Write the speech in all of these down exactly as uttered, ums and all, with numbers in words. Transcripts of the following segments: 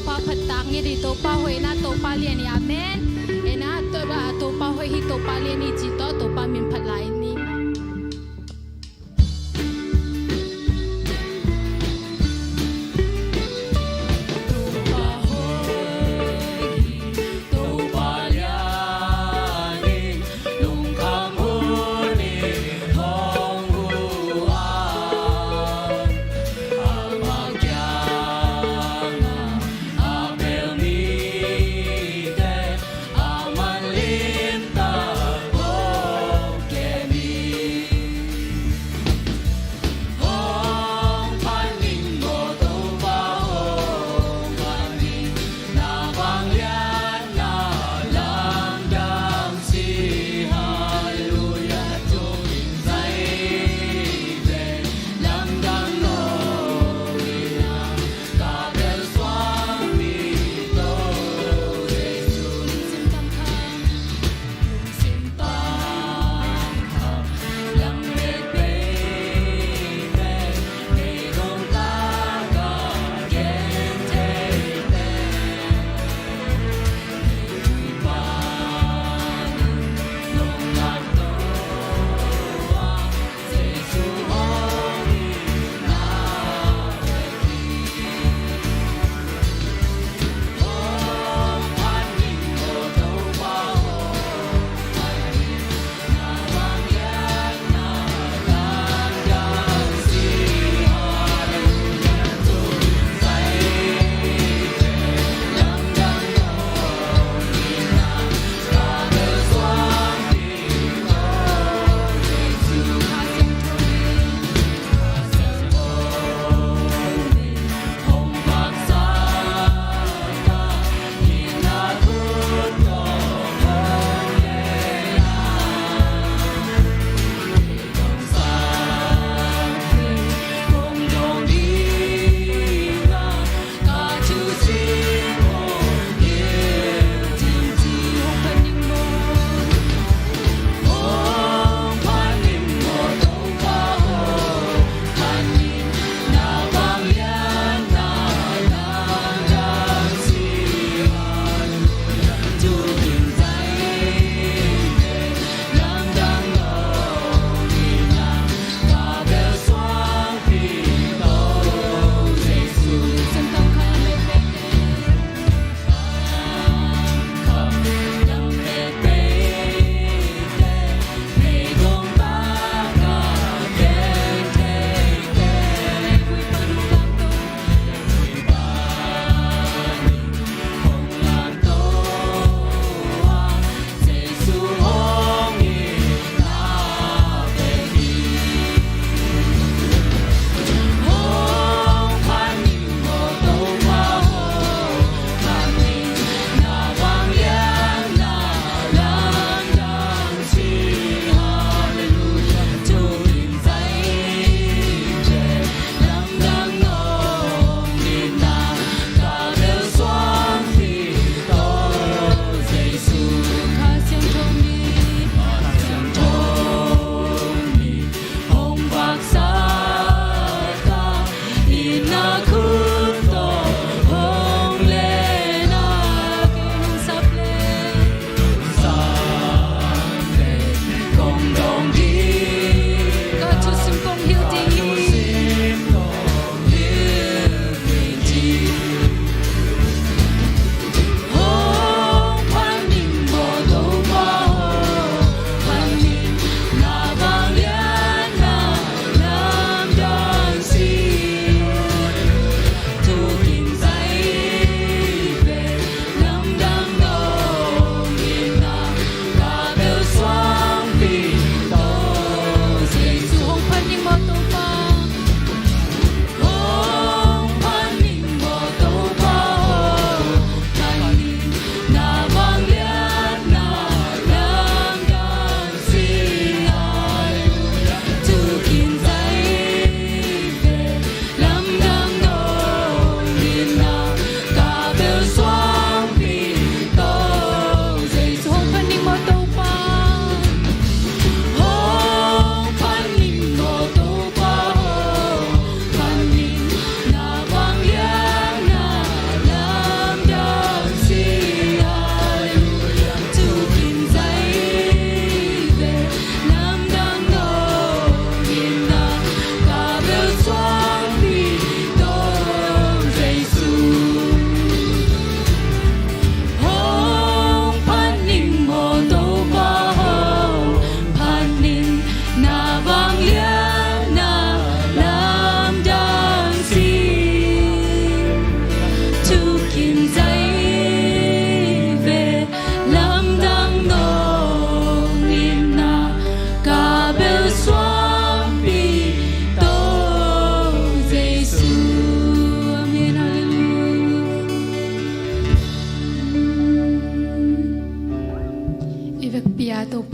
Topa phat tak nget hi, Topa hoihna, Topa lian hi. Amen. Ena, Topa, Topa hoih hi, Topa lian hi cih tawh Topa min phat lai ni. Topa hoih hi, Topa lian hi, lungkham hun in hong huh a, amah kiangah a bel mite, a man limtak hong kem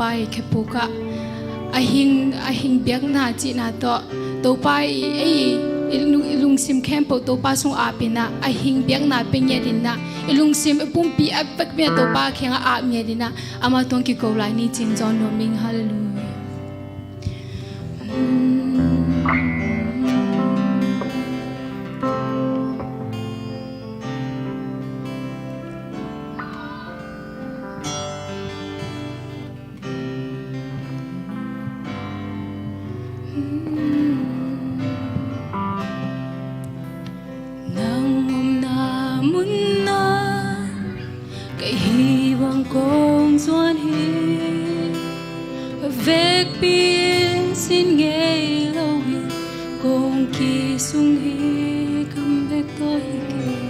Pai khephuk ah a hing, a hing biakna cihna tawh Topa i, ei, i lung, i lungsim khempeuh Topa sung apin ah, a hing biakna pia ngiatin ah, i lungsim i pumpi a vekpi ah Topa kiangah ap ngiatin ah, amah tawh kiko lai ni cin zawn nuam ing. Halleluiah. Nang omna munah kei hih bang kong zuan hi. Vekpi in sin ngei lo hi. Kong kisung hi, kam bek tawh hi kei.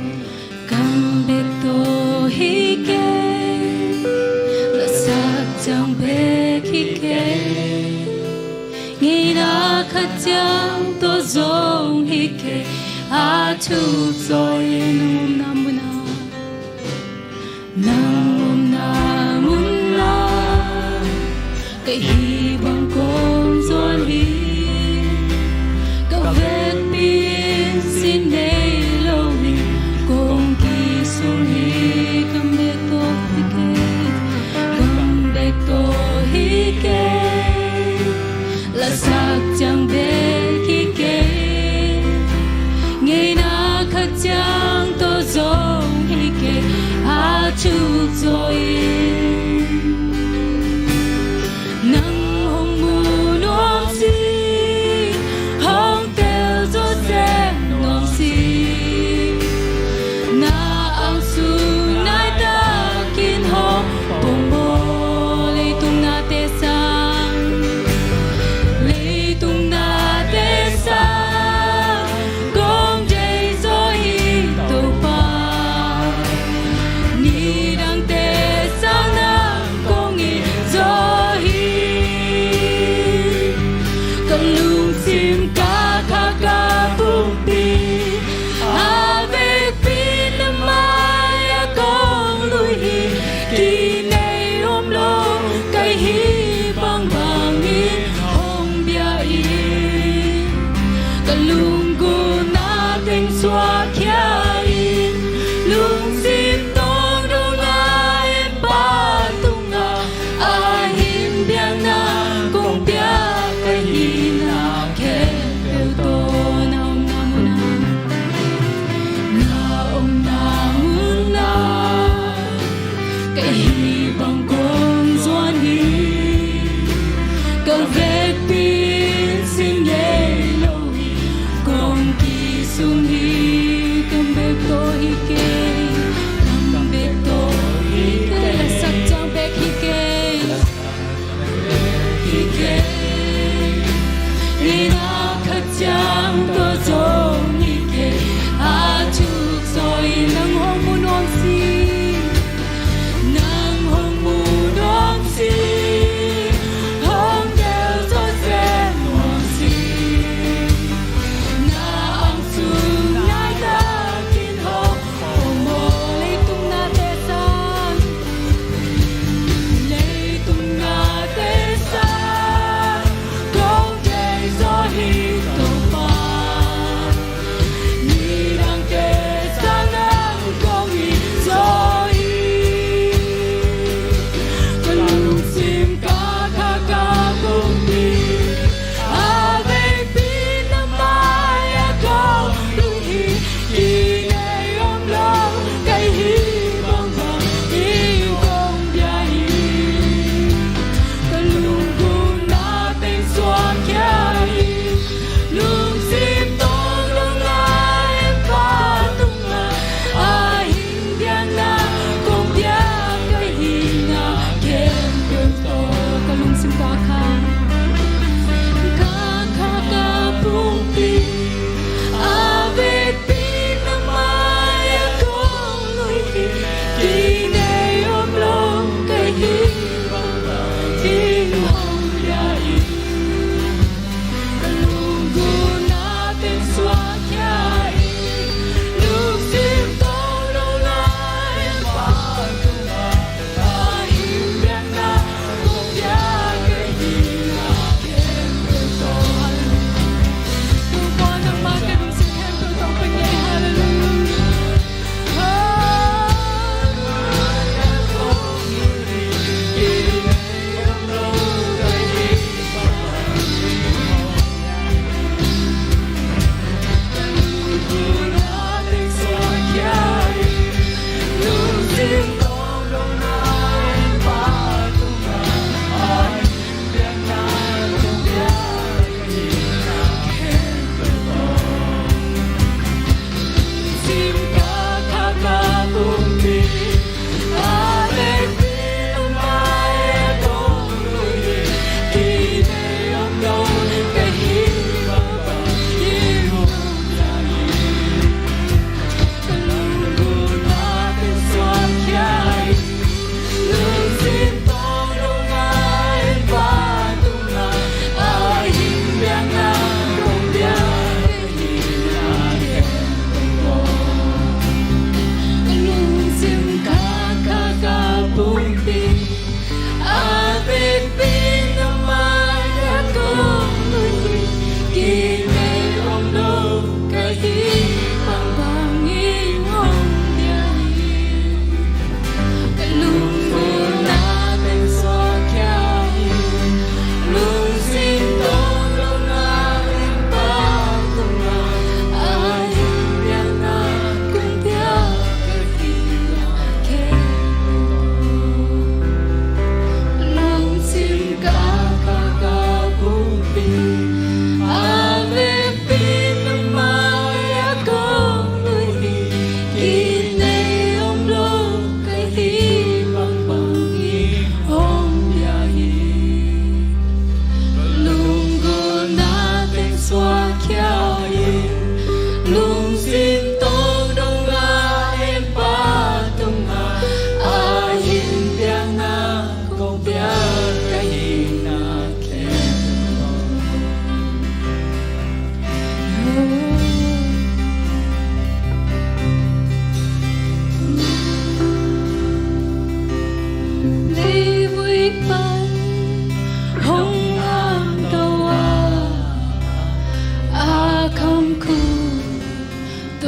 Kam bek tawh hi kei. Lasak ciang bek hi kei. Ngeina khat ciang tawh zong hi kei. A thuk zaw in nang omna munah, nang omna munah kei hih bang kong zuan hi. Ka vekpi in sin ngei lo hi. Kong kisung hi, kam bek tawh hi kei. Kam bek tawh hi kei. Lasak ciang bek hi kei. Ngeina khat ciang tawh zong hi kei. A thuk zaw in nang hong mu nuam si, hong tel zaw sem nuam si. Na angsu nai takin hong pongbaw. Leitung nate sang, leitung nate sang kong deih zaw hi Topa. Nidangte sang nang kong it zaw hi. Ka lungsim, ka kha, ka pumpi a vekpi na mai-ah kong lui hi. Kinei om lo kei hih bangbang in hong bia in. Ka lunggulhna teng suakkhia in, lungsim tawng dong a, en pa tungah a hing biakna kong pia. Ka hihna khempeuh tawh na omna munah, na omna munah kei hih bang kong zuan hi. Ka vekpi in sin ngei lo hi.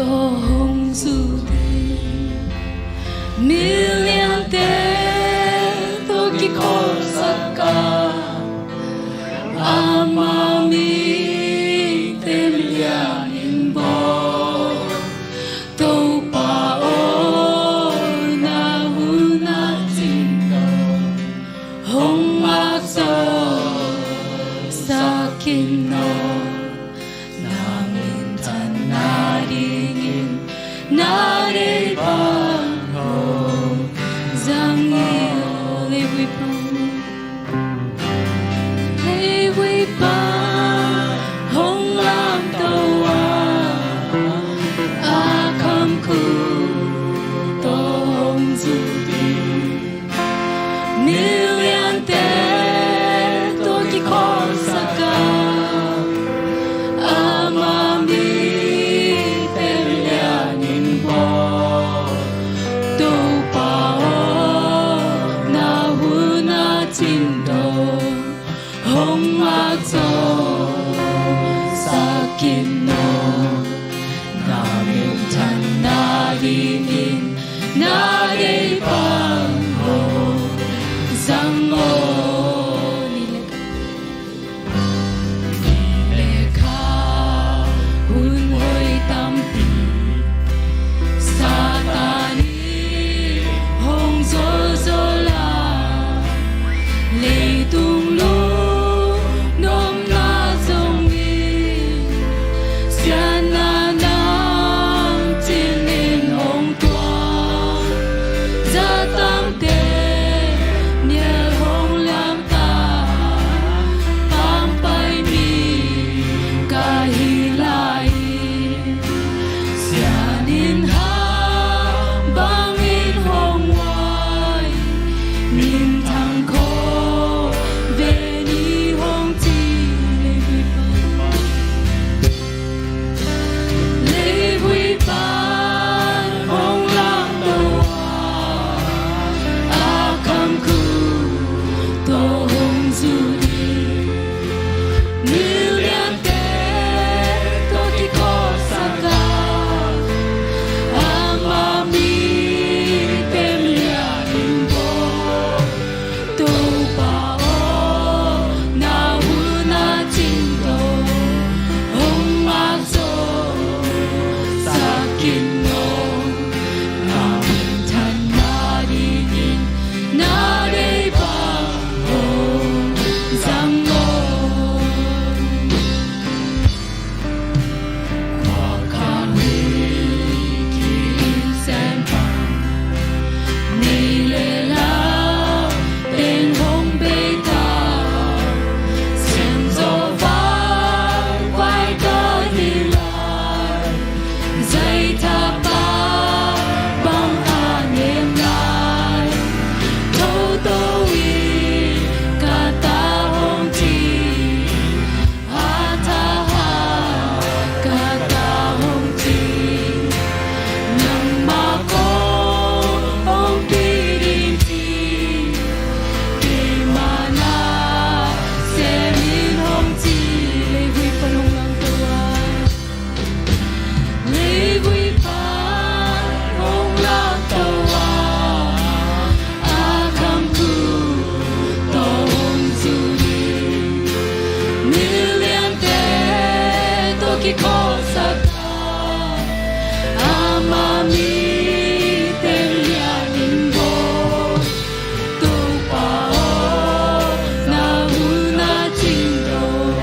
Hong zu ding, miliante tawh kikholhsak a, ama mite lianin bawl. Topa aw, na hun a cin dong hong mak zo sak in aw. Na minthan nadingin na deih bang hong zang hi. Leivui pan, leivui pan hong lamto a, a khamkul tawh hong zu ding. Miliante tawh kikholhsak a, ama mite lianin bawl. Topa aw, na hun a cin dong hong mak zo sak in aw. Na minthan nadingin na deih bang hong zang aw. Ni le kha, ni le kha hun hoih tampi Satan in hong zolzol a, leitung lungnuamna zongin siatna nang cinin hong tuang. Zatangte nial hong liang ta, pampai mi ka hi lai. Sian in ha bangin hong wai, minthang khawh ve ni hong ci. Leivui pan, leivui pan hong lamto a, a khamkul tawh hong zu ding. Miliante tawh kikholhsak a, ama mite lianin bawl. Topa aw, na hun a cin dong hong mak zo sak in aw. Na minthan nadingin na deih bang hong zang aw. Khua khat hih ki-inn sem pan, nei le lau teng hong bei ta, siam zaw vai vai ka hi lai. Zai thapa bang a nem lai, toto in ka ta hong ci. Ha tha ha ka ta hong ci. Nangmah kong ompih ding ci, keimah na sem in hong ci. Leivui pan hong lamto a, leivui pan hong lamto a, a khamkul tawh hong zu ding. Miliante tawh kikholhsak a, ama mite lianin bawl. Topa aw, na hun a cin dong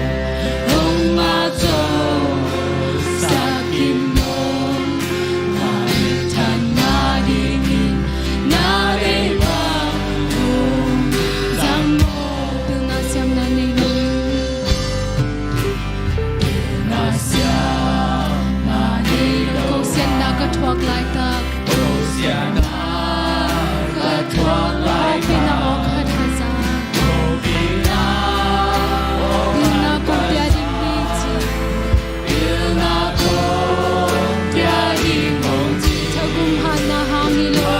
hong mak zo sak in aw. Na minthan nadingin na deih bang hong zang aw. Pilna siamna nei lo in, pilna siamna nei lo. Kosiatna ka thuak laitak, kosiatna ka thuak lai, pilna awk khat haza. Pilna kong pia ding hi ci. Pilna kong pia ding hong ci. Thagum hatna hang hi lo.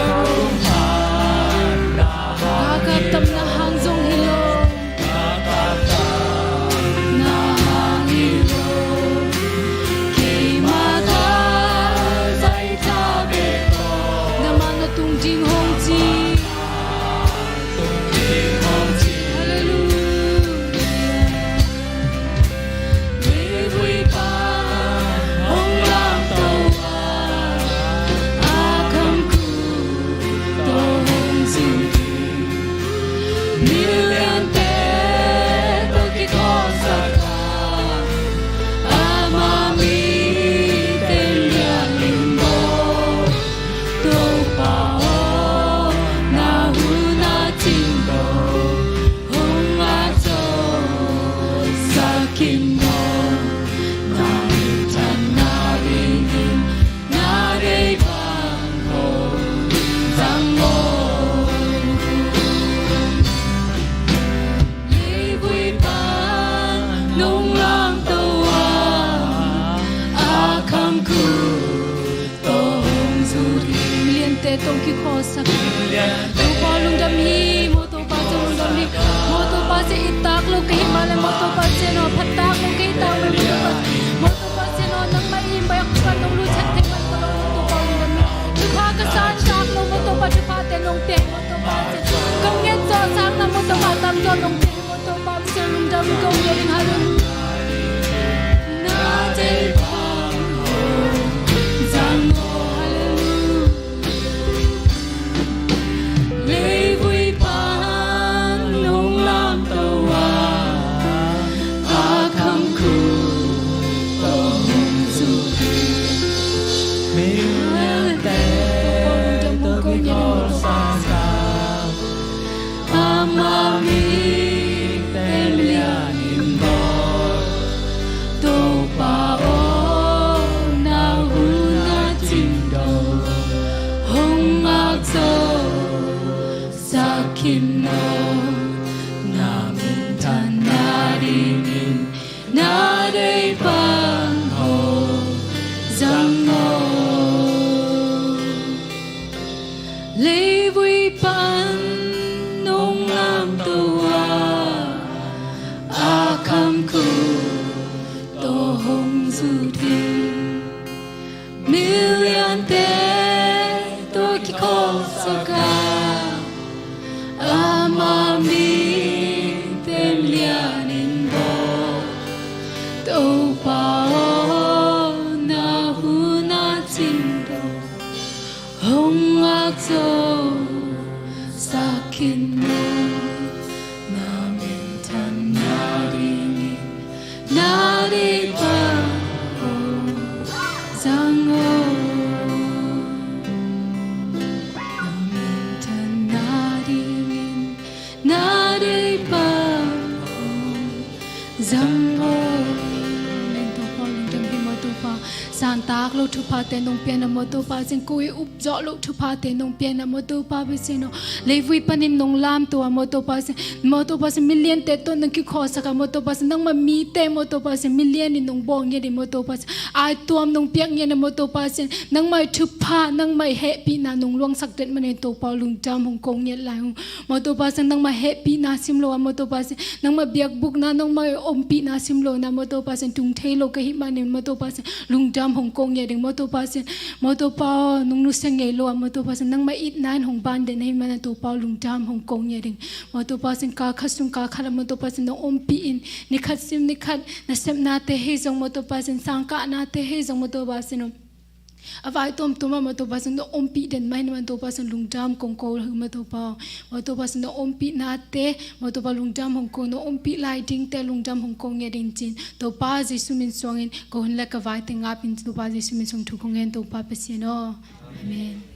Ka kaptamna hang zong hi lo. Na hang hi lo. Keimah ka Tong kikhawlsak. Topa lungdam hi, maw Topa Ciang lungdam hi. Maw Topa Ciang i tak lo ka hih mah leh, maw Topa Ciang aw, pha tak lo ka hih tak mah leh, maw Topa Ciang, maw Topa Ciang aw, nangmah i biakbuk ah nong lut theih theih man ka lo, maw Topa lungdam hi. Thupha ka san tak lo, maw Topa, thuphate nong pia hi, maw Topa Ciang. Ka nget zawh sang na, maw Topa, tam zawh nong pia hi, maw Topa Ciang lungdam kong ngen ing, halleluiah. Na deih bang hong zang aw, halleluiah. Leivui pan nong lamto a, a kham khut tawh hong zut hi. Miliante tawh kikhawlsak a, ama mite lianin bawl. Topa aw, na hun a cin dong hong ngak zo sak khin aw. Na minthan nadingin na deih bang hong zang aw. Leivui pan nong lamto a, a kham khut tawh hong zut hi. Miliante tawh kikhawlsak a, ama mite lianin bawl. Topa aw, na hun a cin dong hong ngak zo sak khin aw. Na minthan nadingin na deih bang hong zang aw. Na minthan nadingin na deih bang hong zang aw. Amen. Topa lungdam hi, maw Topa. San tak lo thuphate nong pia na, maw Topa Ciang, ko i up zawh loh thuphate nong pia na, maw Topa Pasian aw. Leivui panin nong lamto a, maw Topa Ciang, maw Topa Ciang, miliante tawh nong kikhawlsak a, maw Topa Ciang, nangmah mite, maw Topa Ciang, milian in nong bawl ngiat in, maw Topa Ciang, aituam nong piak ngiat na, maw Topa Ciang, nangmah i thupha, nangmah i hehpihna nong luangsak den manin Topa aw, lungdam hong ko ngiat lai ung. Maw Topa Ciang, nangmah hehpihna sim lo a, maw Topa Ciang, nangmah biakbukna, nangmah ompihna sim lo na, maw Topa Ciang, tung thei lo ka hih manin, maw Topa Ciang, lungdam hong ko ngiat ding, maw Topa Ciang. Maw Topa aw, nong nusia ngei lo a, maw Topa Ciang, nangmah itna in hong ban den ahih manin Topa aw, lungdam hong ko ngiat ding. Maw Topa Ciang, kal khat sung kal khat ah, maw Topa Ciang, nong ompih in, ni khat sim ni khat nasepnate hei zong, maw Topa Ciang, sangkahnate hei zong, maw Topa Ciang, a vai tuamtuam ah, maw Topa Ciang, nong ompih den mah hi na, maw Topa Ciang, lungdam kong ko hi, maw Topa aw. Maw Topa Ciang, nong ompihnate, maw Topa, lungdam hong ko, nong ompih lai dingte lungdam hong ko ngiat ding ci-in, Topa Jesu min suangin ka hun le ka vaite ngap in, Topa Jesu min suang thu kong ngen, Topa Pasian aw. Amen.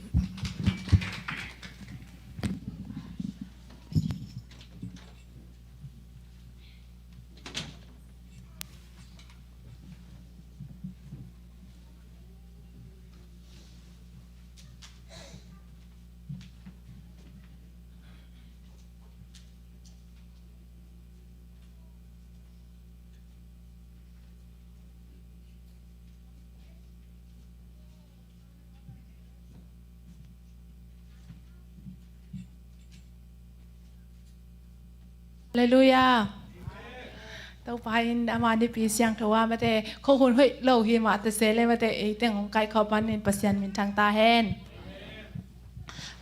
Halleluiah. Topa in ama Nipi siangtho a mate, khuahun hoih lo hi mah ta se le mate, ei teng hong kaikhawm panin Pasian min thang ta hen.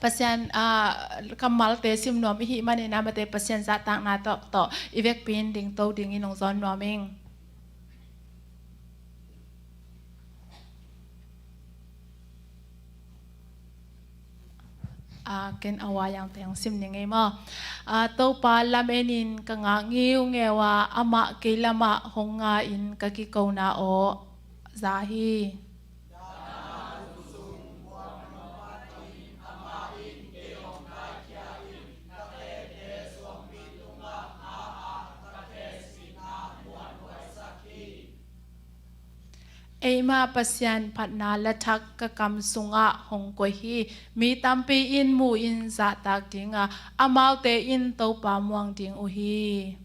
Pasian, ah, kammalte sim nuam i hih manin a mate, Pasian zahtakna tawh, tawh i vekpi in dingto dingin hong zawn nuam ing. Ah, ken a uaiangte hong sim ning ei maw. Ah, Topa, lamenin ka ngak ngiungeu a, amah kei lamah hong nga-in ka kikona aw za hi. Eima Pasian phatna lathak ka kam sungah hong koih hi. Mi tampi in mu-in zahtak ding a, amaute in Topa muang ding uh hi.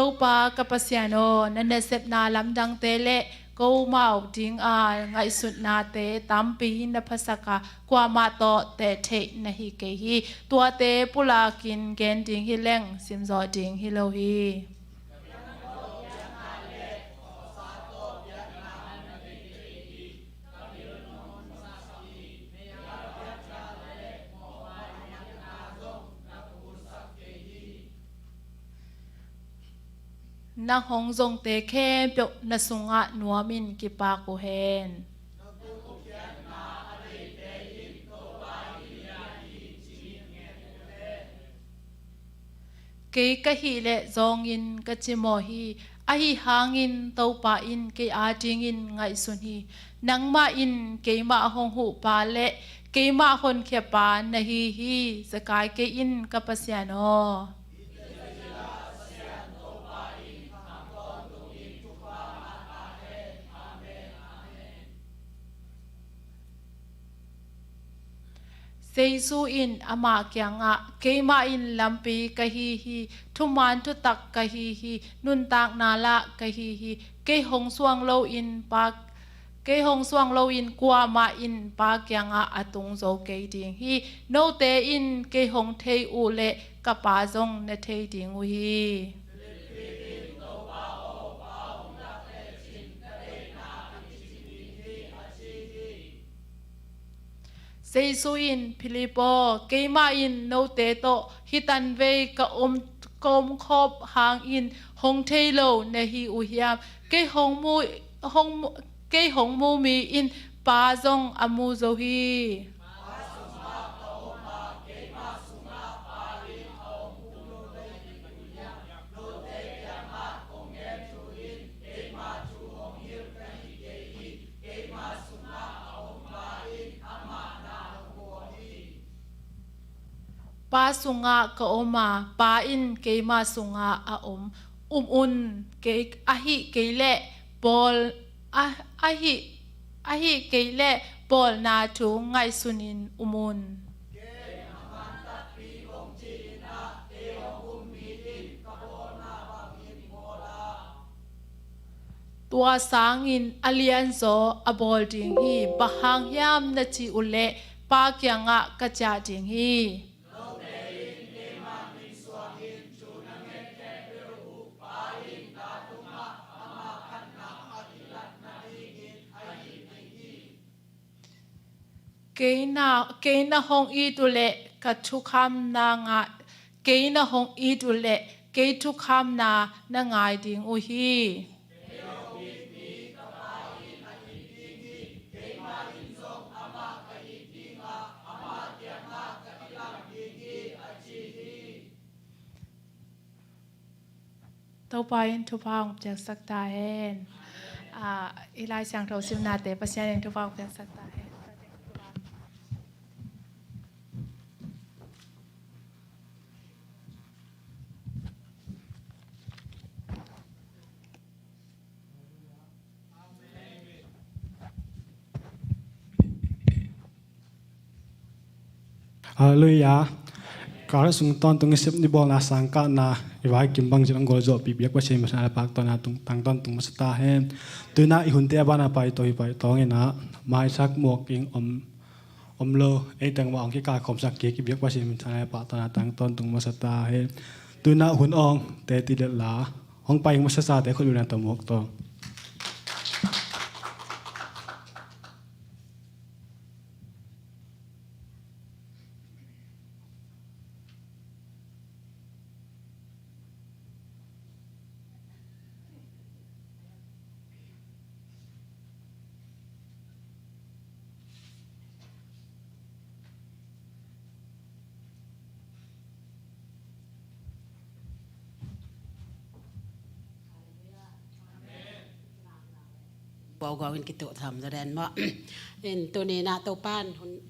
Topa ka Pasian aw, na nasepna lamdangte le komau dinga ngaihsutnate tampi na phasak a, kuamah tawh teh theih na hi kei hi. Tuate pulakin gen ding hi leng simzawh ding hi lo hi. Nang hong zongte khempeuh na sungah nuamin kipak uh hen. Kei ka hih leh zawngin ka cimawh hi. Ahi hangin Topa in kei adingin ngaihsun hi. Nangmah in keimah hong huhpa le keimah honkhiapa na hi hi. Zakai kei in ka Pasian aw. Jesu in amah kiangah, keimah in lampi ka hi hi, thuman thutak ka hi hi, nuntakna lah ka hi hi, kei hong suang loin Pa, kei hong suang loin kuamah in Pa kiangah a tung zo kei ding hi. Note in kei hong thei uh leh ka Pa zong na thei ding uh hi. Jesu in, Philip aw, keimah in note tawh hih tanvei ka om, ka om khawm hangin hong thei lo na hi uh hiam? Kei hong mu, hong mu, kei hong mu mi in Pa zong a mu zo hi. Pa sungah ka om a, Pa in keima sungah a om. Um un, kei, ahih kei leh bawl, a, ahih, ahih kei leh bawlna thu ngaihsunin um un. Tua sangin a lianzaw a bawl ding hi. Bang hang hiam na cih uh leh Pa kiangah ka ciah ding hi. Kei na, kei na hong it uh leh ka thukham na ngah, kei na hong it uh leh kei thukham na na ngai ding uh hi. Topa in thupha hong piaksak ta hen. Ah, i Lai Siangtho simnate Pasian in thupha hong piaksak ta hen. Halleluiah. Kar sung tawntung i sep ni bawlna sangkahna i vai kim bang zin ang gol zawhpih biak Pasian masa a paktawn a tung, tang tawntung masa ta hen. Tuina i hunte a bana pai to hi pai tawng ina maisak muak ing om, om lo ei teng mah ang kikal khawmsak kik i biak Pasian masa a paktawn a tang tawntung masa ta hen. Tuina hun awng te ti let la hong pai ing masa sa te khut ina to muak to. Guau guau in kituh tham zaw den maw. In tuni na Topan hun,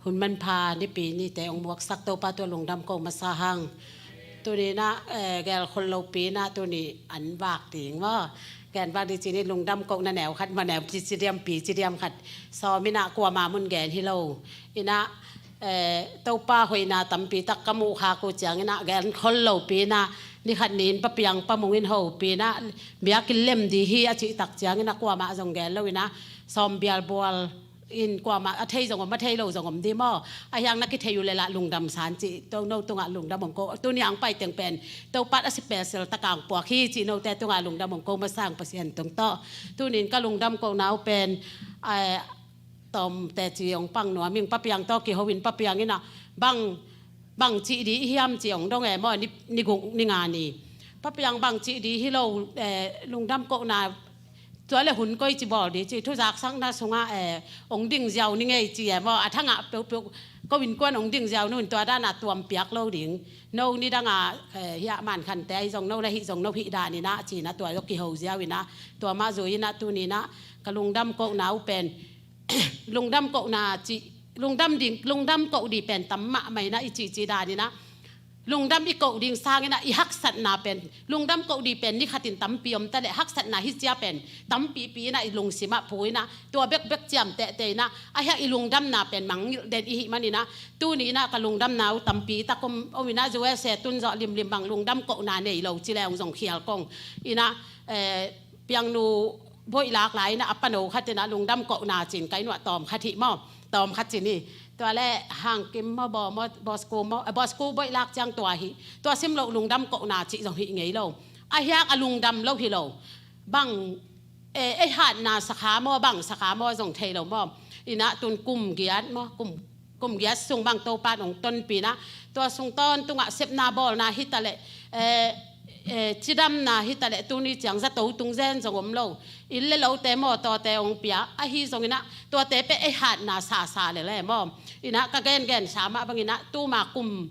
hun manpha nipi nite ong muaksak Topa tua lungdam ko masa hang. Tuni na, eh, gelkhol lopi na tuni an vak ding maw. Gen vak ding ci ni lungdam ko na neu khat ma neu ci ci diam pi ci diam khat. Sawm ina kuama mun gen hi lo. Ina, eh, Topa hoina tampi tak ka muh kha ku ciang ina gelkhol lopi na Ni khat ni-in Pa Piang Pa Mung in hopih in ah, biakinn lem ding hi a cih tak ciangin ah kuamah zong gen lo in ah, sawm bial bual in kuamah a thei zong om, a thei lo zong om ding maw. Ahi hang na kithei uh leh lah lungdam sa in cih, to no tungah lungdam hong ko. Tuni hong pai teng pen Topa in a special tak a hong puak hi cih note tungah lungdam hong ko masa ing Pasian tung tawh. Tuni-in ka lungdam kohna uh pen, eh, tawm teci hong pang nuam ing. Pa Piang tawh kiho in, Pa Piang in ah bang, bang cih ding i hiam cih hong dong e maw, ni, ni guk ni nga ni. Pa Piang, bang cih ding hi lo, eh, lungdam kohna, tua leh hun koici bawl ding ci, thuzaksakna sungah, eh, hong ding ziau ning ei ci e maw, a thangah peuhpeuh ko innkuan hong ding ziau nu in tua dan a tuam piak lo ding. No nidang a, eh, hiah Man Khan te ahi zong no na hih zong no hih dan in ah ci-in ah tua zong kiho ziau in ah, tua mah zui in ah tuni-in ah ka lungdam kohna uh pen lungdam kohna cih, lungdam ding, lungdam koh ding pen tam mahmah in ah i cihcih dan in ah, lungdam i koh ding sangin ah i haksatna pen, lungdam koh ding pen ni khatin tampi om ta leh haksatna hi cia pen tampipi in ah i lungsim ah phu in ah, tua bekbek ciamtehte in ah, ahi hang i lungdamna pen mangngilh den i hih manin ah, tuni-in ah ka lungdamna uh tampi tak om, om in ah, U S A tun zawh limlim bang lungdam kohna nei lo ci leng zong khial kong in ah, eh, Piangnu Boih lak lai-in ah a pano khat in ah lungdam kohna ci-in ka inn uah tawm khat hi maw, tawm khat ci ni. Tua leh Hang Kim maw, Baw maw, Baw Sku maw, eh, Baw Sku Boih lak ciang tua hi. Tua sim loh lungdam kohna cih zong hih ngei lo. Ahi hang a lungdam lo hi lo. Bang, eh, ei hatna sakha maw, bang sakha maw zong thei lo maw. In ah tun kum giat maw, kum kum giat sung bang Topa in hong tonpih in ah, tua sung tawntungah sepna bawlna hi ta leh, eh, eh, cidamna hi ta leh, tuni ciang zato tung zen zong om lo. Inn leh lote, mawtawte hong pia, ahi zongin ah tuate pen ei hatna sasa lel e maw. In ah ka gengen sa mah bangin ah tuma kum,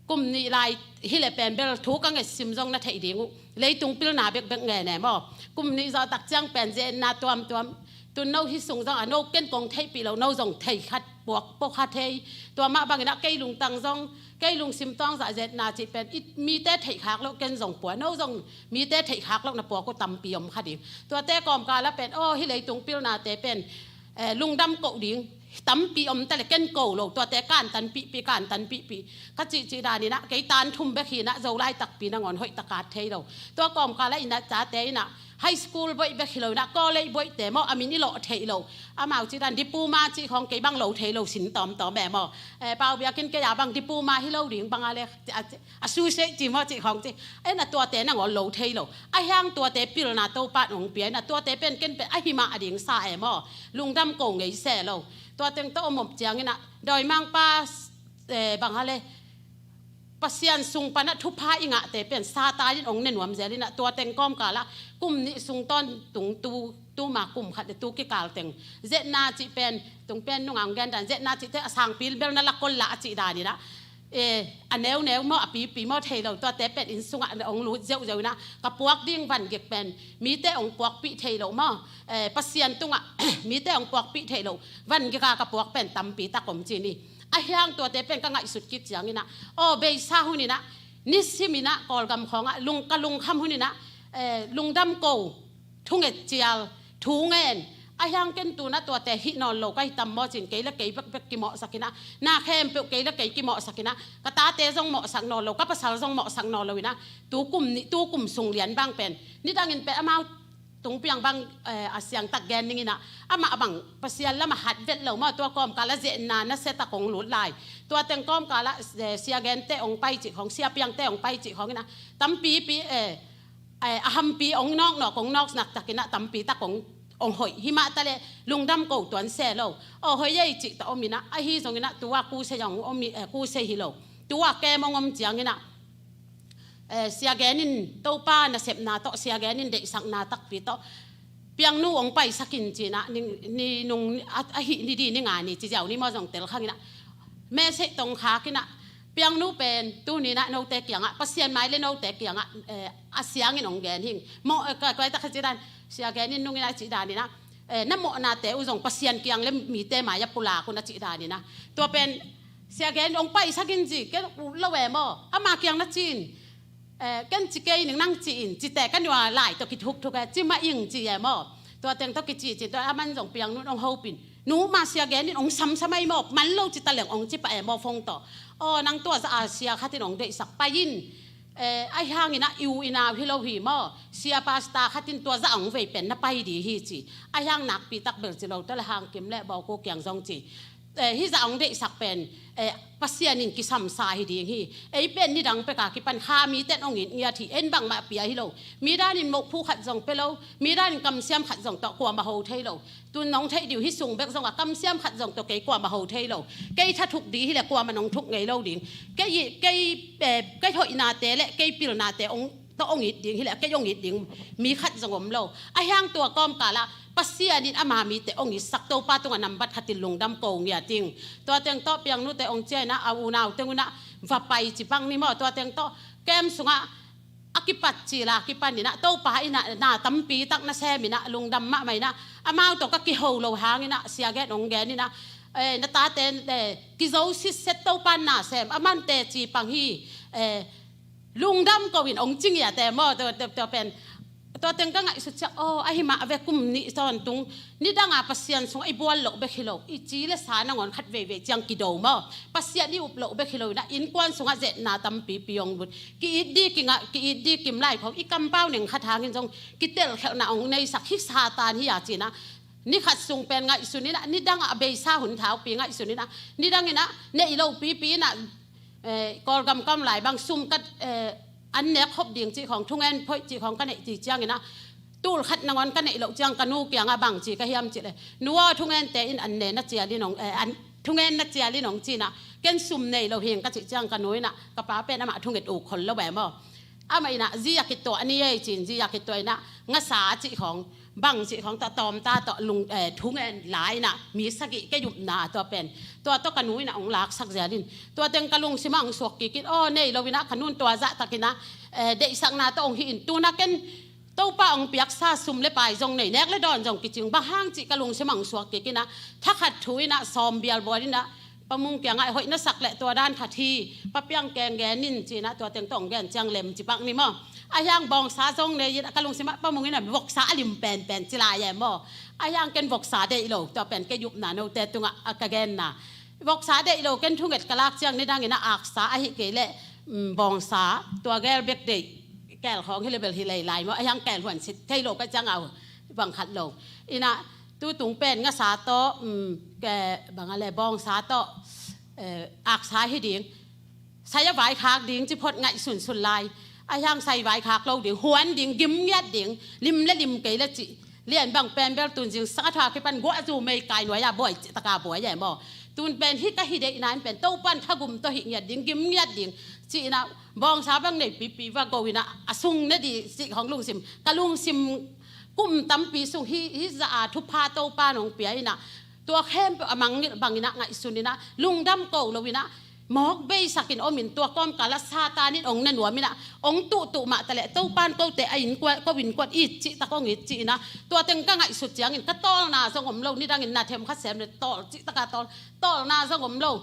kum nih lai hi leh pen bel thu ka ngetsim zong na theih ding uh. Leitung pilna bekbek ngen e maw. Kum nih zawh tak ciang pen zenna tuamtuam. Tun no hih sung zong a no ken kong theihpih lo, no zong thei khat puak pawh kha thei. Tua mah bangin ah kei lungtang zong, kei lungsim tawng zah zetna cih pen i mite theihkhak loh ken zong pua, no zong mite theihkhak loh na puak uh tampi om kha ding. Tuate kawmkal ah pen, aw, hih leitung pilnate pen, eh, lungdam koh ding tampi om ta leh ken ko lo, tuate kantanpihpih, kantanpihpih ka cihcih dan in ah, kei tan thum bek hi in ah, Zolai takpi nangawn hoih tak at thei lo. Tua kawmkal ah in ah, tate in ah, high school boih bek hi lo in ah, college boihte maw, a min i lawh theih lo. Amau cih dan diploma cih khawng kei bang lo thei lo, sin tawmtawm e maw. Eh, Pau Biak in kei a bang diploma hi lo ding bang a leh, a, a associate cih maw cih khawng cih. En a tuate nangawn lo thei lo. Ahi hang tuate pilna Topa in hong pia in ah, tuate pen ken pen ahi mah a ding sa e maw. Lungdam ko ngei se lo. Tua teng tawh om om ciangin ah, dawimangpa, eh, bang a leh, Pasian sung pan ah thupha i ngahte pen Satan in hong ne nuam zel in ah, tua teng kawmkal ah kum nih sung tawntung, tu, tuma kum khat leh tu kikal teng zetna cih pen, tung pen nungah hong gen dan, zetna cihte a sangpi bel na lak kol lah a cih dan in ah, eh, a neuneu maw, a pipi maw thei lo, tuate pen inn sungah hong lut zeuhzeuh in ah, ka puak ding vangik pen mite hong puakpih thei lo maw, eh, Pasian tungah mite hong puakpih thei lo vangik a ka puak pen tampi tak om ci ni. Ahi hang tuate pen ka ngaihsut kik ciangin ah, aw, beisa hun in ah, nisim in ah Kawlgam khawng ah lung, ka lungkham hun in ah, eh, lungdam ko, thunget cial, thu ngen. Ahi hang ken tu-in ah tuate hih nawn lo ka hi tam maw ci-in, kei leh kei bekbek kimawhsak in ah, na khempeuh kei leh kei kimawhsak in ah, ka tate zong mawhsak nawn lo, ka pasal zong mawhsak nawn lo in ah, tu kum nih, tu kum sung lian bang pen, nidangin pen amau tung piang bang, eh, a siangtak gen ning in ah, amah bang Pasian lamah hat vet lo maw, tua kawmkal ah zetna nasia tak hong lut lai. Tua teng kawmkal ah, eh, Sia Gente hong pai cih khawng, Sia Piangte hong pai cih khawng in ah, tampipi, eh, eh, a hampi hong nawknawk, hong nawknak tak in ah tampi tak hong, hong hoih. Hi mah ta leh lungdam ko tuan se lo. Aw, hoih ei cih tawh om in ah, ahi zongin ah tu-a kusei hong om hi, eh, kusei hi lo. Tu-a kem hong om ciangin ah, eh, Sia Gen in Topa nasepna tawh, Sia Gen in deihsakna takpi tawh, Piangnu hong paisak in ci-in ah, ni, ni nung a, a hih ni ding ni nga ni ci ziau ni maw zong tel khang in ah, message tawh hong khak in ah, Piangnu pen tuni-in ah note kiangah, Pasian mai leh note kiangah, eh, a siangin hong gen hing. Mawh, eh, ka, ka, ka, ka cih dan, Sia Gen in nung in ah cih dan in ah, eh, na mawhnate uh zong Pasian kiang leh mite mai-ah pulak un a cih dan in ah. Tua pen Sia Gen hong paisak in ci, ken ut lo e maw. Ama kiang na ci in, eh, ken ci kei ning, nang ci in, cite ka nua lai tawh kithukthuk e, ci mah ing ci e maw. Tua teng tawh kici ci, tua aman zong Piangnu in hong hopih in, nu mah Sia Gen in hong samsam ahi maw, man lo ci ta leng hong ci pah e maw phone tawh. Aw, nang tua zah a sia khat in hong deihsak, pai in, Eh, ahi hangin ah i u i nau hi lo hi maw, sia pastor khat in tua zah hong vei pen na pai ding hi ci. Ahi hang nakpi tak bel ci lo, tua le hang kim le bawku kiang zong ci. Eh, hih zah hong deihsak pen, eh, Pasian in kisamsa hi ding hi. Ei pen nidang peka kipan kha mite in hong it ngiat hi. En bangmah pia hi lo. Mi danin mohphu khat zong pia lo, mi danin kamsiam khat zong tawh kuamah ho thei lo. Tun nong theih dih uh, hih sung bek zong a kamsiam khat zong tawh kei kuamah ho thei lo. Kei tha thuk ding hi le kuamah nong thuk ngei lo ding. Kei, kei, eh, kei hoihnate le kei pilnate hong, tawh hong it ding hi le kei hong it ding mi khat zong om lo. Ahi hang tua kawmkal ah Pasian in ama mite hong itsak, Topa tungah nambat khat in lungdam ko ngiat ing. Tua teng tawh piangnute hong ciah in ah a unau teng un ah va pai ci bang ni maw. Tua teng tawh camp sungah a kipat cil a kipan in ah Topa in ah na tampi tak nasem in ah lungdam mahmah in ah, amau tawh ka kiho lo hangin ah sia gen hong gen in ah, eh, na tate, eh, kizo sitset, Topa in na sem, aman teci pang hi, eh, lungdam ko in hong ci ngiat e maw. Tua, tua, tua pen, tua teng ka ngaihsut ciang, aw, ahi mah ve, kum nih tawntung nidang a Pasian sungah i bual loh bek hi lo, i ci le sa nangawn khat veivei ciang kido maw. Pasian i up loh bek hi lo in ah innkuan sungah zetna tampipi hong lut. Ki-it ding, kinga, ki-it ding kim lai khawng i kampau neng khat hangin zong kitelkhelhna hong neisak, hih Satan hi a ci in ah, ni khat sung pen ngaihsun in ah, nidang ah a beisa hun thaupi ngaihsun in ah, nidang in ah neih loh pipi in ah, eh, Kawlgam kam lai bang sum ka, eh, an nek khop ding cih khawng, thungen phoih cih khawng ka neih cih ciangin ah, tul khat nangawn ka neih loh ciang ka nu kiangah bang ci ka hiam cih le, nu aw, thungente in an ne na cial in hong, eh, an, thungen na cial in hong ci in ah, ken sum nei lo hing ka cih ciang ka nu in ah, ka pa pen amah thunget uk khol lo ve maw. Amah in ah zi a kituah ni ei ci in, zi a kituah in ah ngasa cih khawng, bang cih khawng tawh tawmta tawh lung, eh, thungen la in ah mi sagih kei upna tua pen. Tua tawh ka nu in ah hong laksak zial in. Tua teng ka lungsim ah hong suak kik in, aw, nei lo in ah ka nu in tua zahtak in ah, eh, deihsakna tawh hong hih in, tun ah ken Topa hong piaksa sum le pai zong nei, nek le dawn zong kicing, bang hang cih ka lungsim ah hong suak kik in ah, thakhat thu in ah sawm bial bual in ah, Pa Mung kiangah, hoih na sak leh tua dan khat hi, Pa Piang keng gen in ci in ah, tua teng tawh hong gen ciang lem ci pak ni maw. Ahi hang bawngsa zong nei in ah, ka lungsim ah Pa Mung in ah voksa a lim penpen ci lai e maw. Ahi hang ken voksa deih lo, tua pen kei upna note tungah a ka genna. Voksa deih lo, ken thunget ka lak ciang nidang in ah aksa ahi kei leh, mm, bawngsa, tua gel bek deih. Kel khawng hi le bel hi lei lai maw, ahi hang kel huan sit thei lo ka ciang a bang khat lo. In ah tutung pen ngasa tawh, um, ke, bang a le bawngsa tawh, eh, aksa hi ding. Sai a vaikhak ding ci phot ngaihsunsun lai. Ahi hang sai vaikhak lo ding, huan ding, gim ngiat ding, lim le lim kei le cih. Lian bang pen bel tun zingsang a tha kipan guah zu mei kai nuai a buai cih taka buai e maw. Tun pen hih ka hi deihna in pen Topa in thagum tawh hih ngiat ding, gim ngiat ding. Ci in ah bawngsa bang nei pipi va go in ah a sung ne ding cih khawng lungsim. Ka lungsim kum tampi sung hih, hih zah a thupha Topa in hong pia in ah, tua khempeuh a mangngilh bang in ah ngaihsun in ah, lungdam ko lo in ah, mawk beisak in om in, tua kawmkal ah Satan in hong na nuam in ah, hong tuhtuh mah ta leh Topa in kote a innkuan, ko innkuan it cih tak hong it ci in ah, tua teng ka ngaihsut ciangin ka tawlna zong om lo, nidang in na them khat sem le tawl cih taka tawl, tawlna zong om lo.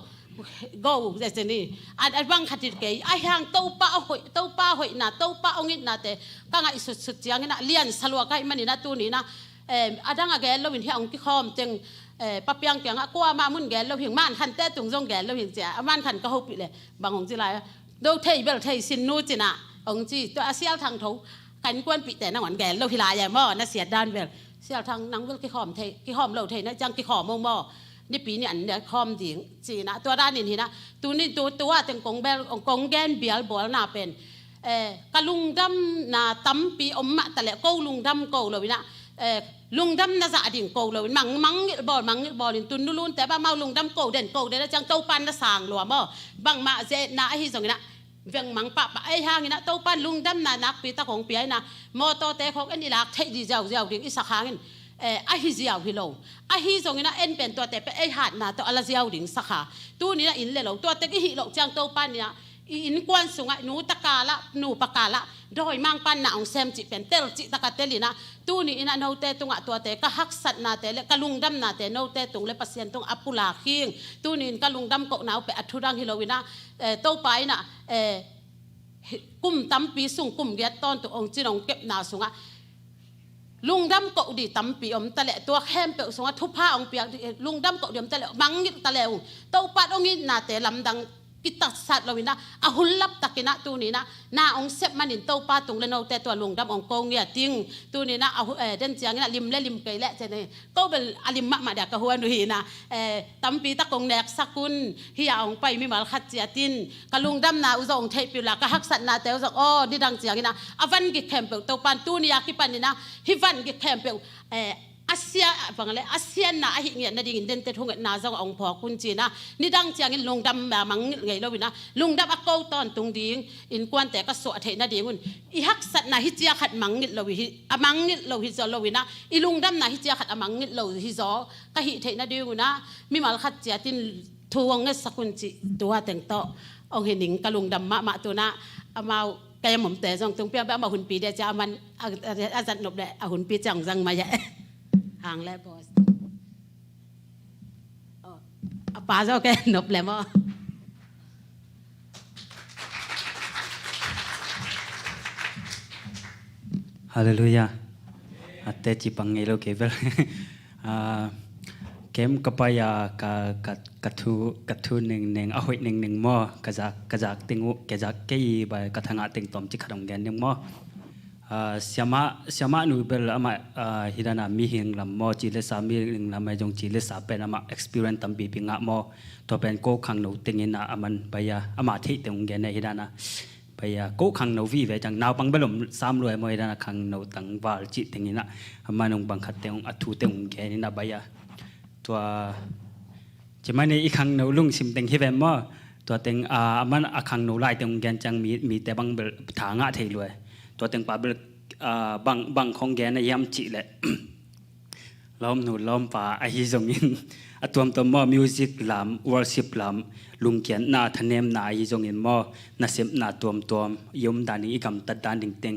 Go, zezeni. A, a bang khat it kei. Ahi hang Topa a hoih, Topa a hoihna, Topa hong itnate ka ngaihsutsut ciangin ah, lian salua ka hih manin ah tuni in ah, eh, a dang a gel lo in hih a hong kikhawm teng, eh, Pa Piang kiangah kuamah mun gel lo hing, Man Khan te tung zong gel lo hing ci a, a Man Khan ka hopih le bang hong ci lai a, do thei bel thei sin nu ci in ah hong ci, tua a Sial Thang Tho, ka innkuanpihte nangawn gel lo hi lai e maw, na siat dan bel. Sial Thang, nang bel kikhawm thei, kikhawm lo thei na ciang kikhawm o maw. Nipi ni an ne khawm ding ci in ah, tua dan in hi in ah, tuni tu, tua teng kong bel, kong gen bial bualna pen, eh, ka lungdamna tampi om mah ta leh ko lungdam ko lo in ah, eh, lungdamna zah ding ko lo in, mang, mangngilh bawl, mangngilh bawl in, tun nu lunte bang amau lungdam ko den, ko den a ciang Topa in na sang lua maw. Bangmah zetna ahi zong in ah veng mang pahpah. Ahi hang in ah Topa in lungdamna nakpi tak hong pia in ah, mawtawte khawng en i lak theih ding ziauziau ding i sak hangin, eh, ahi ziau hi lo. Ahi zong in ah en pen tuate pen ei hatna tawh a la ziau ding sakha. Tuni in ah inn le lo, tuate i hih loh ciang Topa in ah i innkuan sungah nu takal ah, nu pakal ah dawimangpa'n na hong sem cih pen tel cih taka tel in ah, tuni in ah note tungah tuate ka haksatnate le ka lungdamnate note tung le Pasian tungah a pulak hing. Tuni in ka lungdam kohna uh pen a thu dang hi lo in ah, eh, Topa in ah, eh, hi, kum tampi sung, kum giat tawntung hong cin hong kepna sungah lungdam koh ding tampi om ta leh, tua khempeuh sungah thupha hong piak ding, lungdam koh ding om ta leh, mangngilh ta le ung. Topa in hong itnate lamdang kitatsat lo in ah, a hun laptak in ah tuni in ah na hong sep manin Topa tung le note tua lungdam hong ko ngiat ing. Tuni in ah a hu-, eh, den ciangin ah lim le lim kei leh ci-in ah, ko bel a lim mahmah dia ka huan uh hi in ah, eh, tampi tak hong neksak un, hih ah hong pai mimal khat ciat in ka lungdamna uh zong hong theihpih uh la, ka haksatnate uh zong, aw, nidang ciangin ah a vangik khempeuh Topa'n tuni a kipan in ah hih vangik khempeuh, eh, a sia, bang le, a sianna ahih ngiat nadingin dente thungetna zong hong phawk un ci-in ah, nidang ciangin lungdam a mangngilh ngei lo in ah, lungdam a ko tawntung ding innkuante ka suah theih nadingun, i haksatna hih ciang khat mangngilh lo hi, a mangngilh lo hi zaw lo in ah, i lungdamna hih ciang khat a mangngilh lo hi zaw ka hih theih nadingun ah, mimal khat ciat in thu hong ngetsak un cih tua teng tawh hong hi ning. Ka lungdam mahmah. Tu-in ah amau, ka yamomte zong tung piang beh, amau hunpi dia cia, aman a, a, a zat nop leh a hunpi ciang zang mai e. Hang le boss. Oh, a pa zong ke nop le maw. Halleluiah. A teci pang ngei lo kei bel. Ah, kem ka pai a ka, ka, ka thu, ka thu ningning, a hoih ningning maw, ka zak, ka zak ting uh, ka zak kei bel ka thangah ting tawmcik khat hong gen ning maw. Ah, siamah, siamah nu bel amah, ah, hih dan a mihing lam maw, ci le sa mihing lam ahi zong ci le sa pen amah experience tampipi ngah maw. Tua pen ko khangno teng in ah aman bai a, amah theih teng hong gen e hih dan a. Bai a, ko khangno vive ciang, naupang bel om sam lua e maw, hih dan a khangno tangval cih teng in ah, aman hong bang khat teng hong, a thu teng hong gen in ah bai a. Tua, ci mai ni i khangno lungsim teng hi ve maw. Tua teng, a, aman a khangno lai teng hong gen ciang mi, mite bang bel tha ngah thei lua e. Tua teng pa bel, a, bang, bang khong gen a hiam cih leh. Lawmnu lawmpa ahi zongin a tuamtuam maw, music lam, worship lam, lungkiatna, thanemna ahi zongin maw, nasepna tuamtuam i om dan ding, i gamtat dan ding teng.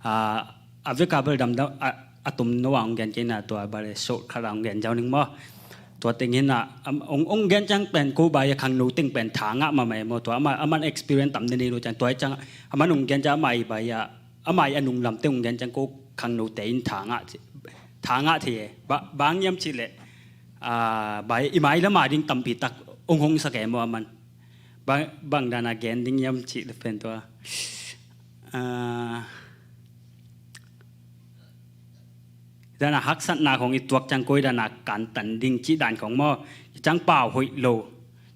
A, a vek a bel damdam a, a tom no a hong gen kei na, tua bel shortcut a hong gen zau ning maw. Tua teng hi in ah, am, hong, hong gen ciang pen ko bai a khangno teng pen tha ngah mahmah e maw, tua ama, aman experience tam nei lo ciang, tua hi ciang aman hong gen ciang amah i bai a, amah i a nunglam teng hong gen ciang ko khangnote in tha ngah ci, tha ngah thei e. Ba, bang hiam cih leh, a, bai, i mai lam a ding tampi tak hong hong sak e maw aman. Bang, bang dan a gen ding hiam cih leh pen tua, a, dan a haksatna khong i tuak ciang ko i dan a kantan ding cih dan khong maw. Ciang pau hoih lo.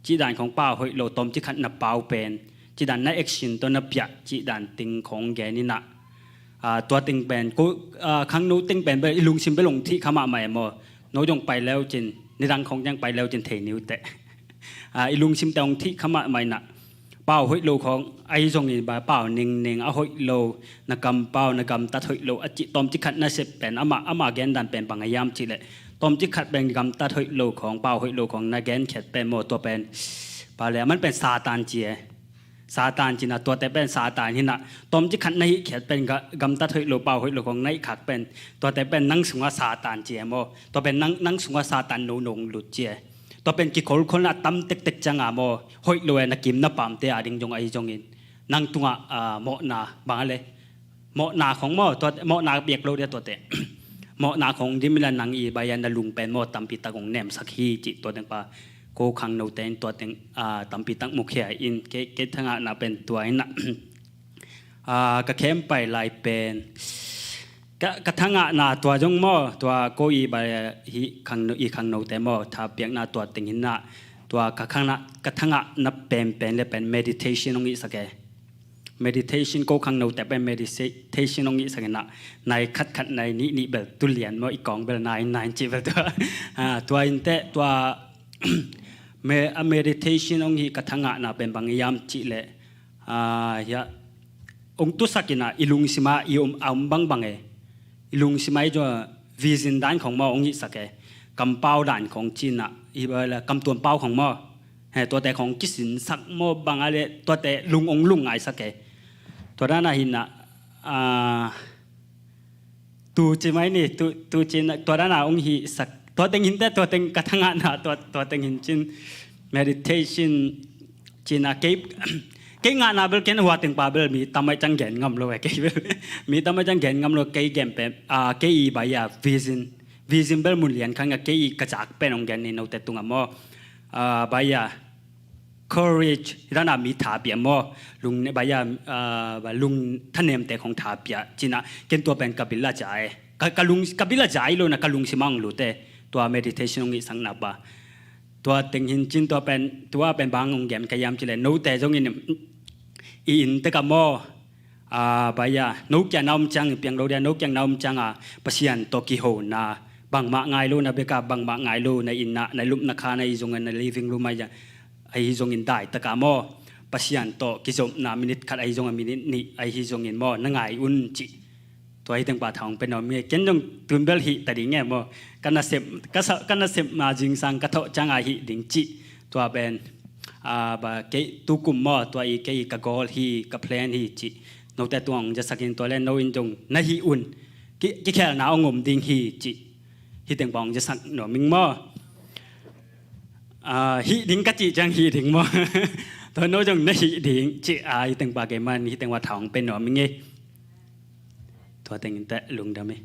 Cih dan khong pau hoih lo, tawmcik khat na pau pen, cih dan na action tawh na piah cih dan teng khong gen in ah. A, tua teng pen, ko, a, khangno teng pen bel i lungsim bel hong thih kha mahmah e maw. No zong pai leu cin, nidang khong ciang pai leu cin thei ni uh teh. A, i lungsim teng hong thih kha mahmah in ah. Pau hoih lo khong ahi zongin bai pau ningning a hoih lo, na kampau, na gamtat hoih lo a cih tawmcik khat na sep pen, amah, amah gen dan pen bang a hiam cih leh. Tawmcik khat pen gamtat hoih lo khong, pau hoih lo khong na gen khiat pen maw, tua pen. Pau le, aman pen Satan ci e. Satan ci in ah, tuate pen Satan hi in ah. Tawmcik khat na hih khiat pen ga, gamtat hoih lo, pau hoih lo khong na hih khak pen, tuate pen nang sungah Satan ci e maw. Tua pen nang, nang sungah Satan no nong lut ci e. Tua pen kikholkholna tam tektek ciang a maw, hoih lo e, na kim na pamte a ding zong ahi zongin. Nang tungah, a, mawhna, bang a le. Mawhna khong maw, tua, mawhna biak lo dia tuate. Mawhna khong dim in la nang i bai a na lung pen maw, tampi tak hong nemsak hi cih tua teng pa. Ko khangnote in tua teng, a, tampi tak mukhia in, kei, kei thangahna pen tua in ah. A, ka khem pai lai pen. Ka, ka thangahna tua zong maw, tua ko i bai, hih khangno, i khangnote maw, thapiakna tua teng hi in ah, tua ka khangna, ka thangahna penpen le pen meditation hong hihsak e. Meditation, ko khangnote pen meditation hong hihsak in ah, nai khatkhat nai nihnih bel tu lian maw, i kawng bel nai nai cih bel tua. A, tua in teh, tua, me-, a meditation hong hih ka thangahna pen bang hiam cih leh, a, hia, hong tusak in ah, i lungsim ah i om, a om bangbang e. I lungsim ah i zong vision dan khong maw hong hihsak e. Kampau dan khong ci in ah, i bel kamtuam pau khong maw. He, tuate khong kisinsak maw bang a le, tuate lung hong lung ngaisak e. Tua dan a hi in ah, a, tu ci mai ni, tu, tu ci in ah, tua dan a hong hihsak. Tua teng hi in teh, tua teng ka thangahna, tua, tua teng hi in cin meditation ci in ah kei, kei ngahna bel ken hua teng pa bel mi tam ahi ciang gen ngam lo e kei bel. Mi tam ahi ciang gen ngam lo kei gen pen, a, kei i bai a vision. Vision bel mun lian khat ngah kei i ka zak pen hong gen ni note tungah maw. A, bai a. courage, hi dan a mi tha pia maw, lung ne, baya, ah, ba lung thanemte khong tha pia, ci-in ah, ken tua pen ka bil a za e. Ka, ka lung, ka bil a za hi lo-in ah, ka lungsim ah hong lut e. Tua meditation hong hihsakna pa. Tua teng hi in cin tua pen, tua pen bang hong gen ka hiam cih leh, note zong in, i inn tek ah maw, ah, baya, no kiang na om ciang, piang lo dia, no kiang na om ciang a, Pasian tawh kihona, bangmah ngai lo na bek ah, bangmah ngai lo na inn ah, na lupna khan ahi zongin, na living room ah, ahi zongin dai tak ah maw, Pasian tawh kizopna minit khat ahi zongin, minit nih ahi zongin maw, na ngai un cih. Tua hi teng pa tha hong pia nuam ing e. Ken zong tu-in bel hih ta ding e maw. Ka nasep, ka sa, ka nasepna zingsang ka thawh ciang a hih ding cih. Tua pen, ah, ba, kei tu kum maw, tua i kei ka goal hi, ka plan hi cih. Note tungah hong zasak in, tua leh no in zong na hih un. Ki, kikhelna hong om ding hi cih. Hih teng pa hong zasak nuam ing maw. Ah, hih ding ka cih ciang hih ding maw. Tua no zong na hih ding cih, ah, hih teng pa kei man, hih teng pa tha hong pia nuam ing e. Tua teng in teh, lungdam e.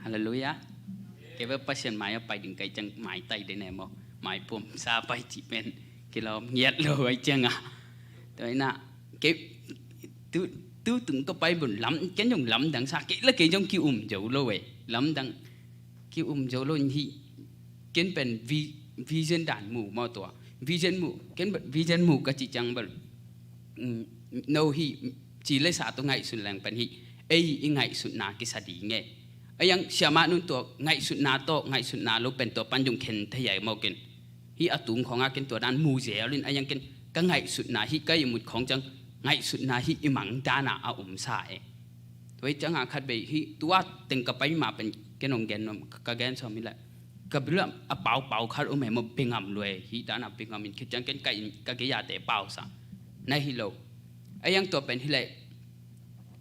Halleluiah. Kei bel Pasian mai ah pai ding ka hih ciang maitai den e maw. Maipuam sa pai cih pen kilawm ngiat lo ahih ciang a. Tua hi-in ah, kei tu, tu tung ka pai bun lam, ken zong lamdang sa, kei leh kei zong ki-um zo lo e. Lamdang ki-um zo lo in hih, ken pen vi-, vision dan mu maw tua. Vision mu, ken pen vision mu ka cih ciang bel, mm, no hih, ci leh sa tawh ngaihsun leng pen hih, ei i ngaihsutna kisa ding e. Ahi zong siamah nu'n tua ngaihsutna tawh, ngaihsutna lo pen tua pan zong khen thei a maw ken. Hih a tung khawng ah ken tua dan mu zel in, ahi zong ken ka ngaihsutna hih ka ihmut khawng ciang, ngaihsutna hih i mang dan a a om sa e. Tua hi ciang a khat vei hih tua teng ka pai mah pen ken hong gen nuam, ka gen sawm hi leh. Ka bil ah a paupau khat om e maw, bengam lua e, hih dan a bengam in khit ciang ken ka inn, ka gei-ate pau sa. Na hi lo. Ahi zong tua pen hi leh.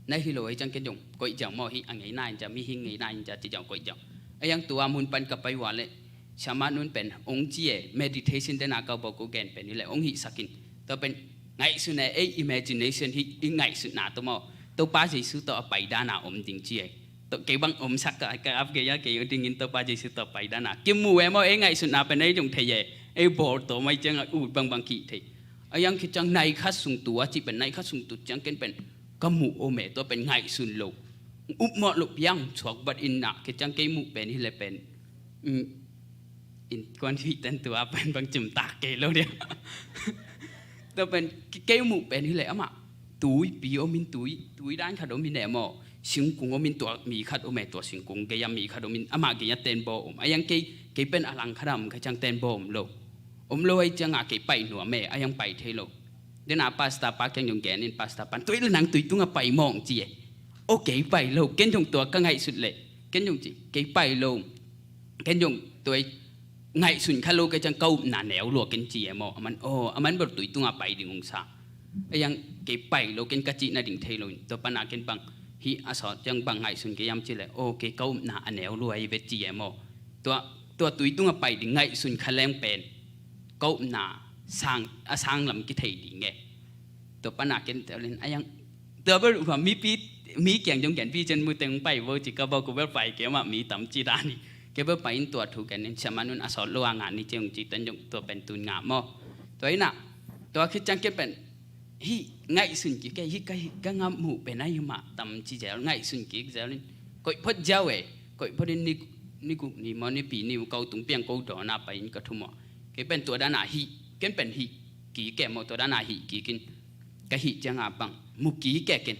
Na hi lo ahih ciang ken zong koih ziau maw, hih a ngeina in zia, mihing ngeina in zia ci ziau koih ziau. Ahi zong tua mun pan ka pai uh a leh, siamah nu'n pen hong ci e, meditation den a ka bawl ko gen pen hi leh, hong hihsak in. Tua pen ngaihsun e, ei imagination hih i ngaihsutna tawh maw. Topa Jesu tawh a pai dan a om ding ci e. Tua kei bang omsak ka, ka ap kei a, kei uh ding in Topa Jesu tawh a pai dan a. Kimu e maw, ei ngaihsutna pen ei zong thei e. Ei bawl tawm ahih ciang a ut bangbang kih thei. Ahi zong khit ciang nai khat sung tu a cih pen, nai khat sung tu ciang ken pen ka muh om e, tua pen ngaihsun lo. Upmawh loh piang suak bat in ah, khit ciang kei muh pen hi leh pen, mm, innkuan hih ten tua pen bang cimtak kei lo dia. Tua pen ke-, kei muh pen hi leh amah tuipi om in, tui, tui dan khat om in e maw. Singkung om in, tua mi khat om e, tua singkung gei-ah mi khat om in, amah gei-ah tenbaw om. Ahi zong kei, kei pen a lang khat ah om ka ciang tenbaw om lo. Om lo ahih ciang a kei pai nuam e, ahi zong pai thei lo. Den a pastor pa kiang zong gen in, pastor pan, "Tua hi leh nang tui tungah pai maw," hong ci e. "O, kei pai lo, ken zong tua ka ngaihsut leh." Ken zong ci, "Kei pai lo. Ken zong tua hi ngaihsun kha lo ka hih ciang ka upna neu lua ken," ci e maw. Aman, "O, aman bel tui tungah pai ding hong sa. Ahi zong kei pai lo, ken ka cih nading thei lo in, tua pan a ken bang, hih a sawt ciang bang ngaihsun kei hiam cih leh, o, kei ka upna a neu lua hi ve," ci e maw. Tua, tua tui tungah pai ding ngaihsun kha leng pen ka upna sang, a sang lam kithei ding e. Tua pan a ken tel in, ahi zong, tua bel uh a mipi, mi kiang zong gen, "Vision mu teng pai vo," ci, ka bawl ko bel pai kei mah, mi tam ci dan hi. Kei bel pai in tua thu gen in, siamah nu'n a sawt lo a ngah ni ci hong ci, ten zong tua pen tu-in ngah maw. Tua hi-in ah, tua khit ciang ken pen, hih ngaihsun kik e, hih ka, hih ka ngam muh pen ahi mah tam ci zel, ngaihsun kik zel in, koih phot ziau e, koih phot in ni, ni guk ni maw, ni pi ni uh, ko tung piang ko dawn a pai in ka thum uh. Kei pen tua dan a hih, ken pen hih kik e maw, tua dan a hih kik in. Ka hih ciang a bang, mu kik e ken.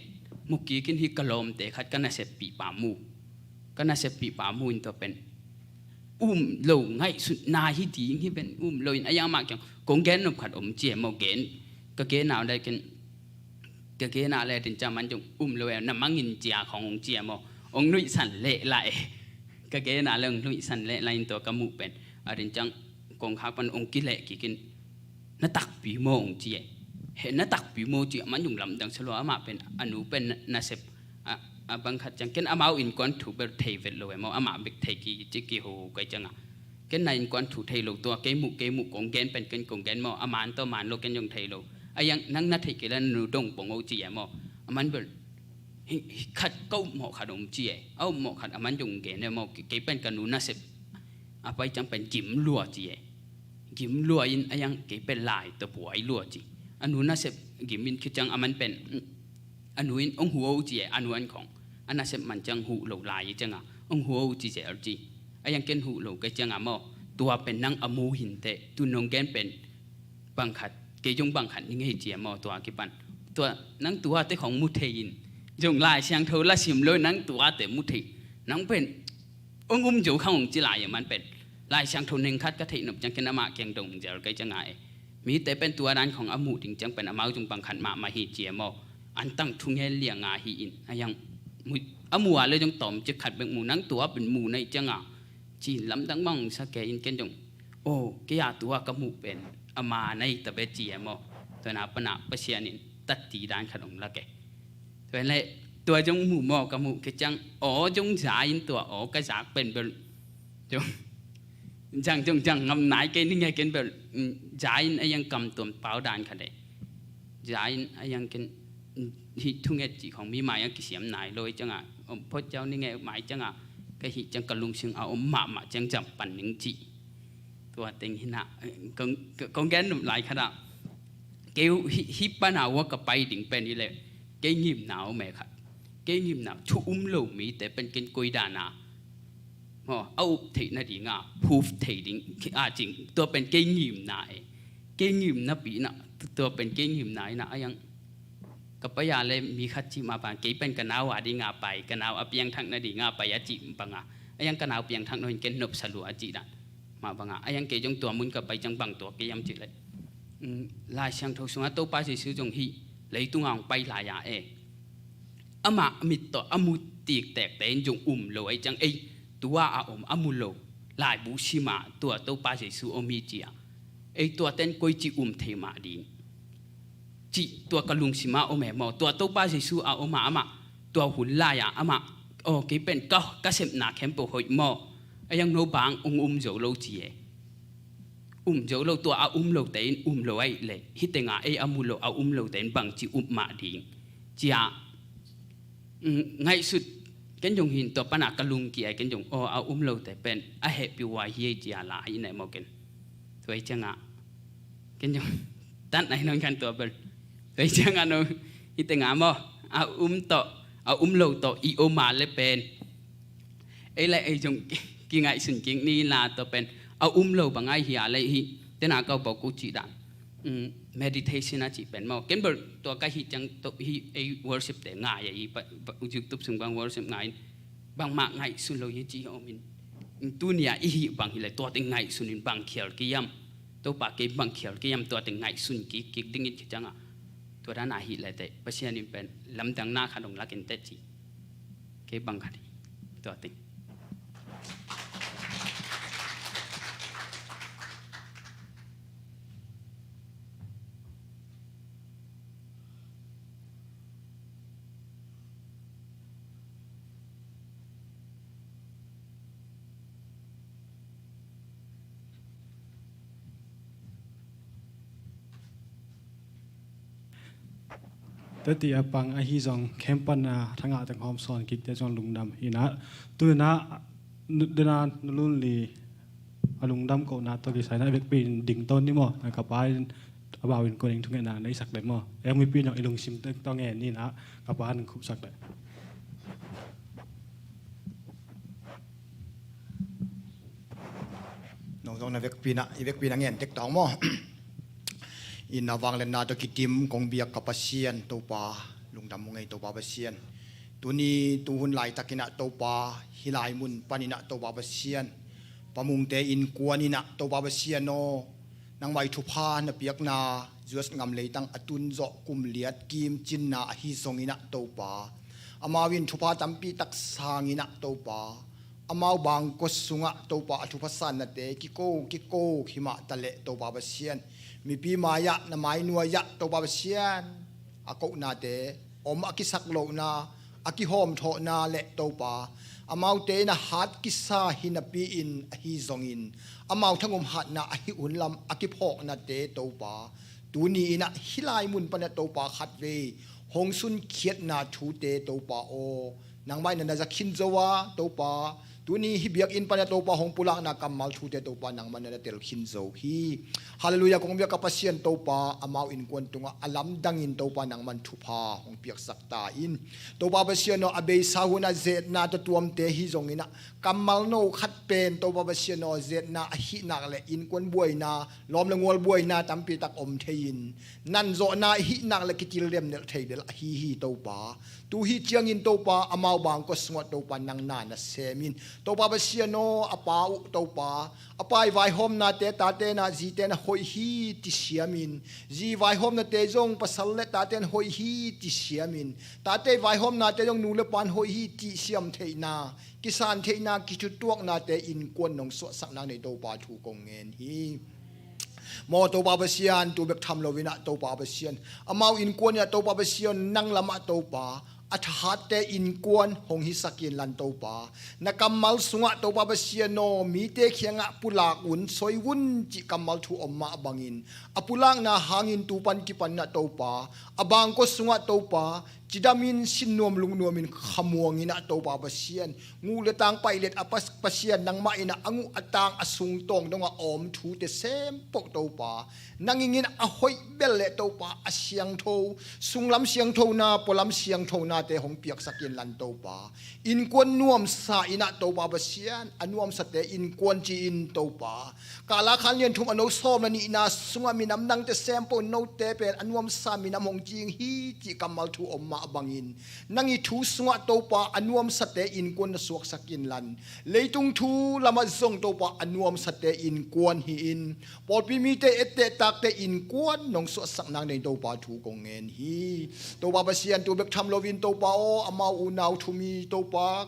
Mu kik in, hih ka lawmte khat ka naseppih pa mu. Ka naseppih pa mu in tua pen um lo, ngaihsutna hi ding hi pen um lo in, ahi zong amah kiang, "Kong gen nop khat om," ci e maw, gen. Ka gen a leh ken, ka gen a leh den ciang aman zong um lo e, "Na mang in," ci a khong hong ci e maw. Hong nuihsan leh lah e. Ka gen a leh hong nuihsan leh lah in tua ka muh pen. A den ciang kongkhak pan hong kileh kik in, "Na takpi maw," hong ci e. "He, na takpi maw," ci, aman zong lamdang sa lua, amah pen, a nu pen na, nasep, a, a bang khat ciang, ken amau innkuan thu bel thei vet lo e maw, amah bek thei kei ci, kiho ka hih ciang a. Ken na innkuan thu thei lo, tua kei muh, kei muh kong gen pen ken kong gen maw, a man tawh man lo ken zong thei lo. A yang nang na theih kei la na nu dong pong o ci e maw. A man bel hi- hi- khat ka upmawh khat om ci e. A upmawh khat a man dong gen e maw. Kei pen ka nu nasep a pai ciang pen gim lua ci e. Gim lua in a yang kei pen lai tawh buai lua ci. A nu nasep gim in khi ciang a man pen a nu in ong hu o ci e, a nu an khong a nasep man ciang huh lo lai i cianga ong hu o ci zel ci. A yang ken huh lo kei cianga maw, tua pen nang a mu hinte, tu nong gen pen bang khat, kei zong bang khat ning hei ci e maw, tua kipan. Tua nang tuate khong mu thei in, zong Lai Siangtho la sim lo nang tuate mu thei. Nang pen ong um zo khang ong ci lai a man pen Lai Siangtho ning khat ka theih nop ciang ken amah kiang dong zel kei cianga e. Mite pen tua dan khong a muh ding ciang pen amau zong bang khat mahmah hi ci e maw. An tang thungen lianga hi in a yang mu- a mu a le zong tawm ci khat bek mu, nang tua pen mu na i cianga ci in lamdang mang sa kei in ken zong. O kei a tua ka muh pen ama na i ta be ci e maw. Tua na pana Pasian in tat ti dan khat ong lak e. Tua le tua zong mu maw ka muh kei ciang aw zong za in tua aw ka zak pen bel zong zang zong zang ngam nai kei ni nge ken bel za in a yang kam tuam pau dan khat e. Za in a yang ken hi thunget ci khong mi mai a kisiam nai lo i cianga om phot ciau ni nge mai cianga ka hi ciang ka lungsim a om mahmah ciang zam pan ning ci. Tua teng hi na kong gen num lai khat a kei uh hi pana ua ka pai ding pen i le kei ngimna uh me khat. Kei ngimna thu um lo mite pen ken koi dana maw a up theih nadinga phuf thei ding a cing tua pen kei ngimna e. Kei ngimna pi na tua pen kei ngimna ina a yang ka pai a le mi khat ci mah bang kei pen ka nau a dinga pai, ka nau a piangthak nadinga pai a ci banga a yang ka nau piangthak no in ken nopsa lua a ci dan mah banga a yang kei zong tua mun ka pai ciang bang tua kei yam ci le. Lai Siangtho sunga Topa Jesu zong hi leitunga hong pai lai a e. Amah mit tawh a mu tiktekte in zong um lo ei ciang ei tua a om a mu lo laibu sima tua Topa Jesu om hi cia ei tua ten koi ci um thei mah ding. Cih tua ka lungsima om e maw tua Topa Jesu a om a amah tua hun lai a amah aw kei pen ka sepna khempeuh hoih maw. A yang no bang ong um zo lo ci e. Um zo lo tua a um lote in um lo aih le hitenga ei a mu lo a um lote in bangci up mah ding cia. Ngaihsut ken zong hin tua pana ka lungki ai ken zong aw a um lote pen a hehpih uai hi ei cia la hi nei maw ken. Tua hi cianga ken zong tan ai non khan tua bel tua hi cianga no hitenga maw a um tawh a um lo tawh i om a le pen ei lai ei zong kingaihsun kik ni la tua pen a um lo bang ai hi a lei hi tena kau pau ku cih dan. Meditation a cih pen maw ken bel tua ka hi ciang hi ei worship te ngai a i YouTube sung bang worship ngai in bangmah ngaihsun lo hi ci hi om in tunia i hih bang hi le tuate ngaihsun in bang khial kei yam Topa kei bang khial kei yam tuate ngaihsun kik kik ding in ki cianga tua dana hih le te Pasian in pen lamdang na kha dong lakin te ci. Kei bang khat hi tua ting. Teti a pang ahi zong khempana thangah teng hawm sawn kikte zong lungdam hinah tunah dena nulun li a lungdam kohna tawh kisai na vekpi in ding tawn ni maw? Na ka pa in a bau in koning thungetna na i sak le maw? Eng mipi nong i lungsim tawh ngen ninah ka pa in khupsak le. Nong zong na vekpi na i vekpi na ngen tek tawng maw? Inn a vanglenna tawh kitim kong biak ka Pasian Topa lungdam mu ngei Topa Pasian. Tuni tuhun laitakinah Topa hilai mun paninah Topa Pasian pamungte innkuaninah Topa Pasian aw nangmah i thupha na piakna zuas ngam leitang a tunzawh kum liat kim cinna ahi zonginah Topa amau in thupha tampi tak sanginah Topa amau bangkua sungah Topa a thupha sannate kiko kiko himah taleh Topa Pasian mipi mai-ah na mainuai-ah Topa Pasian a kohnate om a kisak lohna a kihawmthawhna le Topa amaute in a hat kisa hinapi-in ahi zongin amau thangum hatna a hih hunlam a kiphawknate Topa Tuni in ah hih lai mun pan ah Topa khatvei hong sunkhiatna thute Topa aw, nangmah in ah na za khin zo a Topa, tuni hih biakinn pan ah Topa hong pulakna kammal thute Topa nangmah in ah na tel khin zo hi. Halleluiah, kong biak ka Pasian Topa, amau innkuan tungah a lamdangin Topa nangmah in thupha hong piaksak ta in. Topa Pasian aw, a beisa hun ah zetna tawh tuamte hi zongin ah kammal no khat pen Topa Pasian aw, zetna ahih nak leh innkuan buaina, lawm le ngual buaina tampi tak om thei in, nanzawhna ahih nak leh kitil lemnelh thei bel ahi hi Topa. Tu hi ciangin Topa, amau bangkua sungah Topa nang na na sem in, Topa Pasian aw, a pa uh Topa, a pa ii vaihawmnate tate na, zite na hoih hi ti siamin, zi vaihawmnate zong pasal le tate na hoih hi ti siamin, tate ii vaihawmnate zong nu le pa na hoih hi ti siam theihna, kisan theihna, kithutuaknate innkuan nong suahsak nak nei Topa thu kong ngen hi. Maw Topa Pasian, tu bek tham loin ah Topa Pasian, amau innkuan in ah Topa Pasian, nang lamah Topa, a thahatte innkuan hong hisak inlan Topa, na kammal sungah Topa Pasian aw, mite kiangah pulak un, soi un cih kammal thu om mah bangin, a pulakna hangin tu pan kipan in ah Topa, a bangkua sungah Topa, cidamin sinnuam lungnuamin khamuangin ah Topa Pasian, nguh le tang paih let a Pas-, Pasian nangmah in ah a nguh a tang a sungtawng dongah a om thute sempoh Topa, nang ii ngin a hoih bel le Topa, a siangtho, sunglam siangthona, pualam siangthonate hong piaksak inlan Topa, innkuan nuamsa in ah Topa Pasian, a nuamsate innkuan ci-in Topa, Kala khan lian thum a no sawm le nihna sungah minam nangte sempoh note pen a nuamsa minam hong cing hi cih kammal thu om mah bangin, nang ii thu sungah Topa a nuamsate innkuan na suaksak inlan, leitung thu lamah zong Topa a nuamsate innkuan hi-in, pawlpi mite ettehtakte innkuan nong suahsak nak nei Topa thu kong ngen hi. Topa Pasian, tu bek tham loin Topa aw, amau unau thum ii Topa,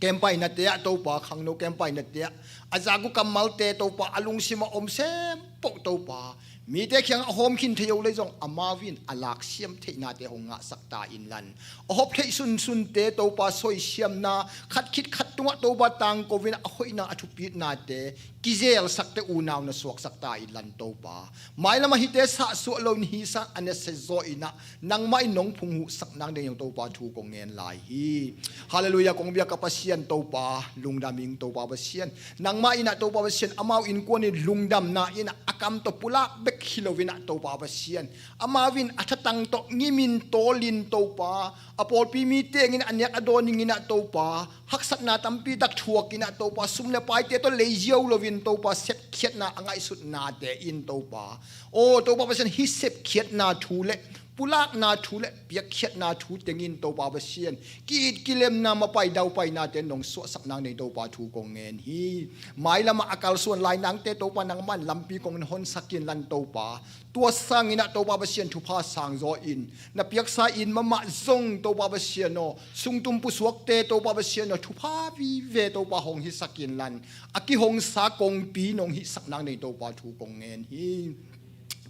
camp painate ah Topa, khangno camp painate ah a zak uh kammalte Topa, a lungsim a om sempoh Topa, mite kiangah a hawm khin thei lo le zong amau in a laksiam theihnate hong ngahsak ta inlan, a hop theih sunsunte Topa, soisiamna, khat khit khat tungah Topa tangko in a hoihna a thupitnate kizelsak teh unau na suaksak ta inlan Topa, mailam ah hihte sahsuah loin hih sang a nasia zaw in ah nangmah in nong phunghuhsak nak nei Topa thu kong ngen lai hi. Halleluiah, kong biak ka Pasian Topa, lungdam ing Topa Pasian, nangmah in ah Topa Pasian, amau innkuan in lungdamna in ah a kam tawh pulak bek hi loin ah Topa Pasian, amau in a thatang tawh ngimin tawlin Topa, a pawlpi mite ngin a nek a dawn ning in ah Topa, haksatna tampi tak thuak in ah Topa, sum le paite tawh lei ziau loin Topa, sepkhiatna a ngaihsutnate in Topa, aw Topa Pasian, hih sepkhiatna thu le pulakna thu le piakkhiatna thu tengin Topa Pasian, ki-it kilemna, mapai daupainate nong suahsak nak nei Topa thu kong ngen hi. Mailam ah a kalsuan lai nangte Topa, nangmah in lampi kong na honsak inlan Topa, tua sangin ah Topa Pasian, thupha sangzaw in na piaksa inn mahmah zong Topa Pasian aw, sungtum pusuakte Topa Pasian aw, thupha vive Topa hong hisak inlan, a kihongsa kongpi nong hihsak nak nei Topa thu kong ngen hi.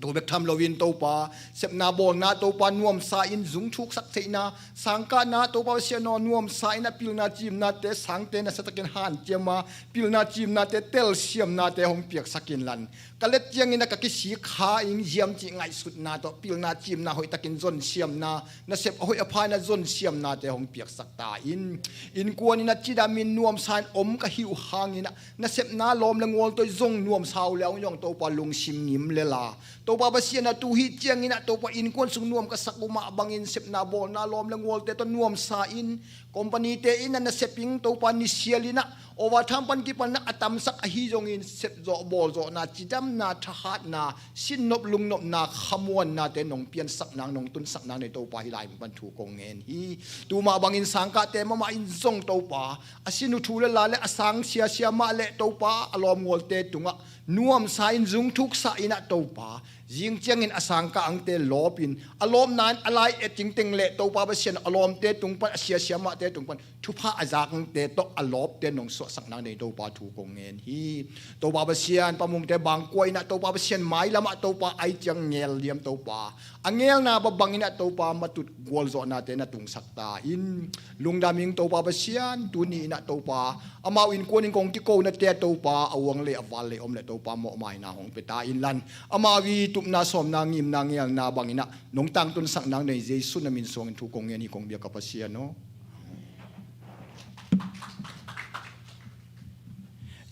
Tu bek tham loin Topa, sepna bawlna Topa nuamsa in zung thuksak theihna, sangkahna Topa Pasian aw, nuamsa in ah pilna cimnate, sangte nasiatakin hanciam a, pilna cimnate, telsiamnate hong piaksak inlan, ka let ciangin ah ka kisik kha ing ziam cih ngaihsutna tawh pilna cimna hoihtakin zonsiamna, nasep a hoih a pha in ah zonsiamnate hong piaksak ta in. Innkuan in ah cidamin nuamsa in om ka hih uh hangin ah nasepna lawm le ngual tawh zong nuamsa uh le hong zong Topa, lungsim ngim le la, Topa Pasian aw, tu hih ciangin ah Topa, innkuan sung nuam ka sak uh mah bangin sepna bawlna lawm le ngualte tawh nuamsa in, company-te in ah nasep ing Topa, nisial in ah overtime pan kipan ah a tamsak ahi zongin, sepzawh bawlzawhna, cidamna, thahatna, sinnop lungnopna, khamuannate nong piansak nak, nong tunsak nak nei Topa, hih lai mun pan thu kong ngen hi. Tu mah bangin sangkahte mahmah in zong Topa, a sin uh thu le la le a sang siasia mah leh Topa, a lawmngualte tungah nuamsa in zung thuksa in ah Topa, zing ciangin a sangkah angte lawpin, a lawpna in a lai et cingteng leh Topa Pasian, a lawmte tung pan, a siasia mahte tung pan thupha a zakte tawh a lawpte nong suahsak nak nei Topa thu kong ngen hi. Topa Pasian, Pa Mungte bangkua in ah Topa Pasian, mailam ah Topa, ai ciang ngel liam Topa, a ngelna babang in ah Topa, matut gualzawhnate na tungsak ta in. Lungdam ing Topa Pasian, tuni in ah Topa, amau innkuan in kong kikonate ah Topa, a uang lei a val lei om leh Topa, mawhmaina hong pia ta inlan, amau ii Na sawmna, ngimna, ngelna bangin ah nong tangtunsak nang nei Jesu na min suangin thu kong ngen hi kong biak a Pasian aw.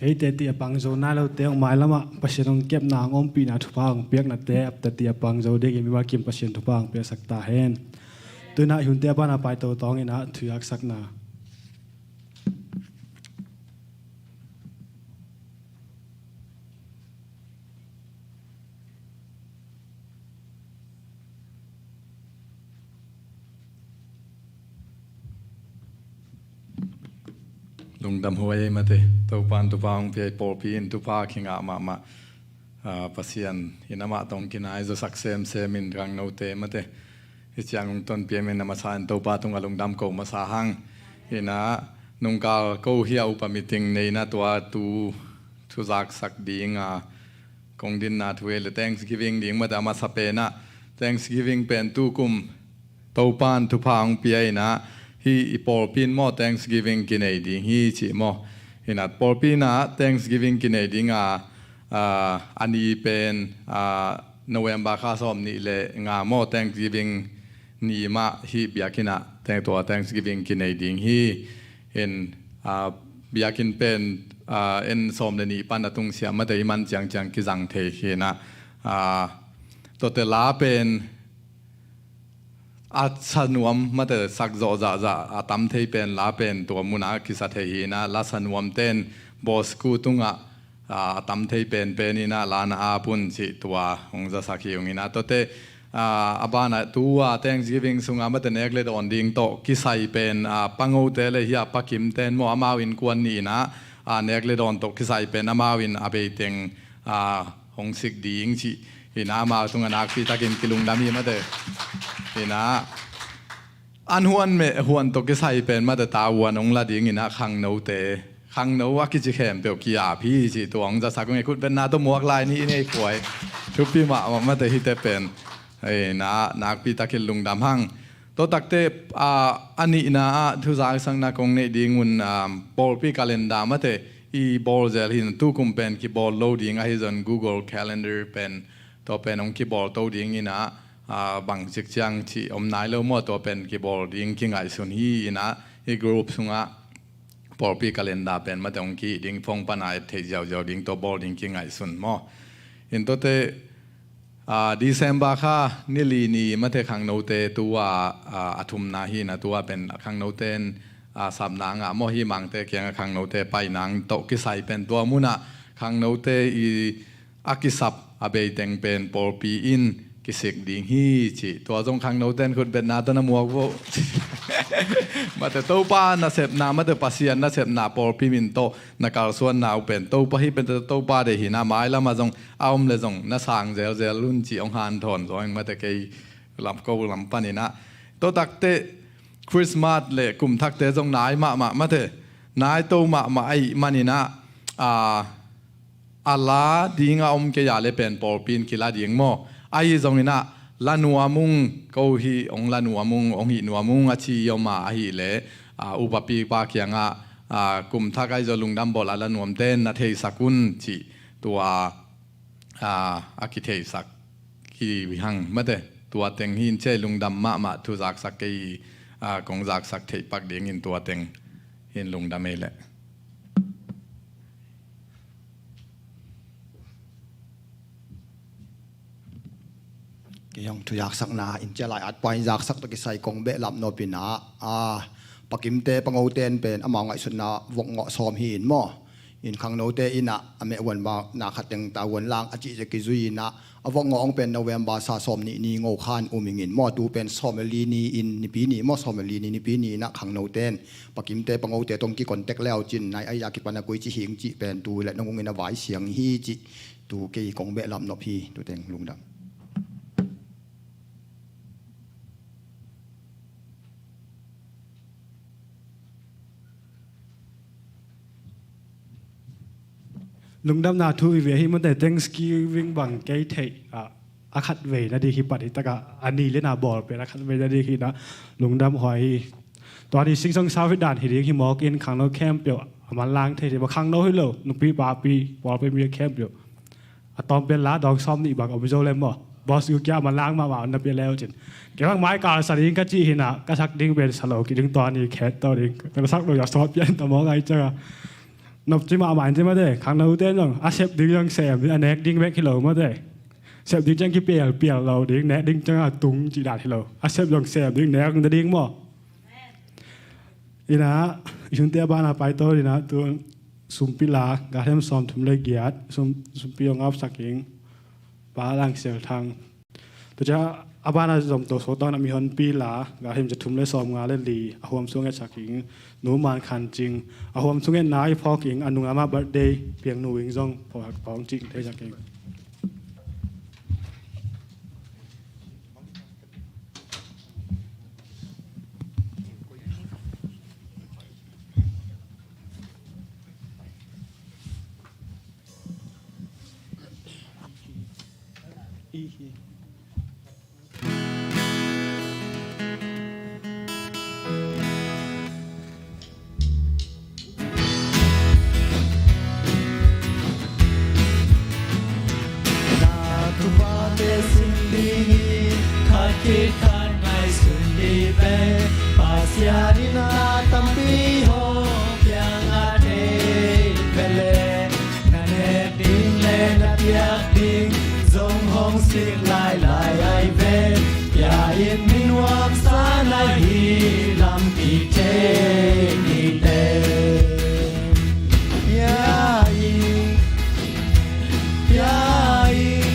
Eite tih a pang zo nai lote hong mailamah Pasian hong kepna hong ompihna thupha hong piaknate a tih a pang zo dingin mimal kim Pasian thupha hong piaksak ta hen. Tu-in ah i hunte a pan a paito tawngin ah thuyaksakna. Lungdam huai ei mate. Topa'n thupha hong pia i pawlpi in thupha kingah mahmah. Ah, Pasian in amah tawh kinai zawsak semsem in khangnote mate. Hi ciang hong tonpih in a masa in Topa tungah lungdam ko masa hang. Hi-in ah nungkal ko hi a upa meeting nei-in ah tua tu thuzaksak ding a kong dinna thu hi le Thanksgiving ding mate a masa pen ah Thanksgiving pen tukum Topa'n thupha hong pia in ah hi i pawlpi in maw Thanksgiving kinei ding hi ci maw. Hi-in ah pawlpi in ah Thanksgiving kinei ding a, ah, a ni pen, ah, November kha sawm nih le nga maw Thanksgiving ni mah hi biakinn ah teng tua Thanksgiving kinei ding hi. Hi-in, ah, biakinn pen, ah, en sawm le nih pan a tungsiah mate i man ciangciang kizang thei hi-in ah, ah, tuate la pen a sa nuam mate sak zawh zahzah a tam thei pen la pen tua munah kisa thei hi-in ah la sa nuam ten boss ku tungah, ah, a tam thei penpen in ah la na ap un cih tua hong zasak hi ung in ah tuate, ah, a banah tu a Thanksgiving sungah mate nek le dawn ding tawh kisai pen, ah, pangote le hi a pakimten maw amau innkuan nih in ah, ah, nek le dawn tawh kisai pen amau in a beiteng, ah, hong sik ding cih hi-in ah amau tungah nakpi takin kilungdam hi mate. Hi-in ah an huan meh huan tawh kisai pen mate tavuan hong la ding in ah khangnote, khangno a kici khempeuh ki-ap hi cih tua hong zasak ung ei. Khutbetna tawh muak lai ni in ei khuai. Thupi mahmah mate hite pen. Hi-in ah nakpi takin lungdam hang. Tua takte, ah, a nihna ah thuzaksakna kong neih ding un, ah, pawlpi calendar mate i bawl zel hi-in tukum pen kibawl lo ding ahi zong Google Calendar pen tua pen hong kibawl to ding in ah, ah, bang cik ciang cih om nai lo maw tua pen kibawl ding kingaihsun hi-in ah i group sungah pawlpi calendar pen mate hong ki-ih ding phone pan a et theih ziauziau ding tua bawl ding kingaihsun maw. Hi-in tuate, ah, December kha ni li ni mate khangnote tu a, ah, a thumna hi-in ah tu a pen khangnote in, ah, sapna ngah maw hi mangte kiangah khangnote paina tawh kisai pen tua munah khangnote i a kisap a beiteng pen pawlpi in kisik ding hi cih tua zong khangnote in khutbetna tawh na muak vo. Mate Topa nasepna mate Pasian nasepna pawlpi min tawh na kalsuanna uh pen Topa hi pen Topa deih hi-in ah mailamah zong a om le zong na sang zelzel un cih hong hanthawn zaw ing mate kei lam ko lam pan in ah. Tua takte Christmas le kum thakte zong nai mahmah mate nai to mahmah ahih man in ah, ah, a la ding a om kei a le pen pawlpi in kila ding maw. Ahi zongin ah la nuam ung ko hi hong la nuam ung hong hih nuam ung a ci i om a ahih leh, ah, upa pipa kiangah, ah, kum thak ahi zong lungdam bawl a la nuamte in na theisak un cih tua, ah, a kitheisak hi hang mate. Tua teng hi-in ciai lungdam mahmah thuzaksak kei, ah, kong zaksak theih pak dingin tua teng hi-in lungdam ei leh. Kei hong thuyaksakna in cia lai at pain zaksak tawh kisai kong behlap nop in ah, ah, pakimte pangote in pen amau ngaihsutna vokngawh sawm hi-in maw. In khangnote in ah a meh huan ba na khat teng tavuan lang a cih zia kizui in ah a vokngawh hong pen November sa sawm nih ni ngo khan um ing in maw tu pen sawm le li ni in nipi ni maw sawm le li ni nipi ni in ah khangnote in pakimte pangote tawh hong kicontact le uh cin nai ahi a kipan a koi ci hing cih pen tu le nong ung in a vai siang hi cih tu kei kong behlap nop hi tu teng lungdam. Lungdamna thu i ve hi mate Thanksgiving bang kei theih ah a khat vei na dik hi pat hi takah a ni le na bawl pen a khat vei na dik hi na lungdam huai hi. Tua ni singsong sau hi dan hi ding hi mawk in khangno khempeuh a manlang thei thei ba khangno hi lo nupi papi pawlpi mi khempeuh A tawm pen la dawng sawm nih bang om zo lem maw? Boss gu kia a manlang mahmah na pia leu cin. Kei bang mai kal sa ding ka cih hi na, ka sak ding pen sa lo ki ding tua ni khet to ding. Ka sak lo ya sawt pian ta maw ngai ciang a. Nop ci mahmah in ci mate, khangno te zong a sep ding zong sem ding, a nek ding bek hi lo mate. Sep ding ciang kipial pial lo ding, nek ding ciang a tung ci dan hi lo. A sep zong sem ding, nek ding maw? Ina, i sunte a bana paito ina tu sumpi la, galhem sawm thum le giat, sum, sumpi ong ap saking, pa lang sel thang. Tu cia a bana zom to so tawng na mi honpi la, galhem za thum le sawm nga le li, a huam sung et saking, nu man khan cing, a huam sung et na i phawk ing, a nung ama birthday, piang nu ing zong, phawk hak pawng cing te saking. Na thuphate sim ding hi, khat khit khat ngaihsun dih ve. Pasian in na tampi hong piang a thei ve le, na nek ding le na piak ding zong hong sik lailai ai ve. Pia in mi nuamsa na hi lam kithei ni te. Pia in, pia in,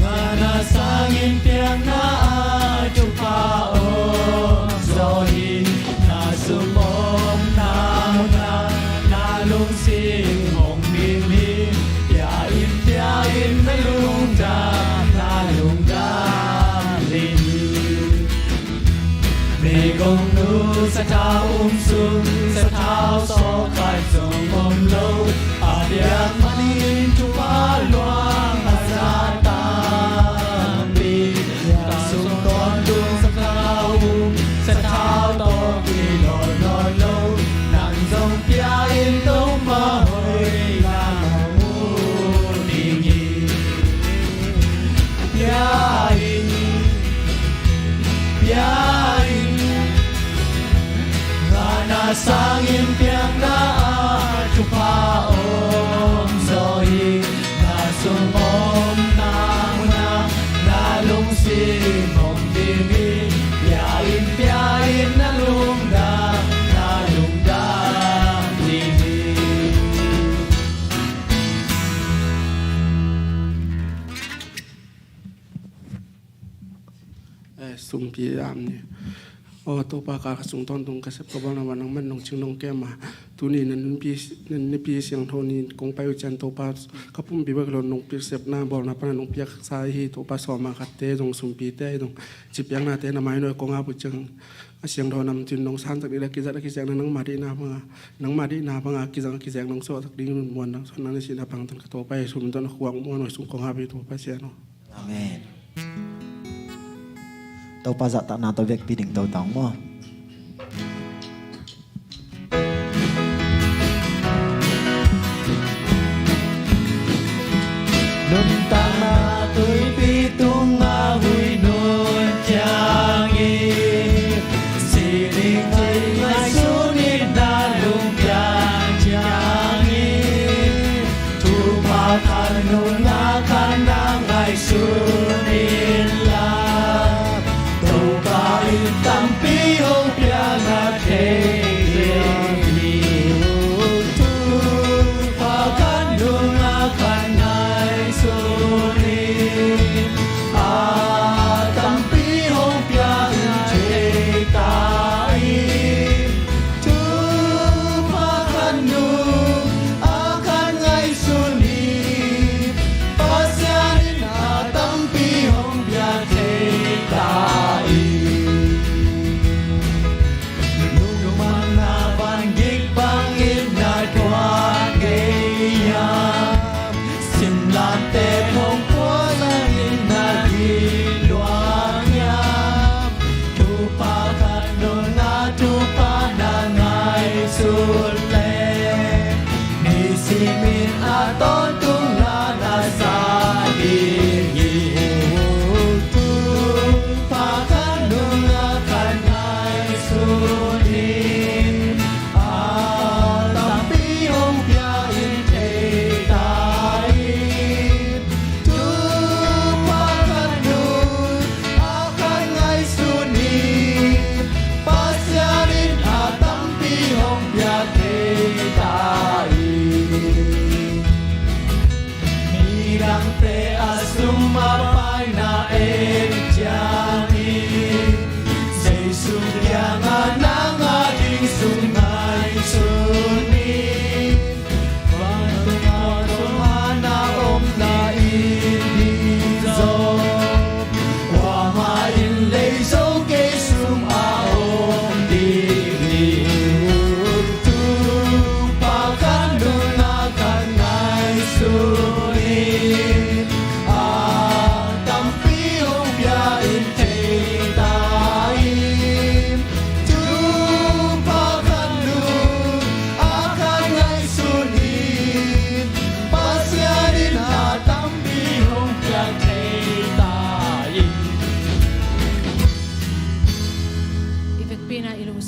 ngana sangin piakna a thupha om zaw hi. Na sum om na muna na lungsim hong dim hi. Pia in, pia in na lungdam, na lungdam ding hi. Meigong nu sathau um sung, sathau sawk khat zong om lo. A piak manin thupha luang a za tampi. Ka sung tawntung sathau um, sathau tawh kilawh nawn lo. Nang zong pia in Topa hoihna na mu ding hi. Pia in, pia in, ngana sangin piakna a thupha om zaw hi. Na sum om na muna na lungsim hong dim hi. Pia in, pia in na lungdam, na lungdam ding hi. Eh, sumpi dam ni. Aw Topa, ka, ka sung tawntung ka sep ka bawl na, nangman nong cing nong kem a, tuni na nunpi, na nipi siangtho ni kong pai uh ciang Topa, ka pumpi bek lo nong piak sepna bawlna pan nong piaksa hi. Topa, sawm a khatte zong, sumpite zong, ci piaknate na mai nuai kong ap uh ciang, a siangtho nam cin nong sansak ding le kizat a kizekna nangmah deihna banga, nangmah deihna banga kizang a kizek nong suahsak ding, muan nong suahna na sihna pangtan ka Topa Jesu min tawh na khuak muan nuai sung kong ap hi Topa Sian aw. Amen. Topa zahtakna tawh vekpi ding to ta ung maw? Nuntakna tuipi tunga huinun ciangin, sining ngaihsun in na lungkiang ciangin, thupha khat nunga khat na ngaihsun inla, Topa in tampi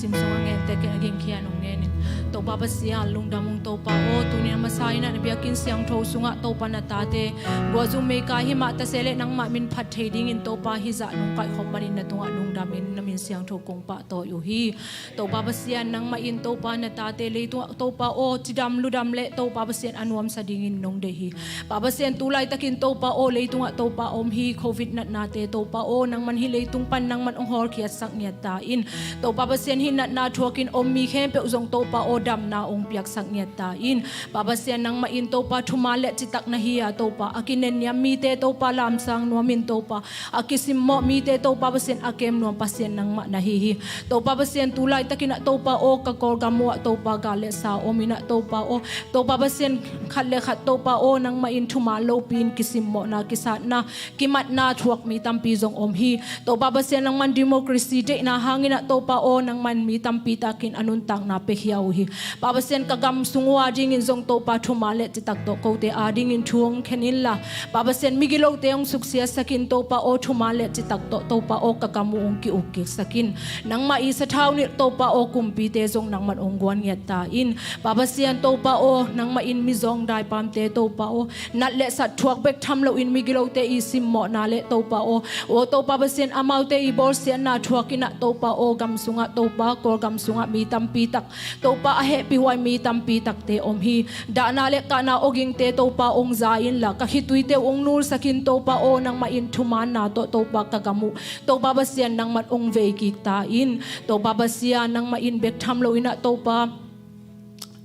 Sim sungah ngente ken a gingkhia nong ngenin, Topa Pasian lungdam ung Topa aw. Tuni a masa in ah na biakinn siangtho sungah Topa na tate guah zum mei kai himah tase le nangmah min phat thei dingin Topa hizah nong kaihkhop manin na tungah lungdamin na min siangtho kong pahtawi uh hi. Topa Pasian nangmah in Topa na tate leitungah Topa aw cidam ludam le Topa Pasian a nuamsa dingin nong deih hi. Pa Pasian tu laitakin Topa aw leitungah Topa om hi. Covid natnate Topa aw nangman hi leitung pan nangman ong hawlkhiatsak ngiat ta in. Topa Pasian hi natna thuakin om mi khempeuh zong Topa aw damna ong piaksak ngiat ta in. Pa Pasian nangmah in Topa thuman le citak na hi a Topa a kinenniam mite Topa lamsang nuamin Topa a kisimmawh mite Topa Pasian a kem nuam Pasian nangmah na hi hi. Topa Pasian tu laitakin ah Topa aw ka Kawlgam uh ah Topa gal le sa om in ah Topa aw Topa Pasian khat le khat Topa aw nangmah in thuman lopi in kisimmawhna kisatna kimatna thuak mi tampi zong om hi. Topa Pasian nangman democracy deihna hangin ah Topa aw nangman mi tampi takin a nuntakna pekhia uh hi. Pa Pasian ka gam sung uh a dingin zong Topa thuman le citak tawh kote a dingin thu ong khen inla Pa Pasian migilote ong suksiatsakin Topa aw thuman le citak tawh Topa aw ka gam uh ong ki-uk kiksakin nangmah i sathau nilh Topa aw kumpite zong nangman ong guan ngiat ta in. Pa Pasian Topa aw nangmah in mizawng daipamte Topa aw nat le sat thuak bek tham loin migilote i simmawhna le Topa aw aw Topa Pasian amaute i bawlsiatna thuakin ah Topa aw gam sungah Topa Kawlgam sungah mi tampi tak Topa a hehpihhuai mi tampi takte om hi. Dahna le kahna awgingte Topa ong za inla ka khituite uh ong nulsakin Topa aw nangmah in thumanna tawh Topa ka gam uh Topa Pasian nangman ong vei kik ta in. Topa Pasian nangmah in bek tham loin ah Topa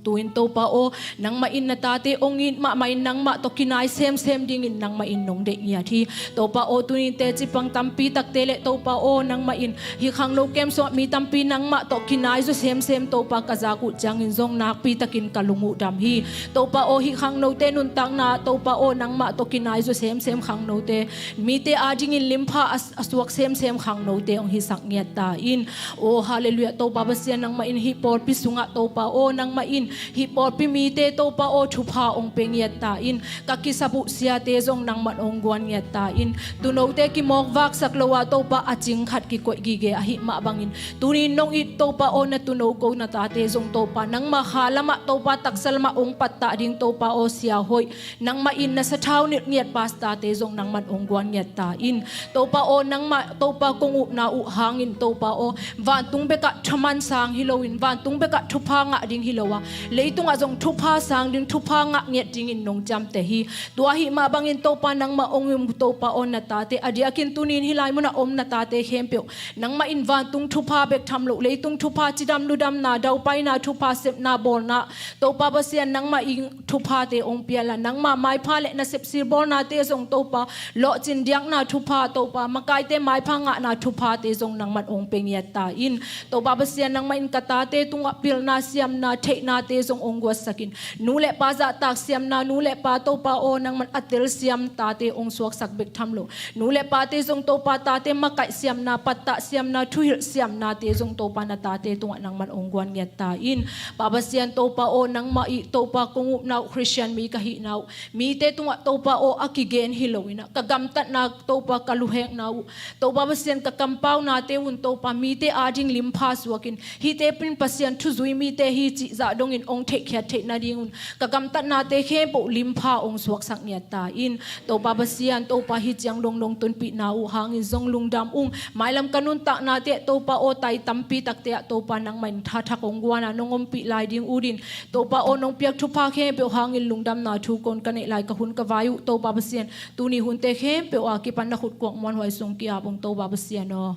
tu-in Topa aw nangmah in na tate ong it mahmah in nangmah tawh kinai semsem dingin nangmah in nong deih ngiat hi. Topa aw tunin teci pang tampi takte le Topa aw nangmah in hih khangno kem sungah mi tampi nangmah tawh kinai zaw semsem Topa ka zak uh ciangin zong nakpi takin ka lung uh dam hi. Topa aw hih khangnote nuntakna Topa aw nangmah tawh kinai zaw semsem khangnote mite a dingin limpha a, a suak semsem khangnote ong hisak ngiat ta in. Aw halleluiah Topa Pasian nangmah in hih pawlpi sungah Topa aw nangmah in hih pawlpi mite Topa aw thupha ong pe ngiat ta in. Ka kisap uh siate zong nangman ong guan ngiat ta in. Tuunote kimawkvaksak lo a Topa a cing khat kikoih gige ahih mah bangin tunin nong it Topa aw na tuuno ko na tate zong Topa nangma kha lamah Topa taksa lamah ong pattah ding Topa aw sia hoih nangmah in na sathau nilh ngiat pastorte zong nangman ong guan ngiat ta in. Topa aw nangmah Topa kong upna uh hangin Topa aw vantung bekah thaman sang hi loin vantung bekah thupha ngah ding hi lo a leitungah zong thupha sang ding thupha ngah ngiat dingin nong ciamteh hi. Tua ahih mah bangin Topa nangmah ong um Topa aw na tate a diakin tunin hih lai munah om na tate khempeuh nangmah in vantung thupha bek tham lo leitung thupha cidam ludamna daupaina thupha sepna bawlna Topa Pasian nangmah in thuphate ong piala nangmah maipha le na sepsil bawlnate zong Topa lawhcin diakna thupha Topa makaite maipha ngahna thuphate zong nangman ong pe ngiat ta in. Topa Pasian nangmah in ka tate tungah pilna siamna theihnate zong ong guatsakin nu le pa zahtak siamna nu le pa Topa aw nangman a telsiam tate ong suaksak bek tham lo nu le pate zong Topa tate makaih siamna pattah siamna thuhilh siamnate zong Topa na tate tungah nangman ong guan ngiat ta in. Pa Pasian Topa aw nangmah i Topa kong upna uh Khristian mi ka hihna uh mite tungah Topa aw a kigen hi loin ah ka gamtatna Topa ka luhekna uh Topa Pasian ka kampaunate un Topa mite a ding limpha suakin hihte pin Pasian thuzui mite hi cih zah dongin ong theihkhiat theih nadingun ka gamtatnate khempeuh limpha ong suaksak ngiat ta in. Topa Pasian Topa hih ciang dongdong tunpihna uh hangin zong lungdam ung. Mailam ka nuntaknate Topa aw tai tampi takte ah Topa nangmah in thathak ong guana nong ompih lai ding utin Topa aw nong piak thupha khempeuh hangin lungdamna thu kon ka neih lai ka hun ka vai uh Topa Pasian tuni hunte khempeuh a kipan na khut kuak muanhuai sung ki-ap ung Topa Pasian aw.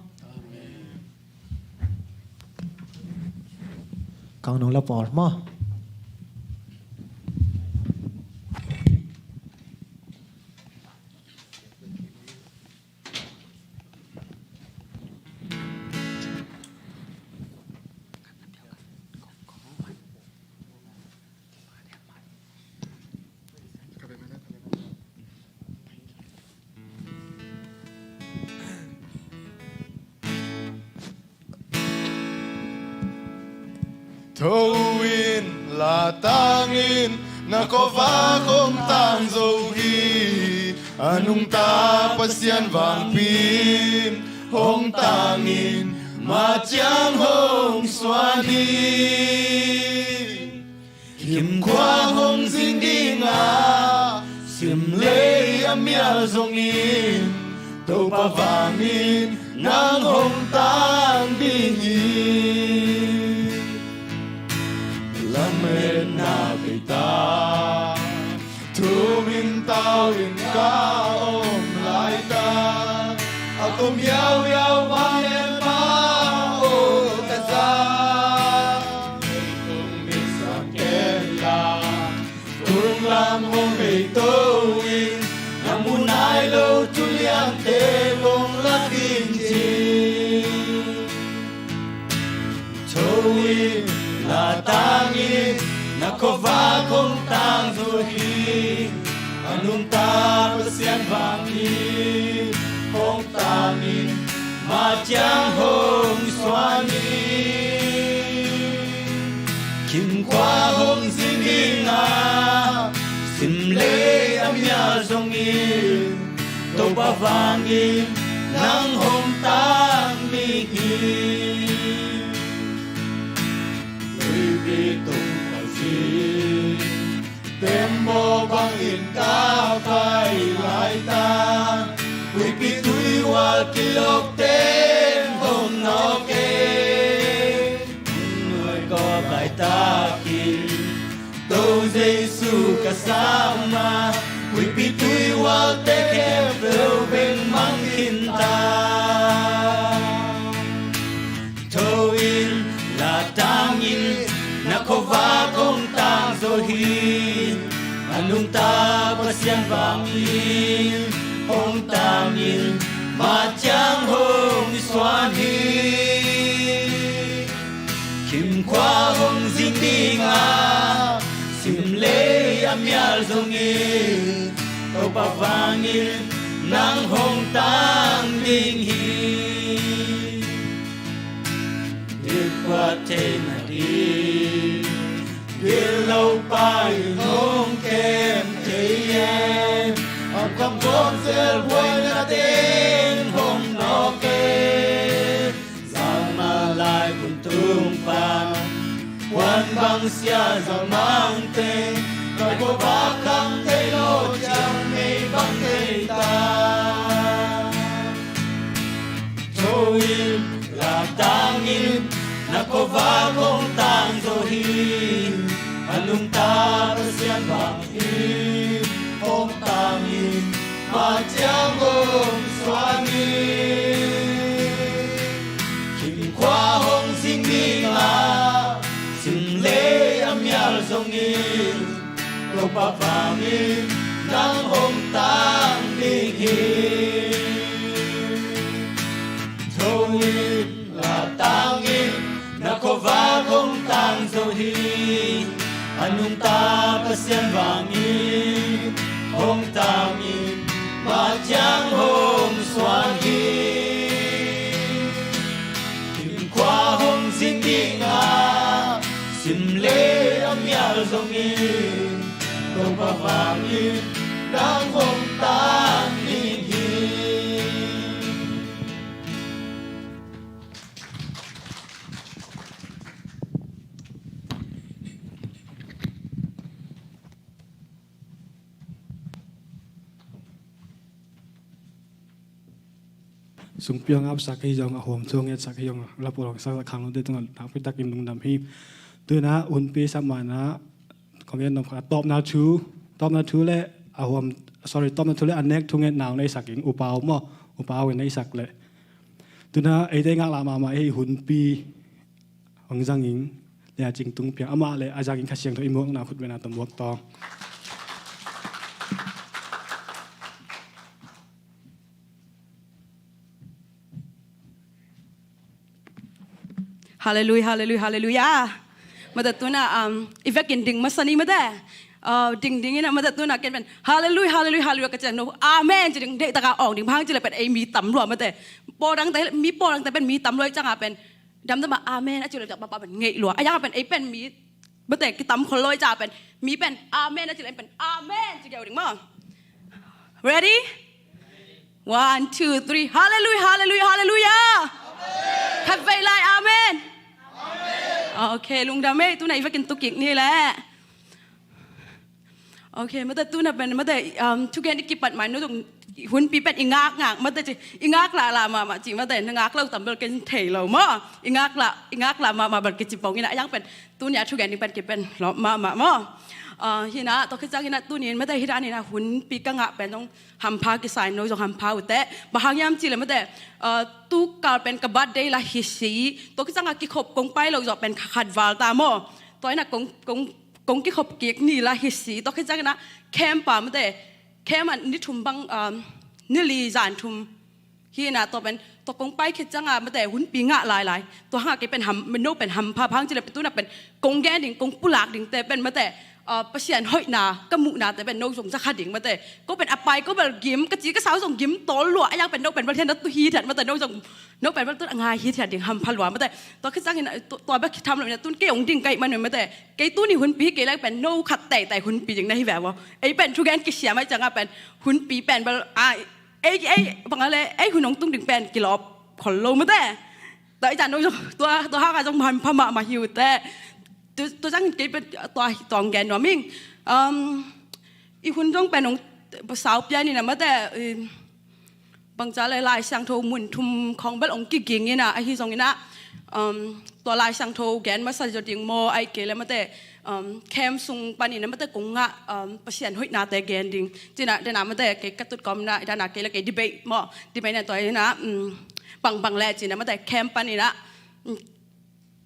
Kang nung la pawl maw? Tho in, la tangin, na khuavak hong tang zo hi. A nungta Pasian vangpi in hong tangin, Mah ciang hong suan hi. Khimkhua hong zing ding a, simlei a mial zongin, Topa vangin nang hong tang ding hi. Lametna bei ta, thum in tau in ka om laitak, a kum hiauhiau bang en mah aw ka za. Leitung mit sang ken la, tung lam hong bei to in, na mu nai lo thu liante kong la ding ci. Tho in, la tang in, na khuavak hong tang zo hi. A nungta Pasian vangin hong tang in, mah ciang hong suan hi. Khimkhua hong zing ding a, simlei a mial zongin, Topa vangin nang hong tang ding hi. Tuipi tung ka zi, tembaw bangin ka pai laitak, Tuipi tuihual kilok teng hong nawk e. Nuai kawp laitakin, To Jesu ka sam a, Tuipi tuihualte khempeuh bengmang khin ta. Tho in, la tang in, na khuavak hong tang zo hi. A nungta Pasian vangin hong tang in, mah ciang hong suan hi. Khimkhua hong zing ding a, simlei a mial zongin, Topa vangin nang hong tang ding hi. Dikhuat theihna ding, gilo pa in hong kem thei e. Amkham khuam zel buaina teng hong nawk e. Zalmal lai kun tung pan, puan bang sia zalmang teng, kaikua bak khang thei lo ciang mei bang thei ta. Tho in, la tang in, na khuavak hong tang zo hi. A nungta Pasian vangin hong tang in, mah ciang hong suan hi. Khimkhua hong zing ding a, simlei a mial zongin, Topa vangin nang hong tang ding hi. Tho in, la tang in, na khuavak hong tang zo hi. A nungta Pasian vangin hong tang in, mah ciang hong suan hi. Khimkhua hong zing ding a, simlei a mial zongin, Topa vangin nang hong tang ding hi. Sungpi hong apsak hi zong, a huam thu hong etsak hi zong, lapu hong saksak khang lote tungah nakpi takin lungdam hi. Tu-in ah hunpi sak ma-in ah, comment nom khat, tawpna thu, tawpna thu le a huam, sorry, tawpna thu le a nek thungetna hong neisak ing, U Pau maw, U Pau in neisak leh. Tu-in ah eite ngaklah mahmah ei, hunpi hong zang ing, Lia Cing Tung Piang, amah le a zang ing Kha Siangtho i muakna khutbetna tawh muak tawng. Halleluiah, halleluiah, halleluiah. Mate tu-in ah, um, i vekin ding masa ni mate. Uh, ding ding in ah mate tu-in ah ken pen, halleluiah, halleluiah, halleluiah ka ci leng no, amen ci ding, deih taka awng ding, bang hang ci leh pen ei mi tam lua mate. Pawl dangte, mi pawl dangte pen mi tam lua i ciangah pen, damdam a amen a ci leh tak papa pen ngeih lua. A ciangah pen ei pen mi, mate, kitam khol lua i ciangah pen, mi pen amen a ci leh ei pen amen ci geu ding maw. Ready? One, two, three. Halleluiah, halleluiah, halleluiah. Khatvei Ok, lungdam ei, tuna i vekin tukik ni leh. Ok, mate tuna pen mate, um, thugen i kipat mai no zong hunpi pen i ngakngak mate ci, i ngaklah lah mahmah ci mate, na ngak lo tam bel ken thei lo maw. I ngaklah, i ngaklah mahmah bel kici pong ina, a yang pen tunia thugen i pen kipen lawp mahmah maw. Uh, hina, tua khit ciang ina tunin mate hina nina hunpi ka ngah pen zong hampha kisai no zong hampha uh teh. Bang hang hiam cih leh mate, uh, tu kal pen ka birthday lah hi si. Tua khit cianga kikhop kong pai lo zawh pen kha khat val ta maw. Tua ina kong, kong, kong kikhop kik ni lah hi si. Tua khit ciang ina camp ah mate, camp ah ni thum bang, um, ni li zan thum hi ina, tua pen, tua kong pai khit cianga mate hunpi ngah lailai. Tua hanga kei pen ham, no pen hampha, bang hang cih leh pen tuna pen kong gen ding, kong pulak dingte pen mate, uh, Pasian hoihna ka muhnate pen no zong za kha ding mate. Ko pen a pai ko bel gim, ka ci ka sau zong gim tawl lua, a yang pen no pen bel hian na tu hithiat mate, no zong, no pen bel tun a ngai hithiat ding hampha lua mate. Tua khit ciangin, uh, tua, tua bek tham lo ina tun kei hong ding ka hih man mate. Kei tuni hunpi hi kei leh pen no khat teitei hunpi ding na hi ve maw. Ei pen thugen kisiam ahih cianga pen hunpi pen bel, ah, ei, ei, bang a leh, ei hun hong tung ding pen kilawp khol lo mate. Tua i ta no zong, tua, tua hanga zong hampha mahmah hi uh teh. Tu, tua zang kei pen, tua, tua hong gen nuam ing. Um, i hun zong pen hong sau pian ina mate, i, bang ci leh Lai Siangtho mun thum khawng bel hong kiging ina, ahi zong ina, um, tua Lai Siangtho gen masa zaw ding maw, ahih kei leh mate, um, camp sung panin mate kong ngah, um, Pasian hoihnate gen ding. Ci ina, dena mate, kei ka tut kawm ina, dena kei leh kei debate maw. Debate na tua ina, um, bang bang leh ci ina mate, camp panin, um,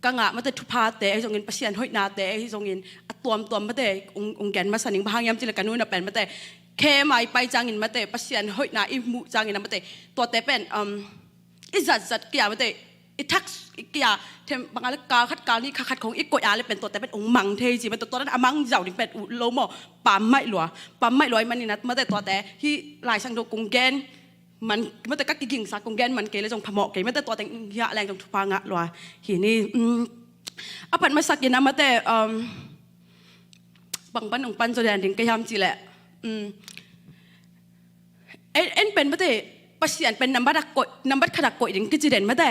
ka ngah mate thuphate, ahi zongin Pasian hoihnate, ahi zongin a tuamtuam mate, hong, hong gen masa ning, bang hang hiam cih leh ka nu ina pen mate, camp ah i pai ciangin mate, Pasian hoihna i muh ciangin mate, tuate pen, um, i zatzat kia mate, i thak kia, them bang a leh kal khat kal nih kha khat khawng i koih a leh pen tuate pen hong mang thei ci, mate tua dan a mang zau ding pen ut lo maw, pammaih lua, pammaih lua ahih manin mate tuate, hih Lai Siangtho kong gen man, mate ka kigingsa kong gen man kei leh zong phamawh kei, mate tua teng hiah leng zong thupha ngah lua hi ni. Um, a pat masak ina mate, um, bang pan hong pan zaw lian ding ka hiam cih leh. Um, en, en pen mate, Pasian pen nambat a koih, nambat khat a koih ding kici den mate.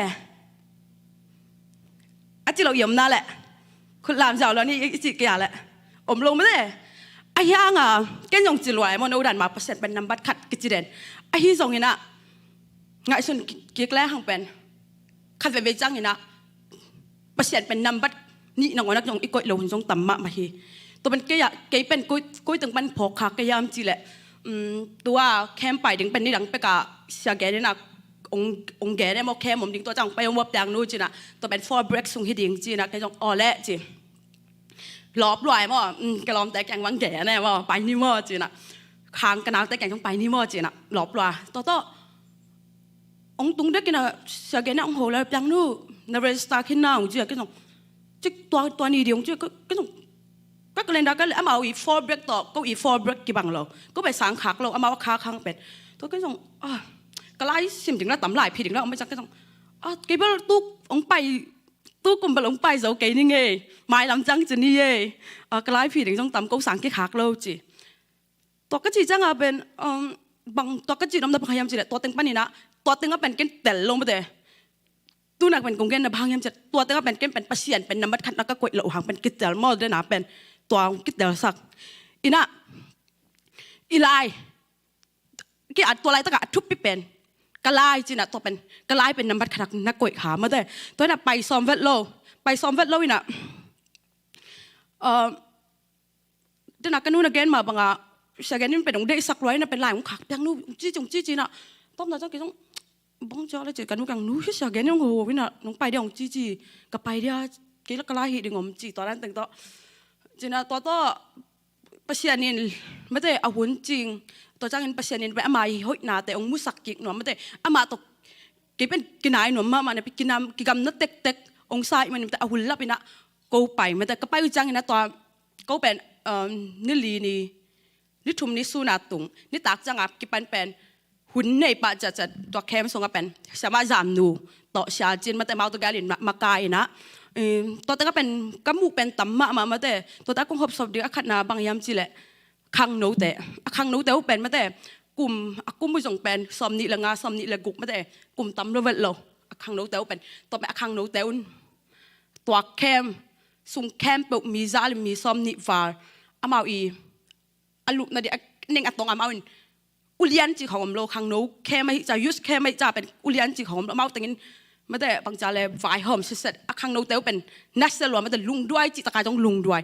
A ci lo i om na leh. Khut lam zau lo ni i ci kei a leh. Om lo mate. Ahi hanga, ken zong ci lua e maw, no dan ma Pasian pen nambat khat kici den. Ahi zong ina, ngaihsun ki, kik lehang pen khat veivei ciang ina, Pasian pen nambat nih nangawn ah zong i koih lo hun zong tam mahmah hi. Tua pen kei a, kei pen koi, koi teng pan phawk kha ka hiam cih leh, um, tua camp pai ding pen nidang pek a sia gen ina, hong, hong gen e maw, camp om ding tua ciang hong pai hong ua piang nu ci ina, tua pen four break sung hi ding ci ina, kei zong aw leh ci. Lawp lua e maw, um, ka lawmte kiang bang gen e maw, pai ni maw ci ina. Khang ka naute kiang zong pai ni maw ci ina, lawp lua. Tua tawh hong tung dek ina sia gen ina hong ho lai piang nu, na register khin na hong ci a, kei zong, cik tua, tua ni ding hong ci a, kei zong, ka calendar ka leh amau i four break tawh ko i four break kibang lo, ko pen sang khak lo, amau a khak hang pen. Tua kei zong, ah, ka laisim ding la tam lai phi ding la om ciang kei zong, ah, kei bel tu hong pai, tu kum bel hong pai zo kei ning e, mailam ciang ci ni e, ah, ka lai phi ding zong tam, ko sang kikhak lo ci. Tua ka cih cianga pen, um, bang, tua ka cih nopna bang hiam cih leh, tua teng pan ina, tua teng a pen ken tel lo mate. Tuna pen kong genna bang hiam cih leh, tua teng a pen ken pen Pasian pen nambat khatna ka koih loh hang pen kitel maw, dena pen tua hong kitelsak. Ina, i lai, ki at tua laitak a thupi pen ka lai ci ina, tua pen ka lai pen nambat khatna koih kha mate. Tua ina pai sawm vet lo, pai sawm vet lo ina, uh, dena ka nu na gen mah banga, sia gen in pen hong deihsak lua ina pen lai hong khak piang nu, hong ci ci, hong ci ci ina. Tawpna ciang kei zong, bang ci a leh ci, ka nu kiang nu hi sia gen in hong ho ina, nong pai dia hong ci ci, ka pai dia, kei la ka lai hi ding om ci, tua dan teng tawh. Ci ina tua tawh, Pasian in, mate a hun cing, tua ciangin Pasian in pen ama i hoihnate hong musak kik nuam mate, amah tawh kei pen kinai nuam mahmah napi, kinam, kigamna tektek hong sa ahih manin mate a hun lap ina, ko pai mate, ka pai uh ciang ina tua, ko pen, um, ni li ni, ni thum ni sun a tung, nitak cianga kipan pen hun nei pah ciatciat tua camp sunga pen, siamah Zamnu tawh Sia Cin mate amau tawh galin ma, maka ina, um, tua teng a pen ka muh pen tam mahmah mate, tua teng a kong hopsop ding a khatna bang hiam cih leh, khangnote, a khangnote uh pen mate, kum, a kum uh zong pen sawmnih le nga, sawmnih le guk mate, kum tam lo vet lo, a khangnote uh pen, tua pen a khangnote un, tua camp, sung khempeuh mi za le mi sawm nih val amau i a lupna ding a ning a tong amau in ulian ci khong om lo, khangno khem ahi ca, youth khem ahi ca pen ulian ci khong om lo, amau tengin mate bangca le vaihawm siset a khangnote uh pen nasia lua mate lungduai ci taka zong lungduai.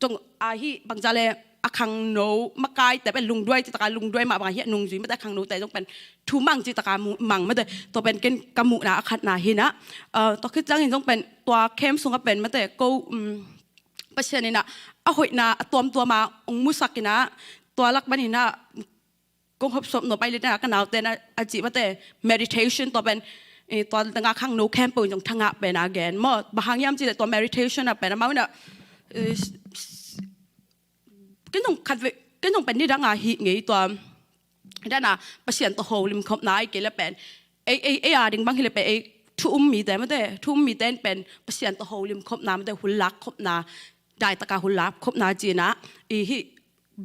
Zong ahi bangca le a khangno makaite pen lungduai ci taka lungduai mah bang ahi a nungzui mate a khangnote zong pen thu mang ci taka mu- mang mate tua pen ken ka muhna a khatna hi na. Tua khit ciangin zong pen tua khem sungah pen mate ko um, Pasian in a hoihna a tuamtuam a ong musak in a tua lak pan in a kong hopsop no pai lian a ka naute na a cih mate meditation tua pen tua danga khangno khempeuh in zong thangah pen a gen maw. Bang hang hiam cih leh tua meditation a pen amau in a ken zong khat ve ken zong pen nidang a hih ngei tua dana Pasian tawh holim khopna ahi kei le pen ei ei ei a ding bang hi le pen ei thu um mite mate thu um mite in pen Pasian tawh holim khopna mate hun lak khopna daitaka hun lak khopna cina i hih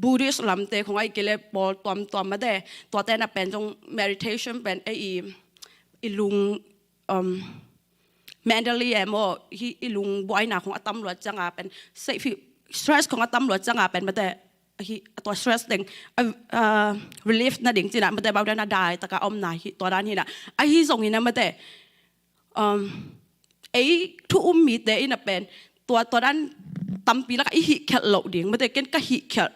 Buddhist lamte khong ahi kei le pawl tuamtuam mate tuate na pen zong meditation pen ei i i lung um, mentally em aw hi i lung buaina khong a tam luat cianga pen safety stress khong a tam luat cianga pen mate hi a tua stress ding a, a relief na ding cina mate bau dan a daitaka omna hi tua dan hi na ahi zong hi na mate um, ei thu um mite in a pen tua tua dan tampi laka i hih khialh loh ding mate ken ka hih khialh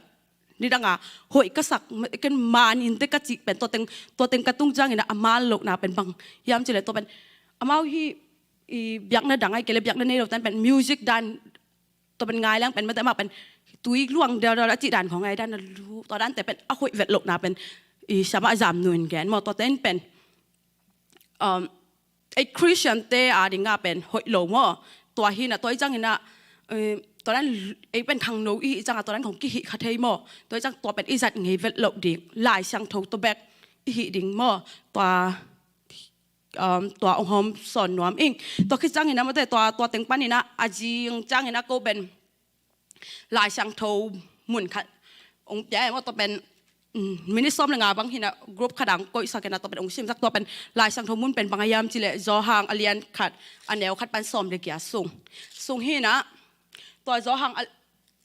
nidanga hoih ka sak ken man inte ka cih pen tua teng tua teng ka tung ciangin a man lohna pen bang hiam cih leh tua pen amau hi i biakna dang ahi kei le biakna nei lo tan pen music dan tua pen ngai leng pen mate mah pen tui luang dal dal a cih dan khong ngai dan a lu tua dante pen a hoih vet lohna pen i siamah Zam Nu in gen maw tua ten pen um, ei Christian te a dinga pen hoih lo maw. Tua hi na tua i ciangin a eh, tua dan ei pen khangno i hih cianga tua dan khong kihih kha thei maw. Tua i ciang tua pen i zat ngei vet loh ding Lai Siangtho tua bek i hih ding maw. Tua um, tua ong hawm sawn nuam ing. Tua khit ciangin a mate tua tua teng panin a a zing ciangin a ko pen Lai Siangtho mun khat ong pia em aw tua pen um, minute sawm le nga bang hi na group khat ang koihsak in a tua pen ong simsak tua pen Lai Siangtho mun pen bang a hiam cih leh Zawhang a lian khat a neu khat pan sawm le kia sung sung hi na tua Zawhang a,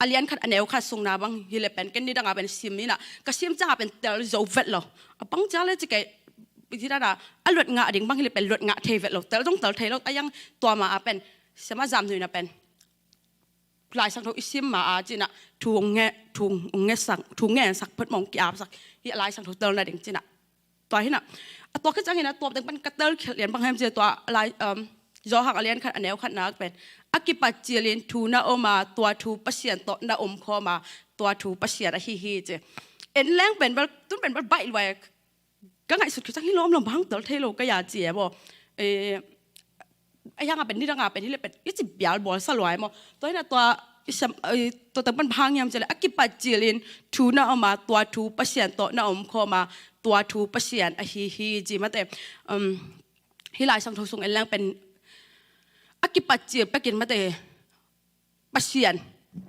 a lian khat a neu khat sungna bang hi le pen ken nidanga pen sim hi na ka sim cianga pen tel zo vet lo a bang cia le ci kei hi dana a luat ngah ding bang hi le pen luat ngah thei vet lo tel zong tel thei lo a yang tua ma a pen siamah Zam Nu in a pen Lai Siangtho i sim ma a cina thu ong nge thu ong nge sak thu ngen sak phet mong ki ap sak hi Lai Siangtho tel na ding cina tua hi na a tua khit ciangin a tua teng pan ka tel khialh lian bang hiam cih leh tua Lai um, Zawhang a lian khat a neu khat nak pen a kipat cilin thu na om a tua thu Pasian tawh na om khawm a tua thu Pasian ahi hi ci en leng pen bal tun pen bal baih luai ka ngaihsut khit ciang hi lo om lo bang tel thei lo ka ya ci em aw eh, a hianga pen nidanga pen hi le pen i ci bial bawl sa luai maw tua hi na tua i siam eh, tua teng pan bang hiam cih leh a kipat cilin thu na om a tua thu Pasian tawh na om khawm a tua thu Pasian ahi hi ci mate um, hi Lai Siangtho sung en leng pen a kipat cil pekin mate Pasian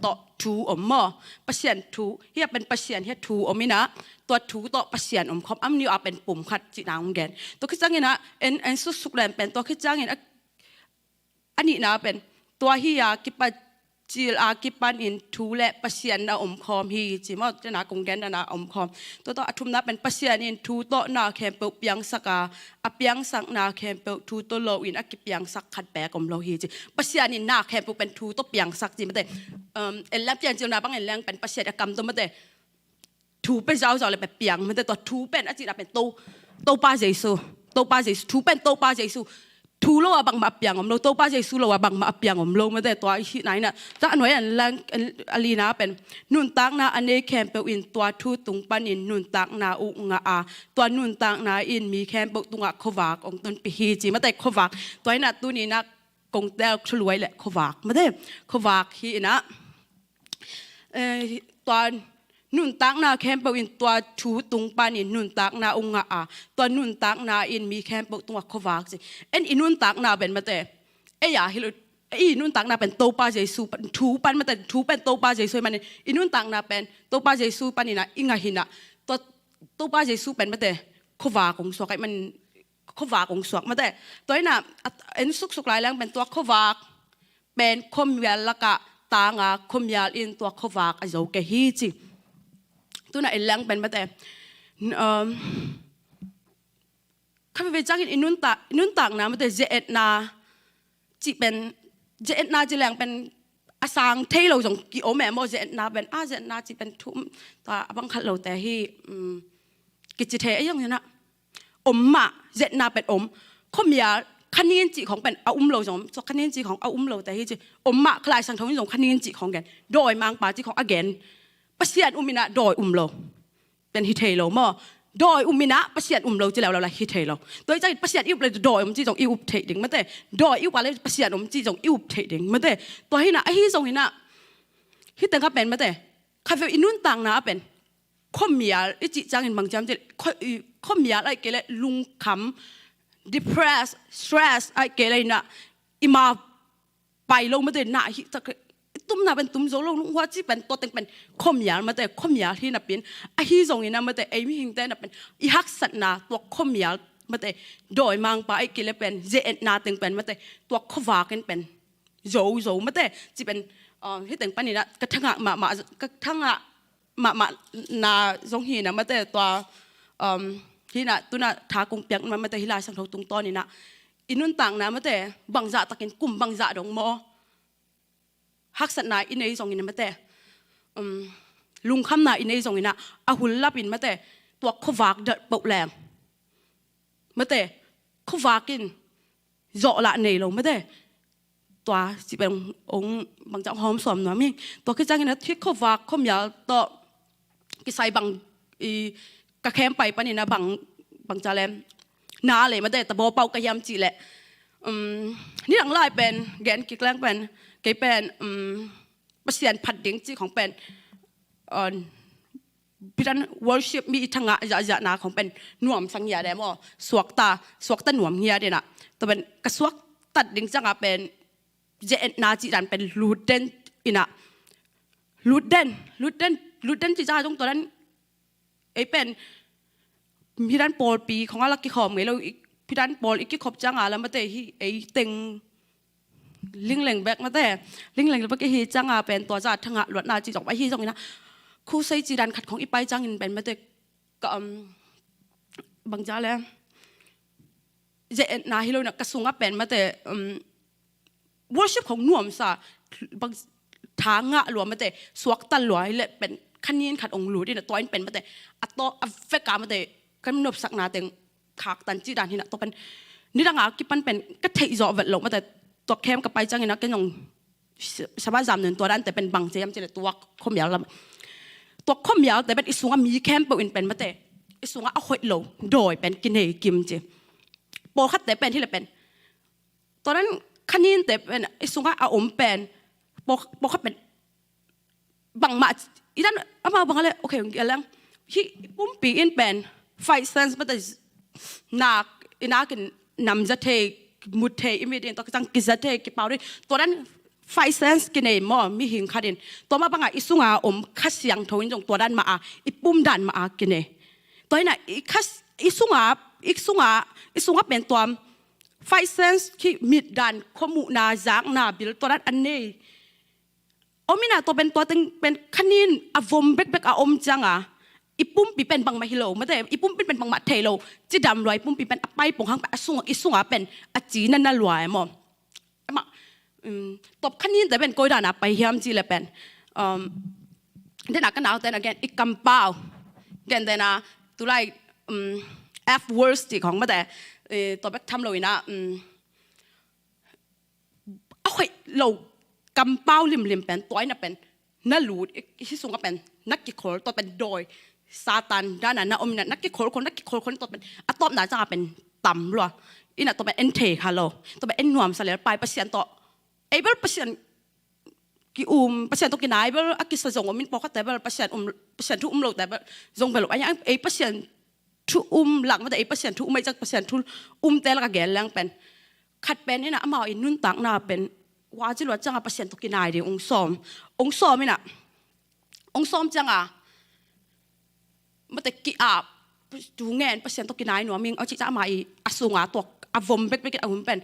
tawh thu om maw Pasian thu hi a pen Pasian hi a thu om in a tua thu tawh Pasian om khawm am niu a pen pum khat cihna ong gen tua khit ciangin a en en suksuk lem pen tua khit ciangin a a nihna pen tua hi a kipat cil a kipan in thu le Pasian na om khawm hi ci maw tena kong gen na om khawm tua tawh a thumna pen Pasian in thu tawh na khempeuh piangsak a a piangsakna khempeuh thu tawh lo in a kipiangsak khat pek om lo hi ci Pasian in na khempeuh pen thu tawh piangsak ci mate um, en leng piancilna bang en leng pen Pasian a kam tawh mate thu pen zauzau le pen piang mate tua thu pen a cihna pen to Topa Jesu Topa Jesu thu pen Topa Jesu thu lo a bangmah a piang om lo Topa Jesu lo a bangmah a piang om lo mate tua i hihna hi na ta a nuai an lang a lina pen nuntakna a nei khempeuh in tua thu tung panin nuntakna uh ngah a tua nuntakna in mi khempeuh tungah khuavak ong tonpih hi ci mate khuavak tua hi na tuni na kong tel thuluai le khuavak mate khuavak hi in a eh, tua nuntakna khempeuh in tua thu tung panin nuntakna ong ngah a tua nuntakna in mi khempeuh tungah khuavak ci en i nuntakna pen mate ei a hi lo i nuntakna pen Topa Jesu thu pan mate thu pen Topa Jesu hi manin i nuntakna pen Topa Jesu panin a i ngah hi na tua Topa Jesu pen mate khuavak ong suak ai man khuavak ong suak mate tua hi na en suksuk lai lang pen tua khuavak pen khuamial lakah tanga khuamial in tua khuavak a zo kei hi ci. Tuna en leng pen mate, um, kha veve ciangin i nuntak, i nuntakna mate ze-etna cih pen, ze-etna ci leng pen a sang thei lo zong ki-om e maw, ze-etna pen, a ze-etna cih pen thu um, tua a bang khat lote hi, um, kici thei a iang hi na. Om mah, ze-etna pen om. Khuamial, khanin cih khong pen a um lo zong, so khanin cih khong a um lote hi ci. Om mah, kha Lai Siangtho in zong khanin cih khong gen. Dawimangpa cih khong a gen. Pasian um inah dawi um lo. Pen hi thei lo maw. Dawi um inah Pasian um lo ci leuleu la hi thei lo. Tua hi ciangin Pasian i up le dawi om cih zong i up theih ding mate. Dawi i up a le Pasian om cih zong i up theih ding mate. Tua hi inah, ahi zong inah. Hi tengah pen mate. Kha veve i nuntakna ah pen khuamial i cih ciangin bang ciam cih, khuamial ahih kei leh lungkham, depress, stress ahih kei leh inah i ma pai lo mate, na hi tak, i tumna pen tum zo lo, lunghua ci pen tua teng pen khuamial mate, khuamial hi napi in, ahi zong inah mate, ei mihingte na pen i haksatna tua khuamial mate, dawimangpa ahih kei leh pen ze-etna teng pen mate, tua khuavak in pen zo zo mate, ci pen, uh, hi teng pan inah ka thangah mahmah, ka thangah mahmahna zong hi inah mate, tua, um, hi inah tuna tha kong piak mah mate, hi Lai Siangtho tungtawn inah i nuntakna mate, bangzah takin kum bangzah dong maw, haksatna i nei zong inah mate, um, lungkhamna i nei zong inah a hullap in mate, tua khuavak dalh poh leng mate, khuavak in zawh lah nei lo mate. Tua ci pen ong bangciang hawm sawm nuam hi. Tua khit ciangin a thik khuavak khuamial tawh kisai bang i ka khem pai panin a bang, bang ca lem na le mate, tabawpau ka hiam cih leh, um, nidang lai pen gen kik leng pen kei pen, um, Pasian phat ding cih khong pen, uh, Praise and worship mi i thangah zahzahna khong pen nuamsa ngiat e maw, suakta, suakta nuam ngiat inah. Tua pen ka suaktat ding ciangah pen ze-etna cih dan pen lut den inah. Lut den, lut den, lut den cih ciangah zong tua dan ei pen hih dan pawlpi khong a la kikhawm ngei lo, hih dan pawl i kikhop ciangah la mate, hih ei teng lingleng bek mate, lingleng bek i hi ciangah pen tua zah thangah luatna cih zong ahi zong inah, khusei cih dan khat khong i pai ciangin pen mate, ka, um, bang ca le ze-etna hi lo inah ka sungah pen mate, um, worship khong nuamsa, bang tha ngah lua mate, suakta lua hi leh pen khanin khat ong lut inah tua in pen mate, a tawh a veka mate, kan nopsakna teng khaktan cih dan hi inah, tua pen nidang a kipan pen ka theih zawh vet lo mate, tua khem ka pai ciangin a ken zong Sabbath zam nun tua dante pen bang ci hiam cih leh tua khuamial lam, tua khuamialte pen i sungah mi khempeuh in pen mate, i sungah a hoih lo dawi pen kinei kim ci. Pawlkhatte pen hi leh pen tua dan khaninte pen i sungah a om pen pawl, pawlkhat pen bangmah i dan amau bang a le, okay, ong kia leng. Hih pumpi in pen five cents mate, nak i nakin nam za thei, mut thei, i mit in tua kisang kiza thei, kipau ding, tua dan five cents kinei maw, mihing khat in. Tua mah bangah i sunga om Kha Siangtho in zong tua dan mah a, i pum dan mah a kinei. Tua inah i kha, i sunga, i sunga, i sunga pen tua five cents ki mit dan, khuamuhna, zakna bil tua dan a nei. Om inah tua pen tua teng pen khanin a vom bekbek a om ciangah i pumpi pen bangmah hi lo mate, i pumpi pen bangmah thei lo, cidam lua, i pumpi pen a pai pong hang pen a sung, i sunga pen a cina na lua e maw. Amah, um, tua khaninte pen koi dana pai hiam cih leh pen, um, dena ka naute na gen i kampau, gen dena tulai, um, F words cih khong mate, eh, tua bek tham lo inah, um, a hoih lo kampau limlim pen tua inah pen na lut, i, i hih sungah pen na kikhol, tua pen dawi Satan dana na om inah na kikhol khol, na kikhol khol, tua pen a tawpna ciangah pen tam lua inah tua pen en thei kha lo, tua pen en nuamsa lel pai Pasian tawh. Ei bel Pasian ki um, Pasian tawh kinai bel a kisa zong om in, pawlkhatte bel Pasian um, Pasian thu um lote bel zong bel lo. Ai, ei Pasian thu um lak mate, ei Pasian thu um ai cak, Pasian thu umte lak a gen leng pen khat pen inah amau i nuntakna pen hua ci luat ciangah Pasian tawh kinai ding ong sawm, ong sawm inah, ong sawm ciangah mate ki-ap, tu ngen Pasian tawh kinai nuam ing a cih ciangah amah i a sunga tua a vom bekbek in a um pen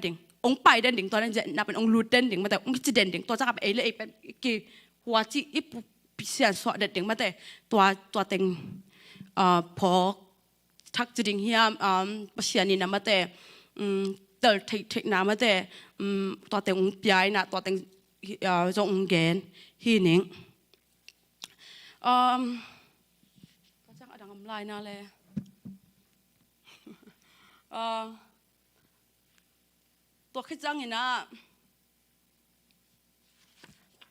ding, hong pai den ding, tua dan zia na pen hong lut den ding mate, hong kici den ding, tua ciang a pen ei le ei pen ki hua ci i pu pisian suah den ding mate, tua tua teng ah, phawk thak ci ding hiam, um, Pasian in a mate, um, tel theih theihna mate, um, tua teng hong pia in a, tua teng hi- ah, zong hong gen hi ning. Um, ka ciang a dang om lai na le. Ah, tua khit ciangin a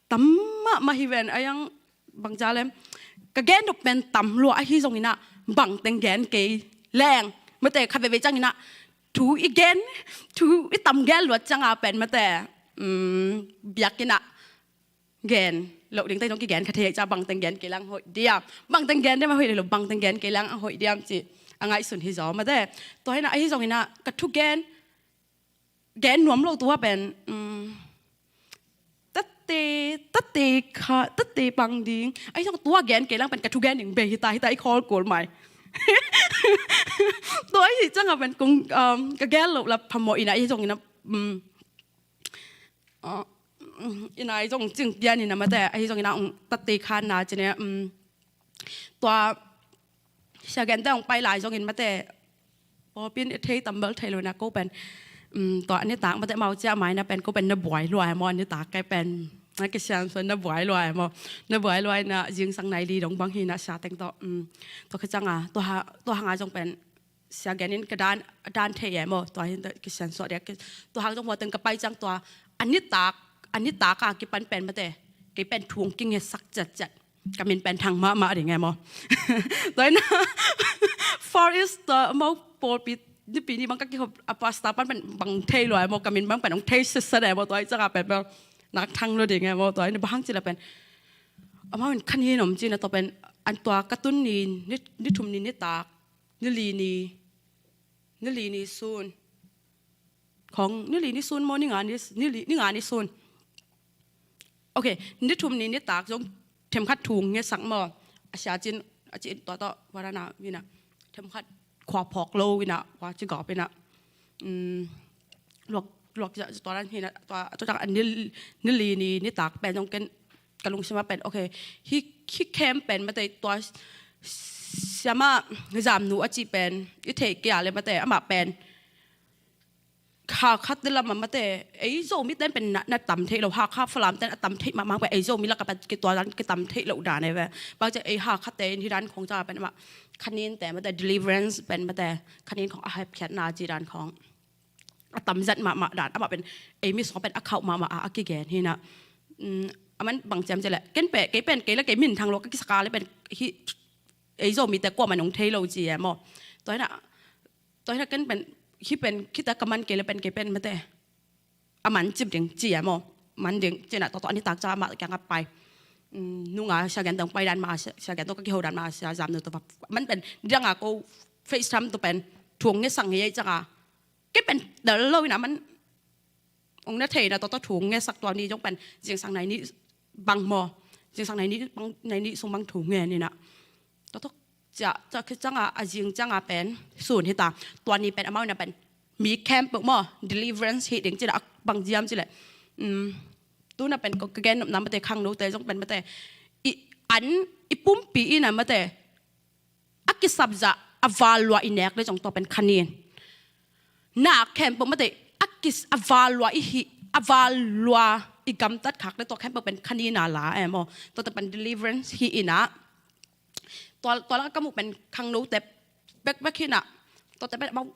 tam mahmah hi ven, a yang bang za lem. Ka gen dok pen tam lua ahi zongin a bang teng gen kei leng mate, kha veve ciangin a thu i gen, thu i tam gen luat ciang a pen mate, um, biakinn a gen loh ding te zong kigen kha thei, ca bang teng gen kei leng hoih diam, bang teng gen diam a hoih lo, bang teng gen kei leng a hoih diam ci a ngaihsun hi zaw mate. Tua hi na ahi zongin a ka thu gen gen nuam lo tua pen, um, tate tate kha tate pang ding, ahi zong tua gen kei leng pen ka thu gen ding bei hita hita i khawl kul mai. Tua ahi ciang a pen kong, um, ka gen loh la phamawh in a, ahi zongin a, um, uh, um, i nai zong cing pian in a mate, ahi zongin a ong tate khan na cine, um, tua Sia Gen te ong pai lai zongin mate, pawlpi in i thei tambal thei lo na ko pen, um, tua a nitak mate mau cia mai na pen ko pen na buai luai maw, a nitak kai pen na kisian suan na buai luai maw, na buai luai na zingsang nai li dong bang hi na sia teng tawh, um, tua khit cianga tua ha, tua hanga zong pen Sia Gen in ka dan, dan thei e maw, tua hin kisian suah dia. Tua hang zong hua teng ka pai ciang tua a nitak, a nitak a kipan pen mate, kei pen thu ong kingesak ciatciat, ka min pen Thang mahmah ding e maw. Tua ina Far East tua mau pawlpi nipi ni bang ka kihop a pastor pan pen bang thei lua e maw, ka min bang pen ong thei sitset e maw, tua i cianga pen bang nak Thang lo ding e maw, tua ina bang hang ci la pen amau in khan hi nom ci na tua pen an tua ka tun ni, ni, ni thum ni nitak, ni li ni, ni li ni sun. Khong ni li ni sun maw, ni nga ni, ni li, ni nga ni sun. Ok, ni thum ni nitak zong themkhat thu ngesak maw. A sia cin, a cin tua tua warana wina. Themkhat khua phawk lo wina, wa ci gawp wina. Um, luak, luak tua dan hina, tua, tua dan ni, ni li ni nitak pen zong ken ka lungsima pen, ok, hi, hi khem pen mate tua siama Zamnu a ci pen, i thei kia le mate, ama pen. Hakha te lama mate, ei Zomi ten pen na, na tam theih lo, Hakha Falam ten a tam theih mahmah pen ei Zomi laka pen ki tua dan ki tam theih lo dan e ve. Bang ci ei Hakha te in hi dan khong ca pen ama khanin te mate, deliverance pen mate, khanin khong a hepkhiatna ci dan khong a tam zat mahmah dan, amah pen ei mi sung pen a khauh mahmah a, a kigen hi na. Um, aman bang ciam ci le, ken pe, kei pen, kei le kei min Thang lo ka kisaka le pen, hi, ei Zomi te kua man ong thei lo ci e maw. Tua hi na, tua hi na ken pen, hi pen, khita ka man kei le pen, kei pen mate. A man cip ding ci e maw. Man ding, ci na tua tua a nitak ca amah kianga pai. Um, nunga Sia Gen tong pai dan ma, Sia, Sia Gen tong ka kiho dan ma, Sia Zamnu tua pa. Man pen, dianga ko FaceTime tua pen, thu ong ngesak hi ei cianga. Kei pen dal lo ina man ong na thei na tua tua thu ngesak tua ni zong pen zingsang nai ni bang maw. Zingsang nai ni bang, nai ni sung bang thu nge ni na. Tua tua cia, cia khit cianga, a zing cianga pen sun hita. Tua ni pen amau na pen mi camp peuh maw, deliverance hi ding ci na bang ziam ci le. Um, tu na pen ko ka gen nopna mate, khangno te zong pen mate, i an, i pumpi ina mate a kisap zah a val lua i nek le zong tua pen khanin. Na khempeuh mate a kis a val lua i hi, a val lua i gamtat khak le tua khempeuh pen khanin a la e maw. Tua tua pen deliverance hi ina. Tua, tua la ka mu pen khangno te bekbek hi na. Tua te pen amau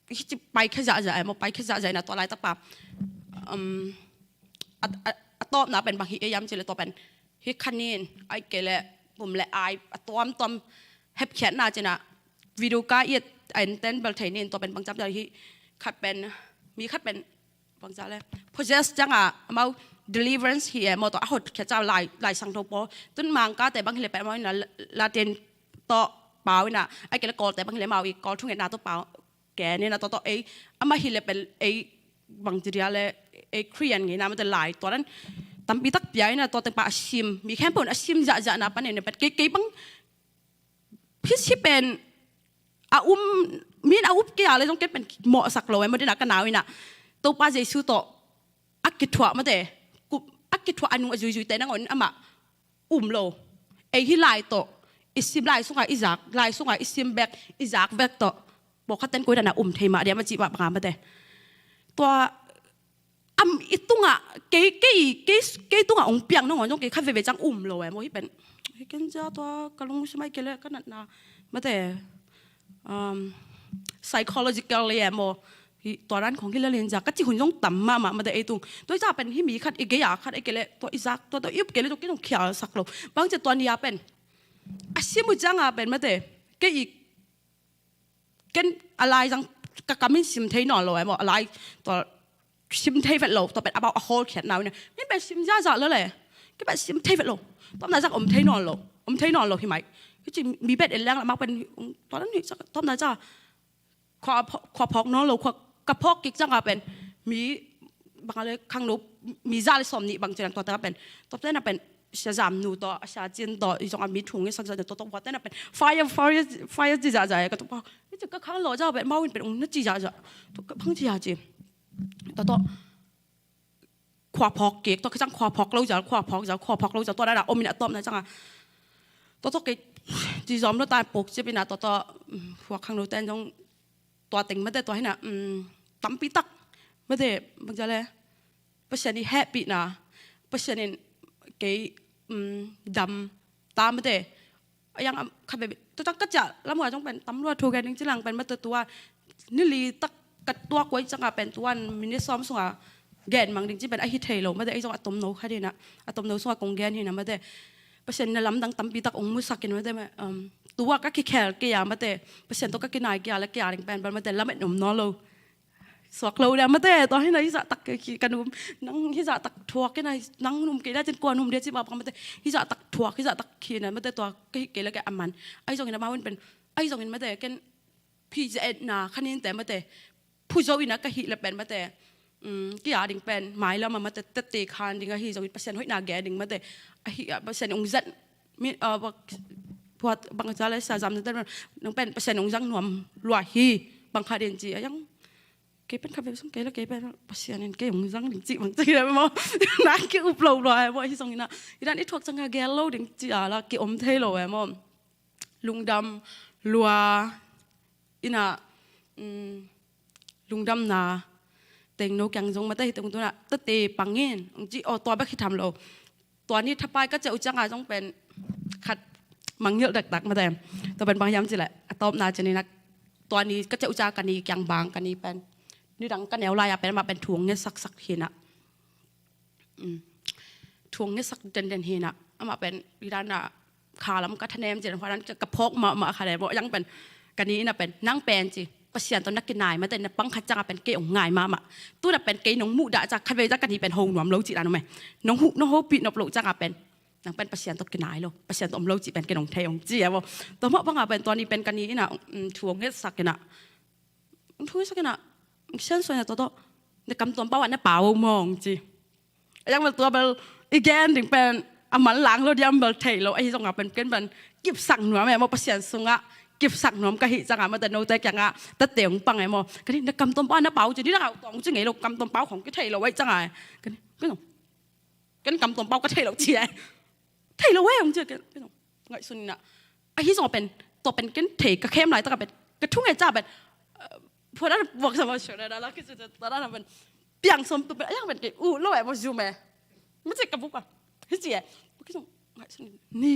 hi ci pai khe zahzah e maw, pai khe zahzah ina tua laitak pa. Um, a, a, a tawpna pen bang hi e yam ci le tua pen hi khanin, ai kei le pum le ai a tuamtuam hepkhiatna ci na video ka i a enten bel thei nin tua pen bang ciam ci hi khat pen, mi khat pen bang ciam le possess cianga amau deliverance hi e maw, tua a hotkhiat ca lai, lai sang tho pawl. Tun Mangkate bang hi le pen amau ina Latin tawh pau ina, ai kei le Kawlte bang hi le amau i Kawl thungetna tawh pau. Ke ni na tua tua ei, amah hi le pen ei bang ci dia le ei Khristian ngeina mate lai tua dan tampi tak pia ina tua teng pa a sim, mi khempeuh a sim zahzah na pan ina pen kei, kei bang hi si pen a um, min a up kei a le zong ken pen mawhsak lo e maw dina ka nau ina. Topa Jesu tawh a kithuah mate, ku, a kithuah a nung a zuizui te nangawn amah um lo. Ei hi lai tawh i sim, lai sunga i zak, lai sunga i sim bek, i zak bek tawh pawlkhat ten koi dana um thei mah diam a cih mah banga mate. Tua am i tunga kei, kei, kei, kei tunga ong piang nangawn zong kei khat veve ciang um lo e maw hi pen. Hi ken cia tua ka lungsim ai kei le ka natna mate, um, psychological le e maw. Hi tua dan khong hi le len zak ka ci hun zong tam mahmah mate ei tung. Tua i zak pen hi mi khat i gei a khat ei kei le tua i zak tua tua i up kei le tua kei zong khial sak lo. Bang cia tua ni a pen a sim uh cianga pen mate kei i ken a lai zang ka kam in sim thei nawn lo e maw, a lai tua sim thei vet lo, tua pen amau a hawlkhiat nau ina. Min pen sim zahzah lo le, kei pen sim thei vet lo. Tawpna zak om thei nawn lo, om thei nawn lo hi mai. Kici mi bet en leng la amau pen tua dan hi zak tawpna zak khua phaw-, khua phawk nawn lo, khua ka phawk kik cianga pen mi bang a le khangno mi za le sawm nih bang cian tua tena pen, tua tena pen Sia Zamnu tawh, a Sia Cin tawh, i zong a mi thu ngesak zat tawh, tua tua tena pen fire, fire, fire ci zahzah e ka tua pa. Ni ci ka khang lo zah pen mau in pen ong na ci zahzah. Tua ka phang ci a ci. Tua tua khua phawk kik, tua khit ciang khua phawk lo ziau, khua phawk ziau, khua phawk lo ziau, tua dan a om in a tawpna ciang a. Tua tawh kei ci zawm lo ta, pawk cip in a, tua tawh, um, khua khangno ten zong tua teng mate, tua hi in a, um, tampi tak mate, bangzia le, Pasian i hehpihna, Pasian in kei, um, dam ta mate. A yang, am, khat veve, tua tak ka ciah lam a zong pen tam lua thu gen ding ci lang pen mate, tua ni li tak ka tuak uh ciang a pen tua minute sawm sung a gen mang ding ci pen ahi thei lo mate, ahi zong a tomno khat hi in a, a tomno sung a kong gen hi in a mate. Pasian in a lamdang tampi tak ong musak in mate, um, tua ka kikhel kei a mate, Pasian tawh ka kinai kei a le kei a ding pen bel mate, lamet om nawn lo. Suak lo dia mate, tua hi in a, hih zah tak khi ka num, nang hih zah tak thuak hi in a, nang num kei dia cin kua num dia ci mah bang mate, hih zah tak thuak, hih zah tak khi in a mate, tua ka hih kei le kei a man. Ahi zongin amau in pen, ahi zongin mate, ken phi ze etna kha nin te mate, phu zo in a ka hih le pen mate, um, kei a ding pen mailam a mate, tete khan ding ahi zongin Pasian hoihna gen ding mate, ahi a Pasian ong zat mi, uh, bak, puat bangzia le sa zam na te, nang pen Pasian ong zang nuam lua hi, bang kha din ci a yang. Kei pen kha ve sung kei la, kei pen Pasian in kei ong zang ding ci bang ci le maw. Na ki up lo lua e maw, hi zong in a. I dan i thuak ciang a gel lo ding ci a la, ki om thei lo e maw. Lungdam lua in a, um, lungdamna teng no kiang zong mate hi teng tu in a, tete pang in, ong ci, oh, tua bek hi tham lo. Tua ni thapai ka ciah uh ciang a zong pen khat mangngilh dektak mate. Tua pen bang hiam ci le, a tawpna ci ni nak, tua ni ka ciah uh ciang ka ni kiang bang, ka ni pen, ni dang ka neu lai a pen amah pen thu ong ngetsak sak hi in a. Um, thu ong ngetsak denden hi in a. Amah pen i dan a kha lam ka thanem ci dan, hua dan ka phawk mahmah kha le maw, yang pen ka ni in a pen, nang pen ci, Pasian tawh na kinai mate, na pang khat ciang a pen kei ong ngai mahmah. Tu in a pen kei nong muh dah ciang khat vei ciang ka ni pen ho nuam lo ci dan om e. Nong huh, nong hopih nop lo ciang a pen nang pen Pasian tawh kinai lo, Pasian tawh om lo cih pen kei nong thei ong ci e maw. Tua mah bang a pen tua ni pen ka ni in a, um, thu ong ngetsak in a, thu ong ngetsak in a, Sian Suan in a tua tawh, na kam tuam pau a na pau maw ong ci. A yang bel tua bel i gen ding pen a manlang lo diam bel thei lo, ahi zong a pen ken pen kipsak nuam e maw, Pasian sung a kipsak nuam ka hih ciang a mate, note kiang a tete ong pang e maw. Ka ni na kam tuam pau a na pau ci, ni na kau tuang ci ngei lo, kam tuam pau khong kithei lo ahi ciang a. Ka ni, ka ni. Ken kam tuam pau ka thei lo ci e. Thei lo e ong ci e, ken, ken ngaihsun in a. Ahi zong a pen, tua pen ken thei ka khem lai tak a pen, ka thunget ciang a pen, eh, phuan a buak sa maw, sure da la, ki ci, tua dan a pen piang sawm tua pen, a yang pen kei uh lo e maw, zum e. Mate ka buk a, hi ci e. Ka zong ngaihsun in, ni,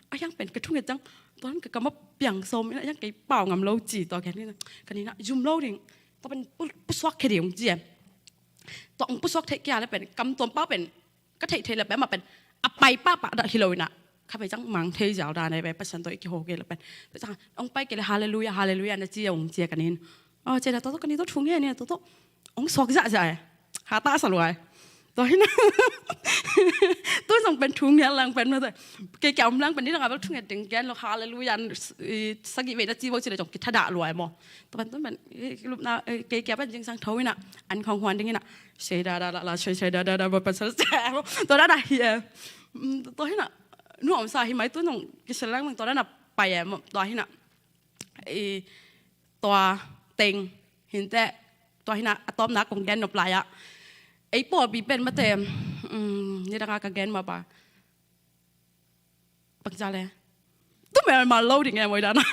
a yang pen ka thunget ciang, tua dan ka kam a piang sawm in a, a yang kei pau ngam lo ci, tua ken ni na, ka ni na zum lo ding. Tua pen pu, pusuak khe ding ong ci e. Tua ong pusuak theih kei a le pen, kam tuam pau pen ka theih theih le pen, amah pen a pai pahpah dah hi lo in a, kha pai ciang mang thei ziau dan e, pen Pasian tawh i kiho kei le pen. Tua ciang ong pai kei le, Halleluia, Halleluia na ci a ong ci a ka ni in. Oh, ci a tua tawh ka ni tawh thu ngen ni, tua tawh ong suak zahzah e. Ha ta sa lua e. Tua hi in a. Tu zong pen thu ngen lang pen mate. Kei kia om lang pen ni dang a bel thu ngen ding gen lo, Halleluia, i, sagih vei na ci bo ci le zong kithadah lua e maw. Tua pen, tua pen, i, lupna, i, kei kia pen zingsang tho in a, an khong huan ding in a. Sei da da la la, sei sei da da da, ba pa sa sa. Tua dan a hi e. Mm, tua hi in a, nuam sa hi mai, tu nong kisel lang mang tua dan a pai e maw, tua hi in a. I, tua teng, hi in teh, tua hi in a, a tawpna kong gen nop lai a. Ei pawlpi pen mate, mm, ni dang a ka gen mah ba. Bangzia le. Tu melmal lo ding e maw i dan a.